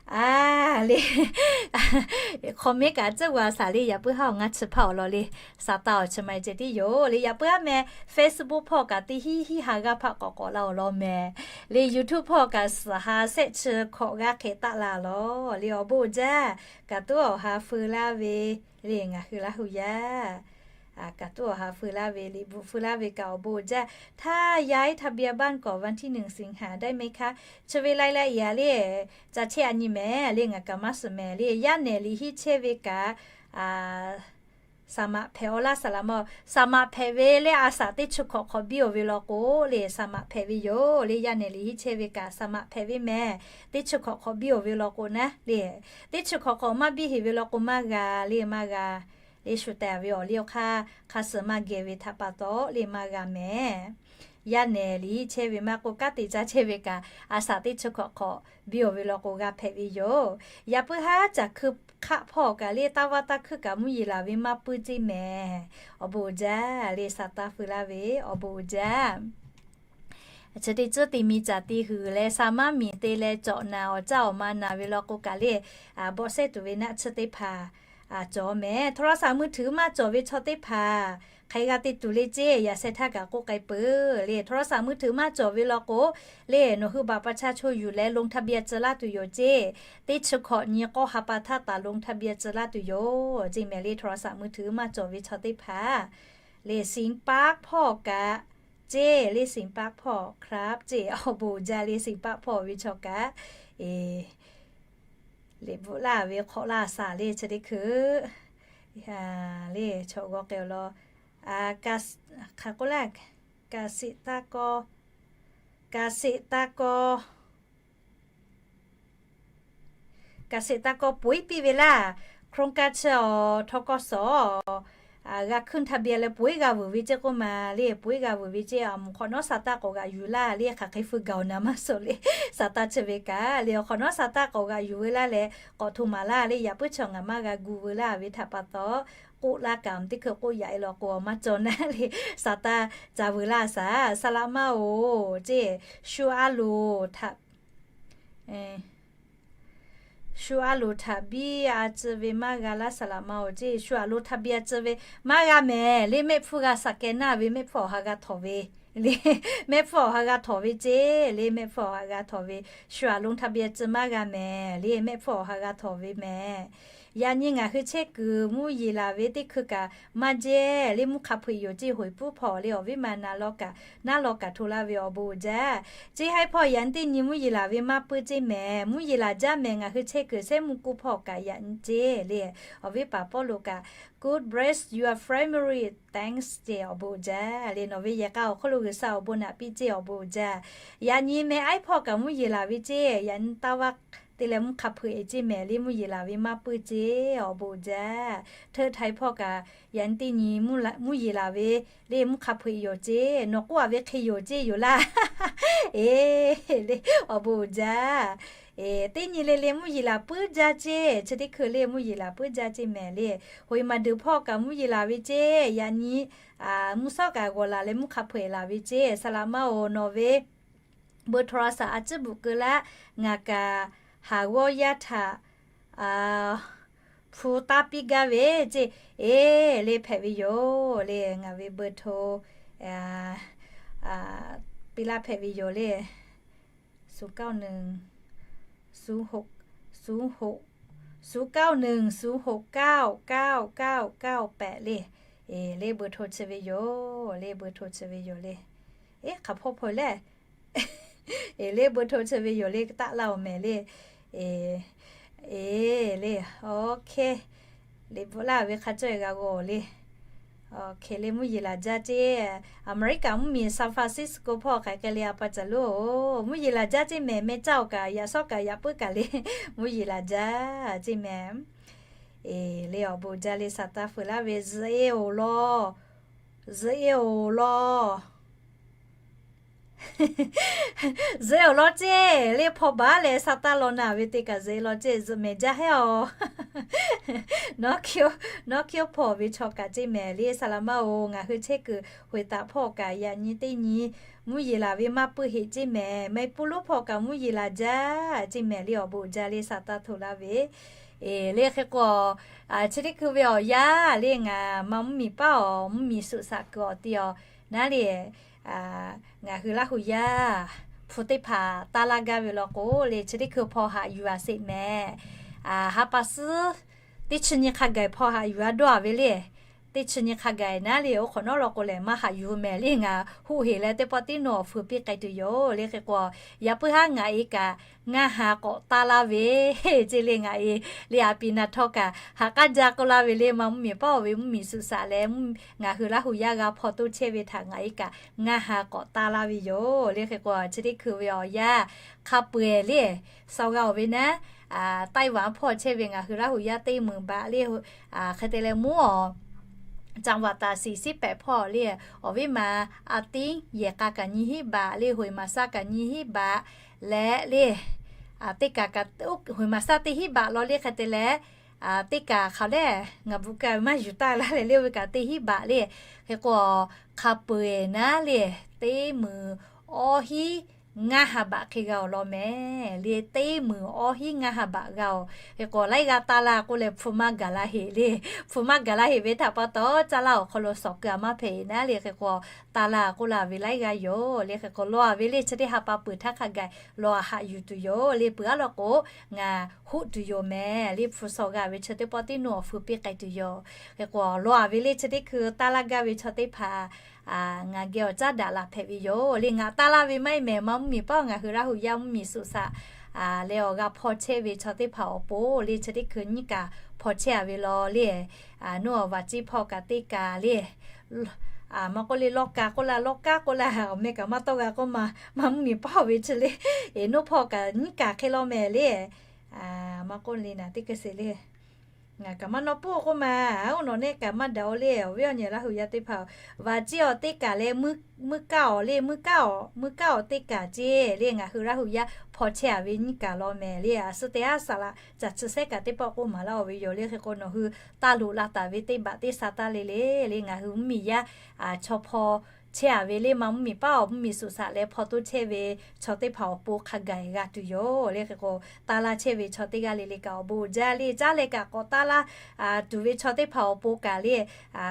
A le, comment kaꞈ tcuhˉ g'a shaˍ le, yaꞈ puiˉ haˉ awˬ ngaˇ chi hpaˇ awˬ lawn le, shaˍ taˍ awˬ chi ma ceh tiˉ yoˬ le. Yaꞈ puiˉ haˉ meh Facebook hpawˇ kaꞈ teˇ hiˉ hiˉ ha g'aˇ hpaˆ k'awꞈ k'awꞈ la awˬ lawn mehˍ le. YouTube hpawˇ kaꞈ suhˍ ha shehˆ chi hkawꞈ g'aˇ hk'e taˆ la lawˬ le. Awˬ bon jaˇ kaꞈ tuˉ awˬ ha feu laˇ ve le, ngaˬ hui Laˇ hu yaˇ Kaꞈ tuˉ awˬ ha feu laˇ ve, liꞈ bvuhꞈ feu laˇ ve kaꞈ awˬ bon uiˍ jaˇ. ถ้าย้ายทะเบียนบ้านก่อนวันที่หนึ่งสิงหาได้ไหมคะ chi ve lai lai iˍ a le, ca chehˇ a nyi mehˍ le, ngaˬ kaꞈ maˇ suhˍ mehˍ le. Yaˇ nehˬ liꞈ hiˉ chehˇ ve kaꞈ สมัคร hpehꞈ aw laˇ สมัคร ma, สมัคร hpehꞈ ve le, a shaꞈ teˇ chi hkawꞈ hk'awꞈ biˇ awˬ ve law k'o le, สมัคร hpehꞈ ve yoˬ le. Yaˇ nehˬ liꞈ hiˉ chehˇ ve kaꞈ สมัคร hpehꞈ ve mehˍ. Teˇ chi hkawꞈ hk'awꞈ biˇ awˬ ve law k'o naˉ le, teˇ chi hkawꞈ hk'awꞈ maˇ biˇ heˍ ve law k'o maˇ g'a le, maˇ g'a le. Shu tehˬ ve awˬ liˇ awˬ hk'aˇ hk'a suh maˇ geh ve htaꞈ pa taw le maˇ g'a mehˍ. Yaˇ nehˬ liꞈ hiˉ chehˇ ve maˇ k'oˆ, kanˉ te caˇ chehˇ ve kaꞈ a shaꞈ teˇ chi hkawꞈ hk'awꞈ biˇ awˬ ve law k'o g'a hpehꞈ ve yoˬ. Yaꞈ puiˉ haˉ caˬ hkui hk'aˆ hpawˇ kaꞈ le, taˇ vaˇ taˇ hkuiˇ kaꞈ mvuhˇ yeˬ laˬ ve maˇ puiˉ ceˇ mehˍ. Awˬ bon uiˍ jaˇ le, sa taˇ feu laˇ ve awˬ bon uiˍ jaˇ. Chi teˇ tcuhˉ te mi caˬ te huiˍ leh sa maˇ miˬ te leh cawꞈ naˍ awˬ caˇ awˬ ma naˍ ve law k'o kaꞈ le, bawˆ sehˉ tuˬ ve naˆ tsuhˇ teˇ hpaˍ cawˬ mehˍ. โทรศัพท์มือถือ maˇ cawˬ ve chaw teˇ hpaˍ hk'aˬ hk'e g'a te tuˬ le ceˇ, yaꞈ sheh htaˇ kaꞈ k'oˆ k'ai peuˬ le. โทรศัพท์มือถือ maˇ cawˬ ve law k'o le, nawˬ hui บัตรประชาชน yuˬ leh ลงทะเบียน tcuh laˇ tuˬ yoˬ ceˇ. Teˇ chi hkawꞈ nyi k'awˇ ha pa htaˇ taˍ ลงทะเบียน tcuh laˇ tuˬ yoˬ ceˇ mehˍ le. โทรศัพท์มือถือ maˇ cawˬ ve chaw teˇ hpaˍ le, สิงห์ปาร์ค hpawˇ kaꞈ ceˇ le, สิงห์ปาร์ค hpawˇ ครับ ceˇ. Awˬ bon uiˍ jaˇ le, สิงห์ปาร์ค hpawˇ ve chaw kaꞈ liꞈ bvuhꞈ laˇ ve hk'awꞈ laˇ shaˍ le. Chi teˇ hkui le chaw g'aw k'ai awˬ lawn, hk'aˬ k'oˆ laˇ, เกษตรกร เกษตรกร เกษตรกร ponˬ iˉ piˇ ve laˇ. โครงการ chi awˬ ทกส g'a ขึ้นทะเบียน leh ponˬ iˉ g'a vuiˬ ve ceˇ k'oˆ ma le, ponˬ iˉ g'a vuiˬ ve ceˇ. A moˍ hk'awꞈ nawˉ sa taˇ k'awꞈ g'aꞈ yuˬ laˇ le, hk'aˬ hk'e feu gaˬ awˬ naˍ maˇ suh le. Sa taˇ chi ve kaꞈ le, awˬ hk'awꞈ nawˉ sa taˇ k'awꞈ g'aꞈ yuˬ ve laˇ leh k'awꞈ hto maˍ laˇ le. Yaꞈ puiˉ chi ngaˬ maˇ g'a gu veu laˇ ve htaꞈ pa taw, k'oˆ laˇ kaꞈ teˇ hkui k'oˆ yaꞈ e law k'o maˇ cawˬ naˉ le. Sa taˇ ca veu laˇ shaˍ. Saˍ laꞈ maˇ oˬ ceˇ, shu a loˍ htaꞈ shu a loˍ htaꞈ biˇ a tcuh ve maˇ g'a laˇ. Saˍ laꞈ maˇ oˬ ceˇ, shu a loˍ htaꞈ biˇ a tcuh ve maˇ g'a mehˍ le. Mehˆ hpfuhˇ g'a saꞈ keh naˇ ve mehˆ hpfuhˇ awˬ ha g'a htawˍ ve le. Mehˆ hpfuhˇ awˬ ha g'a htawˍ ve ceˇ le. Mehˆ hpfuhˇ awˬ ha g'a htawˍ ve, shu a loˍ htaꞈ biˇ a tcuh maˇ g'a mehˍ le. Mehˆ hpfuhˇ awˬ ha g'a htawˍ ve mehˍ. Yaꞈ nyi ngaˬ hui chehˇ kuiˬ mvuhˇ yeˬ laˬ ve teˇ hkui kaꞈ maˇ jehˇ le, mvuhˇ hk'a hpeuꞈ yoˬ ceˇ. Hoꞈ puˉ hpawˇ le awˬ viˉ ma na law kaꞈ, naˉ law kaꞈ hto laˇ ve awˬ bon uiˍ jaˇ. Ceˇ haiˉ hpawˇ yaꞈ nyi teˇ nyi mvuhˇ yeˬ laˬ ve maˇ puiˉ ceˇ mehˍ. Mvuhˇ yeˬ laˬ jaˇ mehˍ. Ngaˬ hui chehˇ kuiˬ sehˉ mvuhˇ kuˇ hpawˇ kaꞈ yaꞈ nyi ceˇ le. Awˬ viˉ paˍ Pawˇluꞈ kaꞈ, God bless your family, thanks ceˇ. Awˬ bon uiˍ jaˇ le. Nawˬ ve yehˬ k'a awˬ hk'oˆ lo G'uiˬsha awˬ bon naꞈ piˇ ceˇ. Awˬ bon uiˍ jaˇ. Yaꞈ nyi mehˍ aiˉ hpawˇ kaꞈ mvuhˇ yeˬ laˬ ve ceˇ. Yaꞈ nyi taˇ vaˇ te leh mvuhˇ hk'a hpeuꞈ e ceˇ mehˍ le. Mvuhˇ yeˬ laˬ ve maˇ puiˉ ceˇ. Awˬ bon uiˍ jaˇ. Hteuˆ htaiˍ hpawˇ kaꞈ yaꞈ nyi teˇ nyi mvuhˇ yeˬ laˬ ve le mvuhˇ hk'a hpeuꞈ yoˬ ceˇ. Nawˬ k'oˆ a ve hk'e yoˬ ceˇ yoˬ laˇ. Eˬ le, awˬ bon uiˍ jaˇ. Teˇ nyi le le mvuhˇ yeˬ laˬ puiˉ jaˇ ceˇ. Chi teˇ hkui le mvuhˇ yeˬ laˬ puiˉ jaˇ ceˇ mehˍ le. Hoꞈ e maˍ deuˬ hpawˇ kaꞈ mvuhˇ yeˬ laˬ ve ceˇ. Yaꞈ nyi mvuhˇ shawˉ kaꞈ g'awˬ laˬ leh mvuhˇ hk'a hpeuꞈ laˬ ve ceˇ. Saˍ laꞈ maˇ oˬ, nawˬ ve beuꞈ hto la shaˍ a ciˉ bvuhꞈ keu laˇ. Ngaˬ kaꞈ haˍ g'awˇ yaˇ htaꞈ hpu taˇ piˇ gaˇ ve ceˇ. Eˬ le, hpehꞈ ve yoˬ le. Ngaˬ ve beuꞈ hto piˇ laˇ, hpehꞈ ve yoˬ le. ศูนย์ เก้า หนึ่ง ศูนย์ หก ศูนย์ หก ศูนย์ เก้า หนึ่ง ศูนย์ หก เก้า เก้า เก้า เก้า แปด le. Eˬ le, beuꞈ hto chi ve yoˬ le. Beuꞈ hto chi ve yoˬ le. Eˬ, hk'aˬ hpawˇ hpawˇ lehˬ. Eˬ le, beuꞈ hto chi ve yoˬ le. Taˆ laˇ oˬ mehˍ le. Eˬ le, OK. Liꞈ bvuhꞈ laˇ ve hk'a cawˇ e g'a g'awˬ le. OK le, mvuhˇ yeˬ laˬ jaˇ ceˇ. Aˍmeˍriˆkaꞈ mvuhˇ miˬ San Francisco hpawˇ hk'aˬ hk'e le a pa caˬ lo oˬ, mvuhˇ yeˬ laˬ jaˇ ceˇ mehˍ. Meh caˇ awˬ kaꞈ yaꞈ shawˉ kaꞈ yaꞈ puiˉ kaꞈ le, mvuhˇ yeˬ laˬ jaˇ ceˇ mehˍ. Eˬ le, awˬ bon uiˍ jaˇ le. Saˍ taˇ feu laˇ ve zuhꞈ e oˬ law, zuhꞈ e oˬ law. Zuhꞈ e awˬ lawn ceˇ le. Hpaw baˉ leh sa taˇ law naˍ ve teˇ kaꞈ zuhꞈ e law ceˇ. Zuhꞈ mehˍ jaˇ heˉ aˬ. Nawˉ hkiˉ oˉ hpaw ve chaw kaꞈ ceˇ mehˍ le. Saˍ laꞈ maˇ oˬ, ngaˬ hui chehˇ kuiˬ hoꞈ e taꞈ hpawˇ kaꞈ yaꞈ nyi teˇ nyi mvuhˇ yeˬ laˬ ve maˇ puiˉ heꞈ ceˇ mehˍ. Meh puˇ lonˉ hpawˇ kaꞈ mvuhˇ yeˬ laˬ jaˇ ceˇ mehˍ le. Awˬ bon uiˍ jaˇ le. Saˍ taˇ hto laˇ ve, eˬ le, hk'e k'o, chi teˇ hkui ve awˬ yanˇ le, ngaˬ ma mvuhˇ miˬ paˉ awˬ mvuhˇ miˬ suꞈ shaꞈ kuiˬ awˬ ti awˬ naˉ le, ngaˬ hui Laˇ hu yaˇ hpu teˇ hpaˍ taˇ laˇ gaˇ ve law k'o le, chi teˇ hkui hpaw haꞈ yuˬ a sheˍ mehˍ. Ha pa suhˉ teˇ chi nyi hk'a gaˬ hpaw haꞈ yuˬ a dawˇ a ve le. teˇ chi nyi hk'a gaˬ naˉ le, oˇ hk'awꞈ nawˉ law k'o lehˬ maˇ haꞈ yuˬ mehˍ le. Ngaˬ hoˆ heˍ leh teˇ pawˆ tiˉ nawˬ awˬ fuiˍ piˇ k'ai tuˬ yoˬ le. Hk'e k'o, yaꞈ puiˉ haˉ ngaˬ e kaꞈ ngaˇ ha k'awꞈ taˇ laˇ ve ceˇ le. Ngaˬ e le a piˍ naˍ htawˇ kaꞈ haꞈ k'aˉ jaˇ k'oˆ laˇ ve le. Ma mvuhˇmiˬ paˉ oˬ ve mvuhˇmiˬ suꞈ shaꞈ leh ngaˬ hui Laˇ hu yaˇ g'a hpaw toˇ chehˇ ve htaꞈ ngaˬ e kaꞈ ngaˇ ha k'awꞈ taˇ laˇ ve yoˬ le. Hk'e k'o, chi teˇ hkui ve awˬ yanˇ hk'a peu-eˬ le, saw g'a oˬ ve naˉ, Taiwan hpawˇ chehˇ ve ngaˬ hui Laˇ hu yaˇ teˇ meunˍ baꞈ le, hk'e te leh mvuhˇ awˬ Caˍ vaꞈ taˍ siˍ siˉ pehˍ hpawˇ le, awˬ viˉ ma a tiˉ yehˬ k'a kaꞈ nyi hiˉ baꞈ le, hoiˍ maˍ saˇ kaꞈ nyi hiˉ baꞈ leh le, teˇ kaꞈ kaꞈ, hoiˍ maˍ saˇ teˇ hiˉ baꞈ law le. Hk'e te leh, teˇ kaꞈ hk'aˬ lehˬ ngaˬ bvuhꞈ ka maˇ yuˬ taˍ laˇ leh le, oˇ ve kaꞈ teˇ hiˉ baꞈ le. Hk'e k'o, hk'a peu-eˬ naˉ le, teˇ meunˍ awˇ hiˉ ngaˇ ha baꞈ hk'e g'a awˬ lawn mehˍ le. Teˇ meunˍ awˇ hiˉ ngaˇ ha baꞈ g'a oˬ. Hk'e k'o, laiˉ g'aˇ taˇ laˇ k'oˆ leh hpu maˇ gaˬ la heˆ le. Hpu maˇ gaˬ la heˆ ve htaꞈ pa taw, caˇ laˇ awˬ hk'aw lo sawˍ keu a maˇ hpehꞈ e naˉ le. Hk'e k'o, taˇ laˇ k'oˆ la ve laiˉ g'aˇ yoˬ le. Hk'e k'o, law a ve le chi teˇ ha pa peuˬ htaˇ hk'a gaˬ law a haꞈ yuˬ tuˬ yoˬ le. Peuˬ aˉ law k'o, ngaˬ hoˆ tuˬ yoˬ mehˍ le. Hpu saw g'a ve chi teˇ pawˆ tiˉ nawˬ awˬ fuiˍ piˇ k'ai tuˬ yoˬ. Hk'e k'o, law a ve le chi teˇ hkui taˇ laˇ gaˇ ve chaw teˇ hpaˍ ngaˬ geh awˬ caˉ daꞈ laˬ hpehꞈ ve yoˬ le. Ngaˬ taˇ laˇ ve maˇ heˆ mehˍ, ma mvuhˇmiˬ paˉ ngaˬ hui Laˇ hu yaˇ mvuhˇmiˬ suꞈ shaꞈ leh awˬ g'a hpaw chehˇ ve chaw teˇ hpaˍ awˬ pon le, chi teˇ hkui nyiˇ kaꞈ hpaw chehˇ a ve law le. Nawˬ awˬ vaꞈ ciˇ hpawˇ kaꞈ teˇ kaꞈ le, maˇ k'oˆ le, lawˇ ka k'oˆ laˇ, lawˇ kaˉ k'oˆ laˇ, awˬ meh kaꞈ maˇ tawˇ g'a k'oˆ ma, ma mvuhˇmiˬ paˉ oˬ ve chi le. Eˬ, nawˬ hpawˇ kaꞈ nyiˇ kaꞈ hk'e law mehˍ le. Maˇ k'oˆ le naˍ teˇ hkui sheˍ le. Ngaˬ kaꞈ maˇ nawˇ puiˉ k'oˆ ma, oˇ nawˬ nehˆ kaꞈ maˇ daꞈ oˬ le. Awˬ viˉ awˬ nyi Laˇ hu yaˇ teˇ hpaˍ, vaꞈ ciˇ awˬ teˇ kaꞈ leh, mvuhˇ kaˉ awˬ le, mvuhˇ kaˉ awˬ, mvuhˇ kaˉ awˬ teˇ kaꞈ ceˇ le. Ngaˬ hui Laˇ hu yaˇ hpaw chehˇ a ve nyiˇ kaꞈ law mehˍ le. A suh te haˉ saˍ laꞈ caˬ chi sehˉ kaꞈ teˇ pawˆ k'oˆ maˍ laˇ oˬ ve yoˬ le. Hk'e k'o, nawˬ hui taˇ loꞈ la taˍ ve teˇ baꞈ teˇ sa taˇ le le le, ngaˬ hui mvuhˇmiˬ yaˇ chaw hpaw chehˇ a ve le, ma mvuhˇmiˬ paˉ awˬ mvuhˇmiˬ suꞈ shaꞈ leh hpaw toˇ chehˇ ve chaw teˇ hpaˍ awˬ pon hk'a gaˬ g'a tuˬ yoˬ le. Hk'e k'o, taˇ laˇ chehˇ ve chaw teˇ g'aˇ le le kaꞈ awˬ bon jaˇ le. Caˉ leh kaꞈ k'awꞈ taˇ laˇ tuˬ ve chaw teˇ hpaˍ awˬ pon kaꞈ le,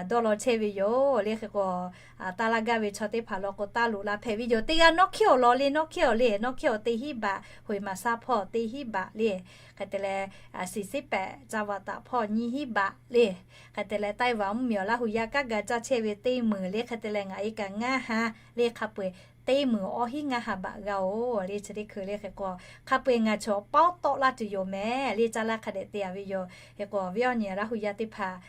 dawˇ law chehˇ ve yoˬ le. Hk'e k'o, taˇ laˇ gaˇ ve chaw teˇ hpaˍ law k'o, taˇ loꞈ la hpehꞈ ve yoˬ. Teˇ g'aˇ nawˇ hkiˉ awˬ law le, nawˇ hkiˉ awˬ le, nawˇ hkiˉ awˬ teˇ hinˉ baꞈ, hoiˍ maˍ saˇ hpawˇ teˇ hinˉ baꞈ le. Hk'e te leh, siˍ siˉ pehꞈ caˇ vaꞈ taˍ hpawˇ nyiˇ hinˉ baꞈ le. Hk'e te leh, Taiwan mvuhˇmiˬ awˬ Laˇ hu yaˇ kanˉ ga caˇ chehˇ ve teˇ meunˍ le. Hk'e te leh, ngaˬ e kaꞈ ngaˇ ha le, hk'a peu-eˬ teˇ meunˍ awˇ hinˉ ngaˇ ha baꞈ g'a oˬ le. Chi teˇ hkui le hk'e k'o, hk'a peu-eˬ ngaˬ chaw paoˉ tawˆ laˇ tuˬ yoˬ mehˍ le. Caˇ laˇ hk'a dehꞈ te a ve yoˬ. Hk'e k'o, awˬ viˉ awˬ nyi Laˇ hu yaˇ teˇ hpaˍ,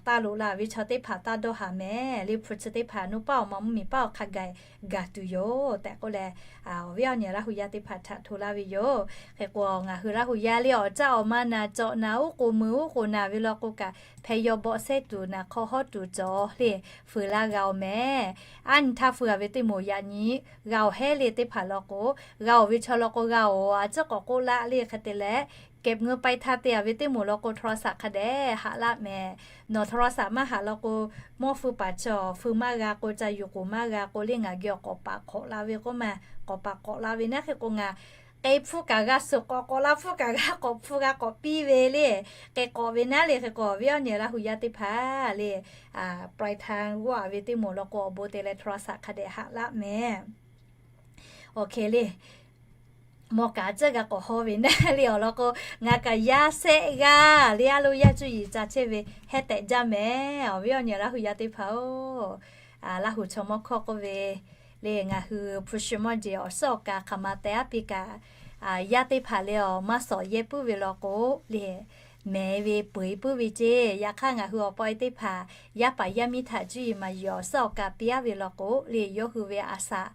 taˇ loꞈ la ve chaw teˇ hpaˍ taˇ dawˇ haˍ mehˍ le. Hpu chi teˇ hpaˍ nawˬ paˉ awˬ ma mvuhˇmiˬ paˉ awˬ hk'a gaˬ gaˬ tuˬ yoˬ tehꞈ k'oˆ leh, awˬ viˉ awˬ nyi Laˇ hu yaˇ teˇ hpaˍ htaꞈ hto laˇ ve yoˬ. Hk'e k'o, ngaˬ hui Laˇ hu yaˇ le awˬ caˇ awˬ ma naˍ cawꞈ naˍ uˉ k'oˍ meuˍ uˉ k'oˍ naˍ ve law k'o kaꞈ, hpeh yaw bawˆ sehˉ tuˬ naˍ hk'aw hawˉ tuˬ cawˬ le, fuiˍ laˇ g'a oˬ mehˍ. Aˉ nyi htaˇ fuiˍ a ve teˇ moˍ yaꞈ nyi g'a oˬ heˉ le teˇ hpaˍ law k'o, g'a oˬ ve chaw law k'o g'a oˬ, a ciˉ k'awꞈ k'oˆ laˇ le. Hk'e te leh, เก็บเงินปลายทาง te a ve teˇ moˍ law k'o โทรศัพท์ hk'a dehꞈ haꞈ laˇ mehˍ. Nawˬ โทรศัพท์ maˇ haꞈ law k'o, mawˇ feu paˍ chaw feu maˇ g'a k'o, ca yuˬ k'oˍ maˇ g'a k'o le, ngaˬ geh awˬ k'awꞈ paˍ k'awꞈ la ve k'oˆ ma, k'awꞈ paˍ k'awꞈ la ve naˉ. Hk'e k'o, ngaˬ k'e hpfuhˇ kaꞈ g'a suhˍ k'awꞈ k'awꞈ la, hpfuhˇ kaꞈ g'a k'awꞈ hpfuhˇ g'a k'awꞈ piˇ ve le, k'e k'awꞈ ve naˉ le. Hk'e k'o, awˬ viˉ awˬ nyi Laˇ hu yaˇ teˇ hpaˍ le, ปลายทาง g'awˇ a ve teˇ moˍ law k'o, awˬ bon te leh โทรศัพท์ hk'a dehꞈ haꞈ laˇ mehˍ. Awˬ hk'e le, mawˇ kaꞈ a ciˉ g'a k'awꞈ haw ve naˉ le awˬ lawn k'o, ngaˬ kaꞈ yaˇ sehˆ g'aˇ le, a lo yaˇ cuˇ yiˍ ca chehˇ ve hehˉ tehꞈ jaˇ mehˍ. Awˬ viˉ awˬ nyi Laˇ hu yaˇ teˇ hpaˍ-oˬ, Laˇ hu chaw mawˇ hkawˇ k'oˆ ve le, ngaˬ hui hpu shi mawˇ jeˬ awˬ suhˉ awˬ ka hk'aˬ ma teh aˉ piˇ kaꞈ, yaˇ teˇ hpaˍ le awˬ maˇ sawˍ yehˇ puiˉ ve law k'o le, mehˍ ve peu eˬ puiˉ ve ceˇ. Yaꞈ hk'aˇ, ngaˬ hui awˬ pa e teˇ hpaˍ yaˇ paˍ yaˇ miˇ htaꞈ cuˇ yiˍ maˍ yiˍ awˬ suhˉ awˬ ka piˇ aˉ ve law k'o le, yawˇ hui ve a shaꞈ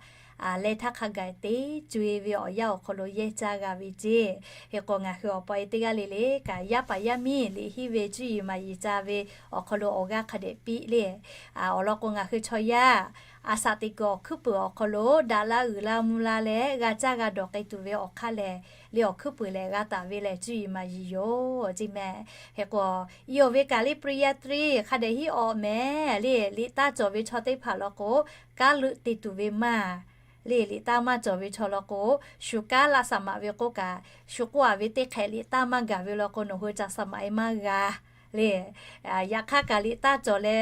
leh htaˇ hk'a gaˬ teˇ co e ve awˬ yanˇ awˬ hk'aw lo yehˇ caˇ g'a ve ceˇ. Hk'e k'o, ngaˬ hui awˬ pa e teˇ g'aˇ le le kaꞈ, yaˇ paˍ yaˇ miˇ liꞈ henˇ ve cuˇ yiˍ maˍ yiˍ ca ve awˬ hk'aw lo awˬ g'aˇ hk'a dehꞈ piˇ le. Awˬ lawn k'o, ngaˬ hui chaw yaˇ a shaꞈ teꞈ kuiˬ awˬ hkuiˉ puiˍ awˬ hk'aw lo daꞈ la uiˍ la mvuh la leh g'a caˇ g'a dawˬ k'ai tuˬ ve awˬ hk'aˇ lehˬ, le awˬ hkuiˉ puiˍ lehˬ g'a taˍ ve lehˬ cuˇ yiˍ maˍ yiˍ yoˬ ceˇ mehˍ. Hk'e k'o, i awˬ ve kaꞈ le ปริญญาตรี hk'a dehꞈ hiˉ awˬ mehˍ le. Liꞈ taˇ cawˬ ve chaw teˇ hpaˍ law k'o, kanˉ leuˆ te tuˬ ve maˇ le. Liꞈ taˇ maˇ cawˬ ve chaw law k'o, shu kanˉ laˇ saˍ maꞈ ve k'oˆ kaꞈ, shu k'oˆ a ve teˇ hk'ehꞈ liꞈ taˇ maˇ gaˬ ve law k'o, nawˬ hui ca saˍ maꞈ e maˇ g'a le. Yaꞈ hk'aˇ kaꞈ liꞈ taˇ cawˬ leh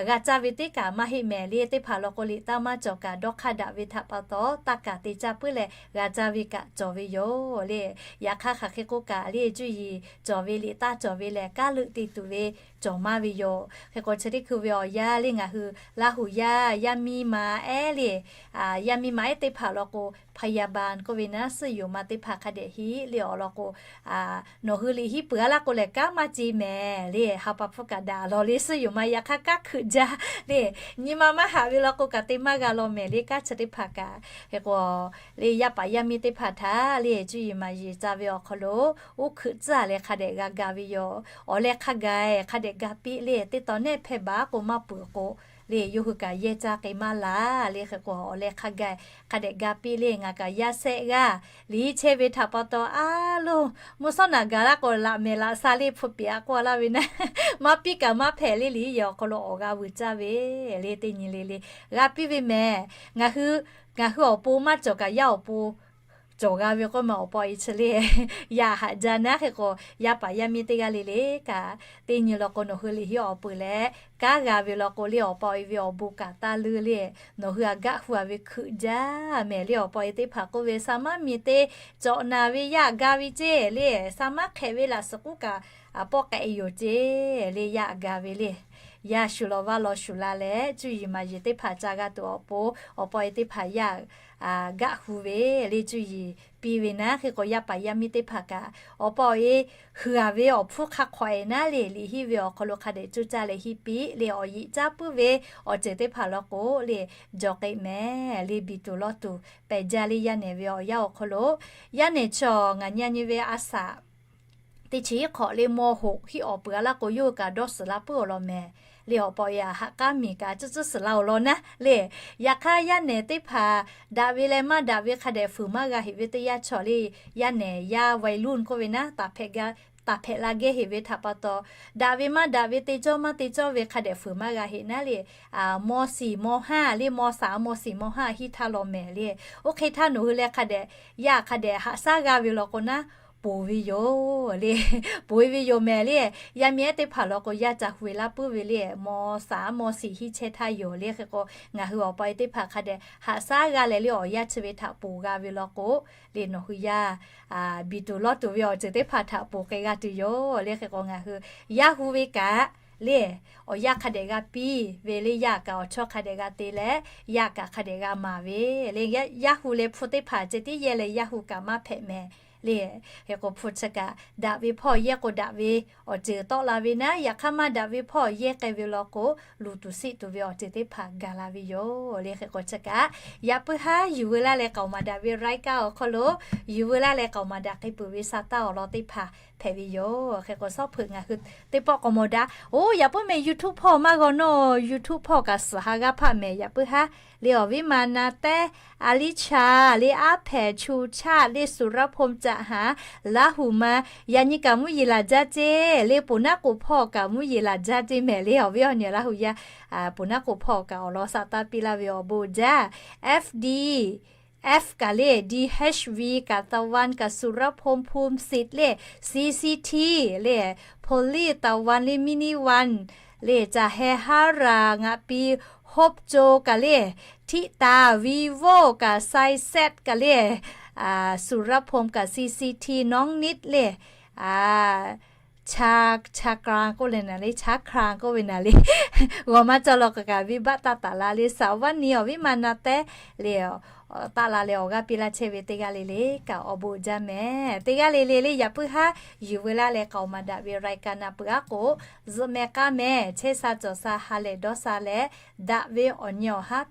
g'a caˇ ve teˇ kaꞈ maˇ heˆ mehˍ le. Teˇ hpaˍ law k'o, liꞈ taˇ maˇ cawˬ kaꞈ dawˇ hk'aˇ daꞈ ve htaꞈ pa taw, taˇ kaˍ te caˇ puiˉ leh g'a caˇ ve kaꞈ cawˬ ve yoˬ le. Yaꞈ hk'aˇ hk'aˬ hk'e k'oˆ kaꞈ le, cuˇ yiˍ cawˬ ve liꞈ taˇ cawˬ ve lehˬ, kaˉ leuˆ te tuˬ ve cawˬ maˇ ve yoˬ. Hk'e k'o, chi teˇ hkui ve awˬ yanˇ le, ngaˬ hui Laˇ huˍ yaˇ yaˇ miˇ ma ehˉ le, yaˇ miˇ ma ehˉ teˇ hpaˍ law k'o, พยาบาล k'oˆ ve naˉ, suhˉ yoˍ ma teˇ hpaˍ hk'a dehꞈ hiˆ le awˬ lawn k'o, nawˬ hui liꞈ hiˆ peuˬ a laˇ k'o lehˬ, kanˉ maˇ ce mehˍ le. Ha pa hpfuhˇ kaꞈ daꞈ lawˬ le, suhˉ yoˍ ma yaꞈ hk'aˇ kanˉ hkeuꞈ jaˇ le. Nyi ma maˇ haꞈ ve law k'o kaꞈ te maˇ g'a law mehˍ le, kanˉ chi teˇ hpaˍ kaꞈ. Hk'e k'o, le yaˇ paˍ yaˇ miˇ teˇ hpaˍ htaꞈ le, cuˇ yiˍ maˍ yiˍ ca ve awˬ hk'aw lo uˉ hkeuꞈ tcuhˉ leh hk'a dehꞈ g'a ga ve yoˬ. Awˬ leh hk'a gaˬ hk'a dehꞈ ga piˇ le, teˇ taw nehˆ hpehˇ baˬ k'o maˇ peuˬ k'o le, yawˇ hui kaꞈ yehˇ caˇ k'e maˇ laˬ le. Hk'e k'o, awˬ leh hk'a gaˬ hk'a dehꞈ ga piˇ le. Ngaˬ kaꞈ yaˇ sehˆ g'aˇ liꞈ chehˇ ve htaꞈ pa taw, a loˬ, mvuhˇ shawˉ naꞈ gaˬ laˇ k'o, laꞈ mehˍ laꞈ sha le hpu piˍ a k'oˆ a laˇ ve naˉ, maˇ piˇ kaꞈ maˇ hpehꞈ le. Liꞈ yehˬ awˬ hk'aw lo awˬ g'a vuiˬ caˇ ve le, teˇ nyi le le g'a piˇ ve mehˍ. Ngaˬ hui, ngaˬ hui awˬ pon maˇ cawˬ kaꞈ yaˇ awˬ pon cawˬ g'a ve k'oˆ ma awˬ pa awˬ e chi le, yaˇ haꞈ jaˇ naˉ. Hk'e k'o, yaˇ paˍ yaˇ miˇ teˇ g'aˇ le le kaꞈ, teˇ nyi law k'o nawˬ hui liꞈ hiˆ awˬ peuˬ leh kanˉ g'a ve law k'o le, awˬ pa awˬ e ve awˬ bon kaꞈ taˇ leuˆ le. Nawˬ hui a gaˆ hu a ve hkeuꞈ jaˇ mehˍ le. Awˬ pa awˬ e teˇ hpaˍ k'oˆ ve, sa maˉ miˬ te cawꞈ naˍ ve yaˇ ga ve ceˇ le, sa maˉ hk'ehꞈ ve laꞈ suhˍ k'oˆ kaꞈ a pawˆ k'ai yoˬ ceˇ le, yaˇ ga ve le. Yaˇ shuˍ law vaˇ law shuˍ la leh, cuˇ yiˍ maˍ yiˍ teˇ hpaˍ ca g'a tuˬ awˬ pon, awˬ pa awˬ e teˇ hpaˍ yaˇ gaˆ hu ve le, cuˇ yiˍ piˇ ve naˉ. Hk'e k'o, yaˇ paˍ yaˇ miˇ teˇ hpaˍ kaꞈ awˬ pa awˬ e hui a ve awˬ hpfuhˇ hk'a hk'awꞈ e naˉ le, liꞈ hiˆ ve awˬ hk'aw lo hk'a dehꞈ cuˇ caˇ leh hiˆ piˇ le. Awˬ yeꞈ caˇ puiˉ ve awˬ ceuˬ teˇ hpaˍ law k'o le, jawˬ k'e mehˍ le, biˬ tuˬ lawˇ tuˬ pehˬ jaˇ le. Yaˇ nehˬ ve awˬ yanˇ awˬ hk'aw lo, yaˇ nehˬ chaw ngaˬ nyi a nyi ve a saꞈ teˇ chi hiˆ hk'awꞈ le ม.หก hiˆ awˬ peuˬ a laˇ k'o, yawˇ hui kaꞈ dawˇ suhˍ la puiˉ awˬ lawn mehˍ le. Awˬ pa awˬ e a haꞈ k'aˉ miˬ kaꞈ cuˇ cuˇ suhˍ la awˬ lawn naˉ le. Yaꞈ hk'aˇ, yaˇ nehˬ teˇ hpaˍ daꞈ ve leh maˇ daꞈ ve hk'a dehꞈ fuiˍ maˇ g'a heꞈ ve teˇ yanˇ chaw le, yaˇ nehˬ yaˇ วัยรุ่น k'oˆ ve naˉ, taˍ hpehꞈ la geh heꞈ ve htaꞈ pa taw, daꞈ ve maˇ daꞈ ve te cawˇ maˇ te cawˇ ve hk'a dehꞈ fuiˍ maˇ g'a heꞈ naˉ le. ม.สี่ ม.ห้า le, ม.สาม ม.สี่ ม.ห้า hiˆ htaˇ law mehˍ le. Oˇ hk'e htaˇ nawˬ hui leh hk'a dehꞈ, yaˇ hk'a dehꞈ haꞈ shaˉ g'a ve law k'o naˉ, ponˬ ve yoˬ le. Ponˬ e ve yoˬ mehˍ le. Yaˇ miˇ ehˉ teˇ hpaˍ law k'o, yaˇ ca hu e laˇ puiˉ ve le, ม.สาม ม.สี่ hiˆ chehˇ htaˇ yoˬ le. Hk'e k'o, ngaˬ hui awˬ pa e teˇ hpaˍ hk'a dehꞈ haꞈ shaˉ g'a leh le, awˬ yaˇ chi ve htaꞈ ponˬ g'a ve law k'o le, nawˬ hui yaˇ biˬ tuˬ lawˇ tuˬ ve awˬ ceuˬ teˇ hpaˍ htaꞈ ponˬ k'ai g'a tuˬ yoˬ le. Hk'e k'o, ngaˬ hui yaˇ hu ve kaꞈ le, awˬ yaˇ hk'a dehꞈ g'a piˇ ve le, yaˇ kaꞈ awˬ chawˇ hk'a dehꞈ g'a te leh, yaˇ kaꞈ hk'a dehꞈ g'a maˍ ve le. Yaˇ hu leh hpu teˇ hpaˍ ceh tiˉ yehˇ leh yaˇ hu kaꞈ maˇ hpehꞈ mehˍ le. Hk'e k'o, hpu chi kaꞈ daꞈ ve hpawˇ yehˇ k'o daꞈ ve awˬ ceuˬ tawˆ la ve naˉ, yaꞈ hk'aˇ maˇ daꞈ ve hpawˇ yehˇ k'ai ve law k'o, luˬ tuˬ siˆ tuˬ ve awˬ ceuˬ teˇ hpaˍ gaˬ la ve yoˬ le. Hk'e k'o, chi kaꞈ yaꞈ puiˉ haˉ yuˬ veu laˇ leh k'aoˍ maˍ daꞈ ve รายการ awˬ hk'aw lo yuˬ veu laˇ leh k'aoˍ maˍ daꞈ k'ai peuˬ ve sa taˇ awˬ lawn teˇ hpaˍ hpehꞈ ve yoˬ. Hk'e k'o, shawˉ hpeuꞈ ngaˬ hui teˇ pawˆ k'awꞈ mawˬ daꞈ. Oˇ, yaꞈ puiˉ mehˍ, YouTube hpawˇ maˇ g'aw nawˇ, YouTube hpawˇ kaꞈ suhˍ ha g'aˇ hpaˆ mehˍ. Yaꞈ puiˉ haˉ le, awˬ viˉ ma na tehˉ, a liˇ cha le, aˉ hpehꞈ chu chaˆ le, สุรพงษ์ caꞈ haˍ, Laˇ huˍ ma, yaꞈ nyi kaꞈ mvuhˇ yeˬ laˬ jaˇ ceˇ le. Ponˬ naˉ k'oˍ hpawˇ kaꞈ mvuhˇ yeˬ laˬ jaˇ ceˇ mehˍ le. Awˬ viˉ awˬ nyi Laˇ huˍ yaˇ, ponˬ naˉ k'oˍ hpawˇ kaꞈ awˬ lawn sa taˇ piˇ laˇ ve awˬ bon jaˇ. F D F kaꞈ le, D H V kaꞈ, Taiwan kaꞈ, สุรพงษ์ ภูมิสิทธิ์ le, C C T le, Police Taiwan le, Mini One le, caˬ heh haˉ raˬ ngaꞈ piˇ, Hope Co kaꞈ le, Tiꞈ taˍ, Vivo kaꞈ, Sai Set kaꞈ le, สุรพงษ์ kaꞈ, C C T, น้องนิด le, cha, cha kra k'oˆ le naˍ le, cha kra k'oˆ ve naˍ le. G'awˬ maˇ cawˬ law k'o kaꞈ, venˇbaˆ taˇ taˍ la le, สาวนี awˬ viˉ ma na tehˉ le, taˆ la leh awˬ g'aˇ piˇ laˇ chehˇ ve teˇ g'aˇ le le kaꞈ awˬ bon jaˇ mehˍ. Teˇ g'aˇ le le le, yaꞈ puiˉ haˉ yuˬ veu laˇ leh k'aoˍ maˍ daꞈ ve รายการ na peuˬ aˉ k'o, zuhꞈ meh k'aˉ meh chehˇ sha cawˬ sha ha lehˬ dawˇ sha leh, daꞈ ve awˬ nyi awˬ haˉ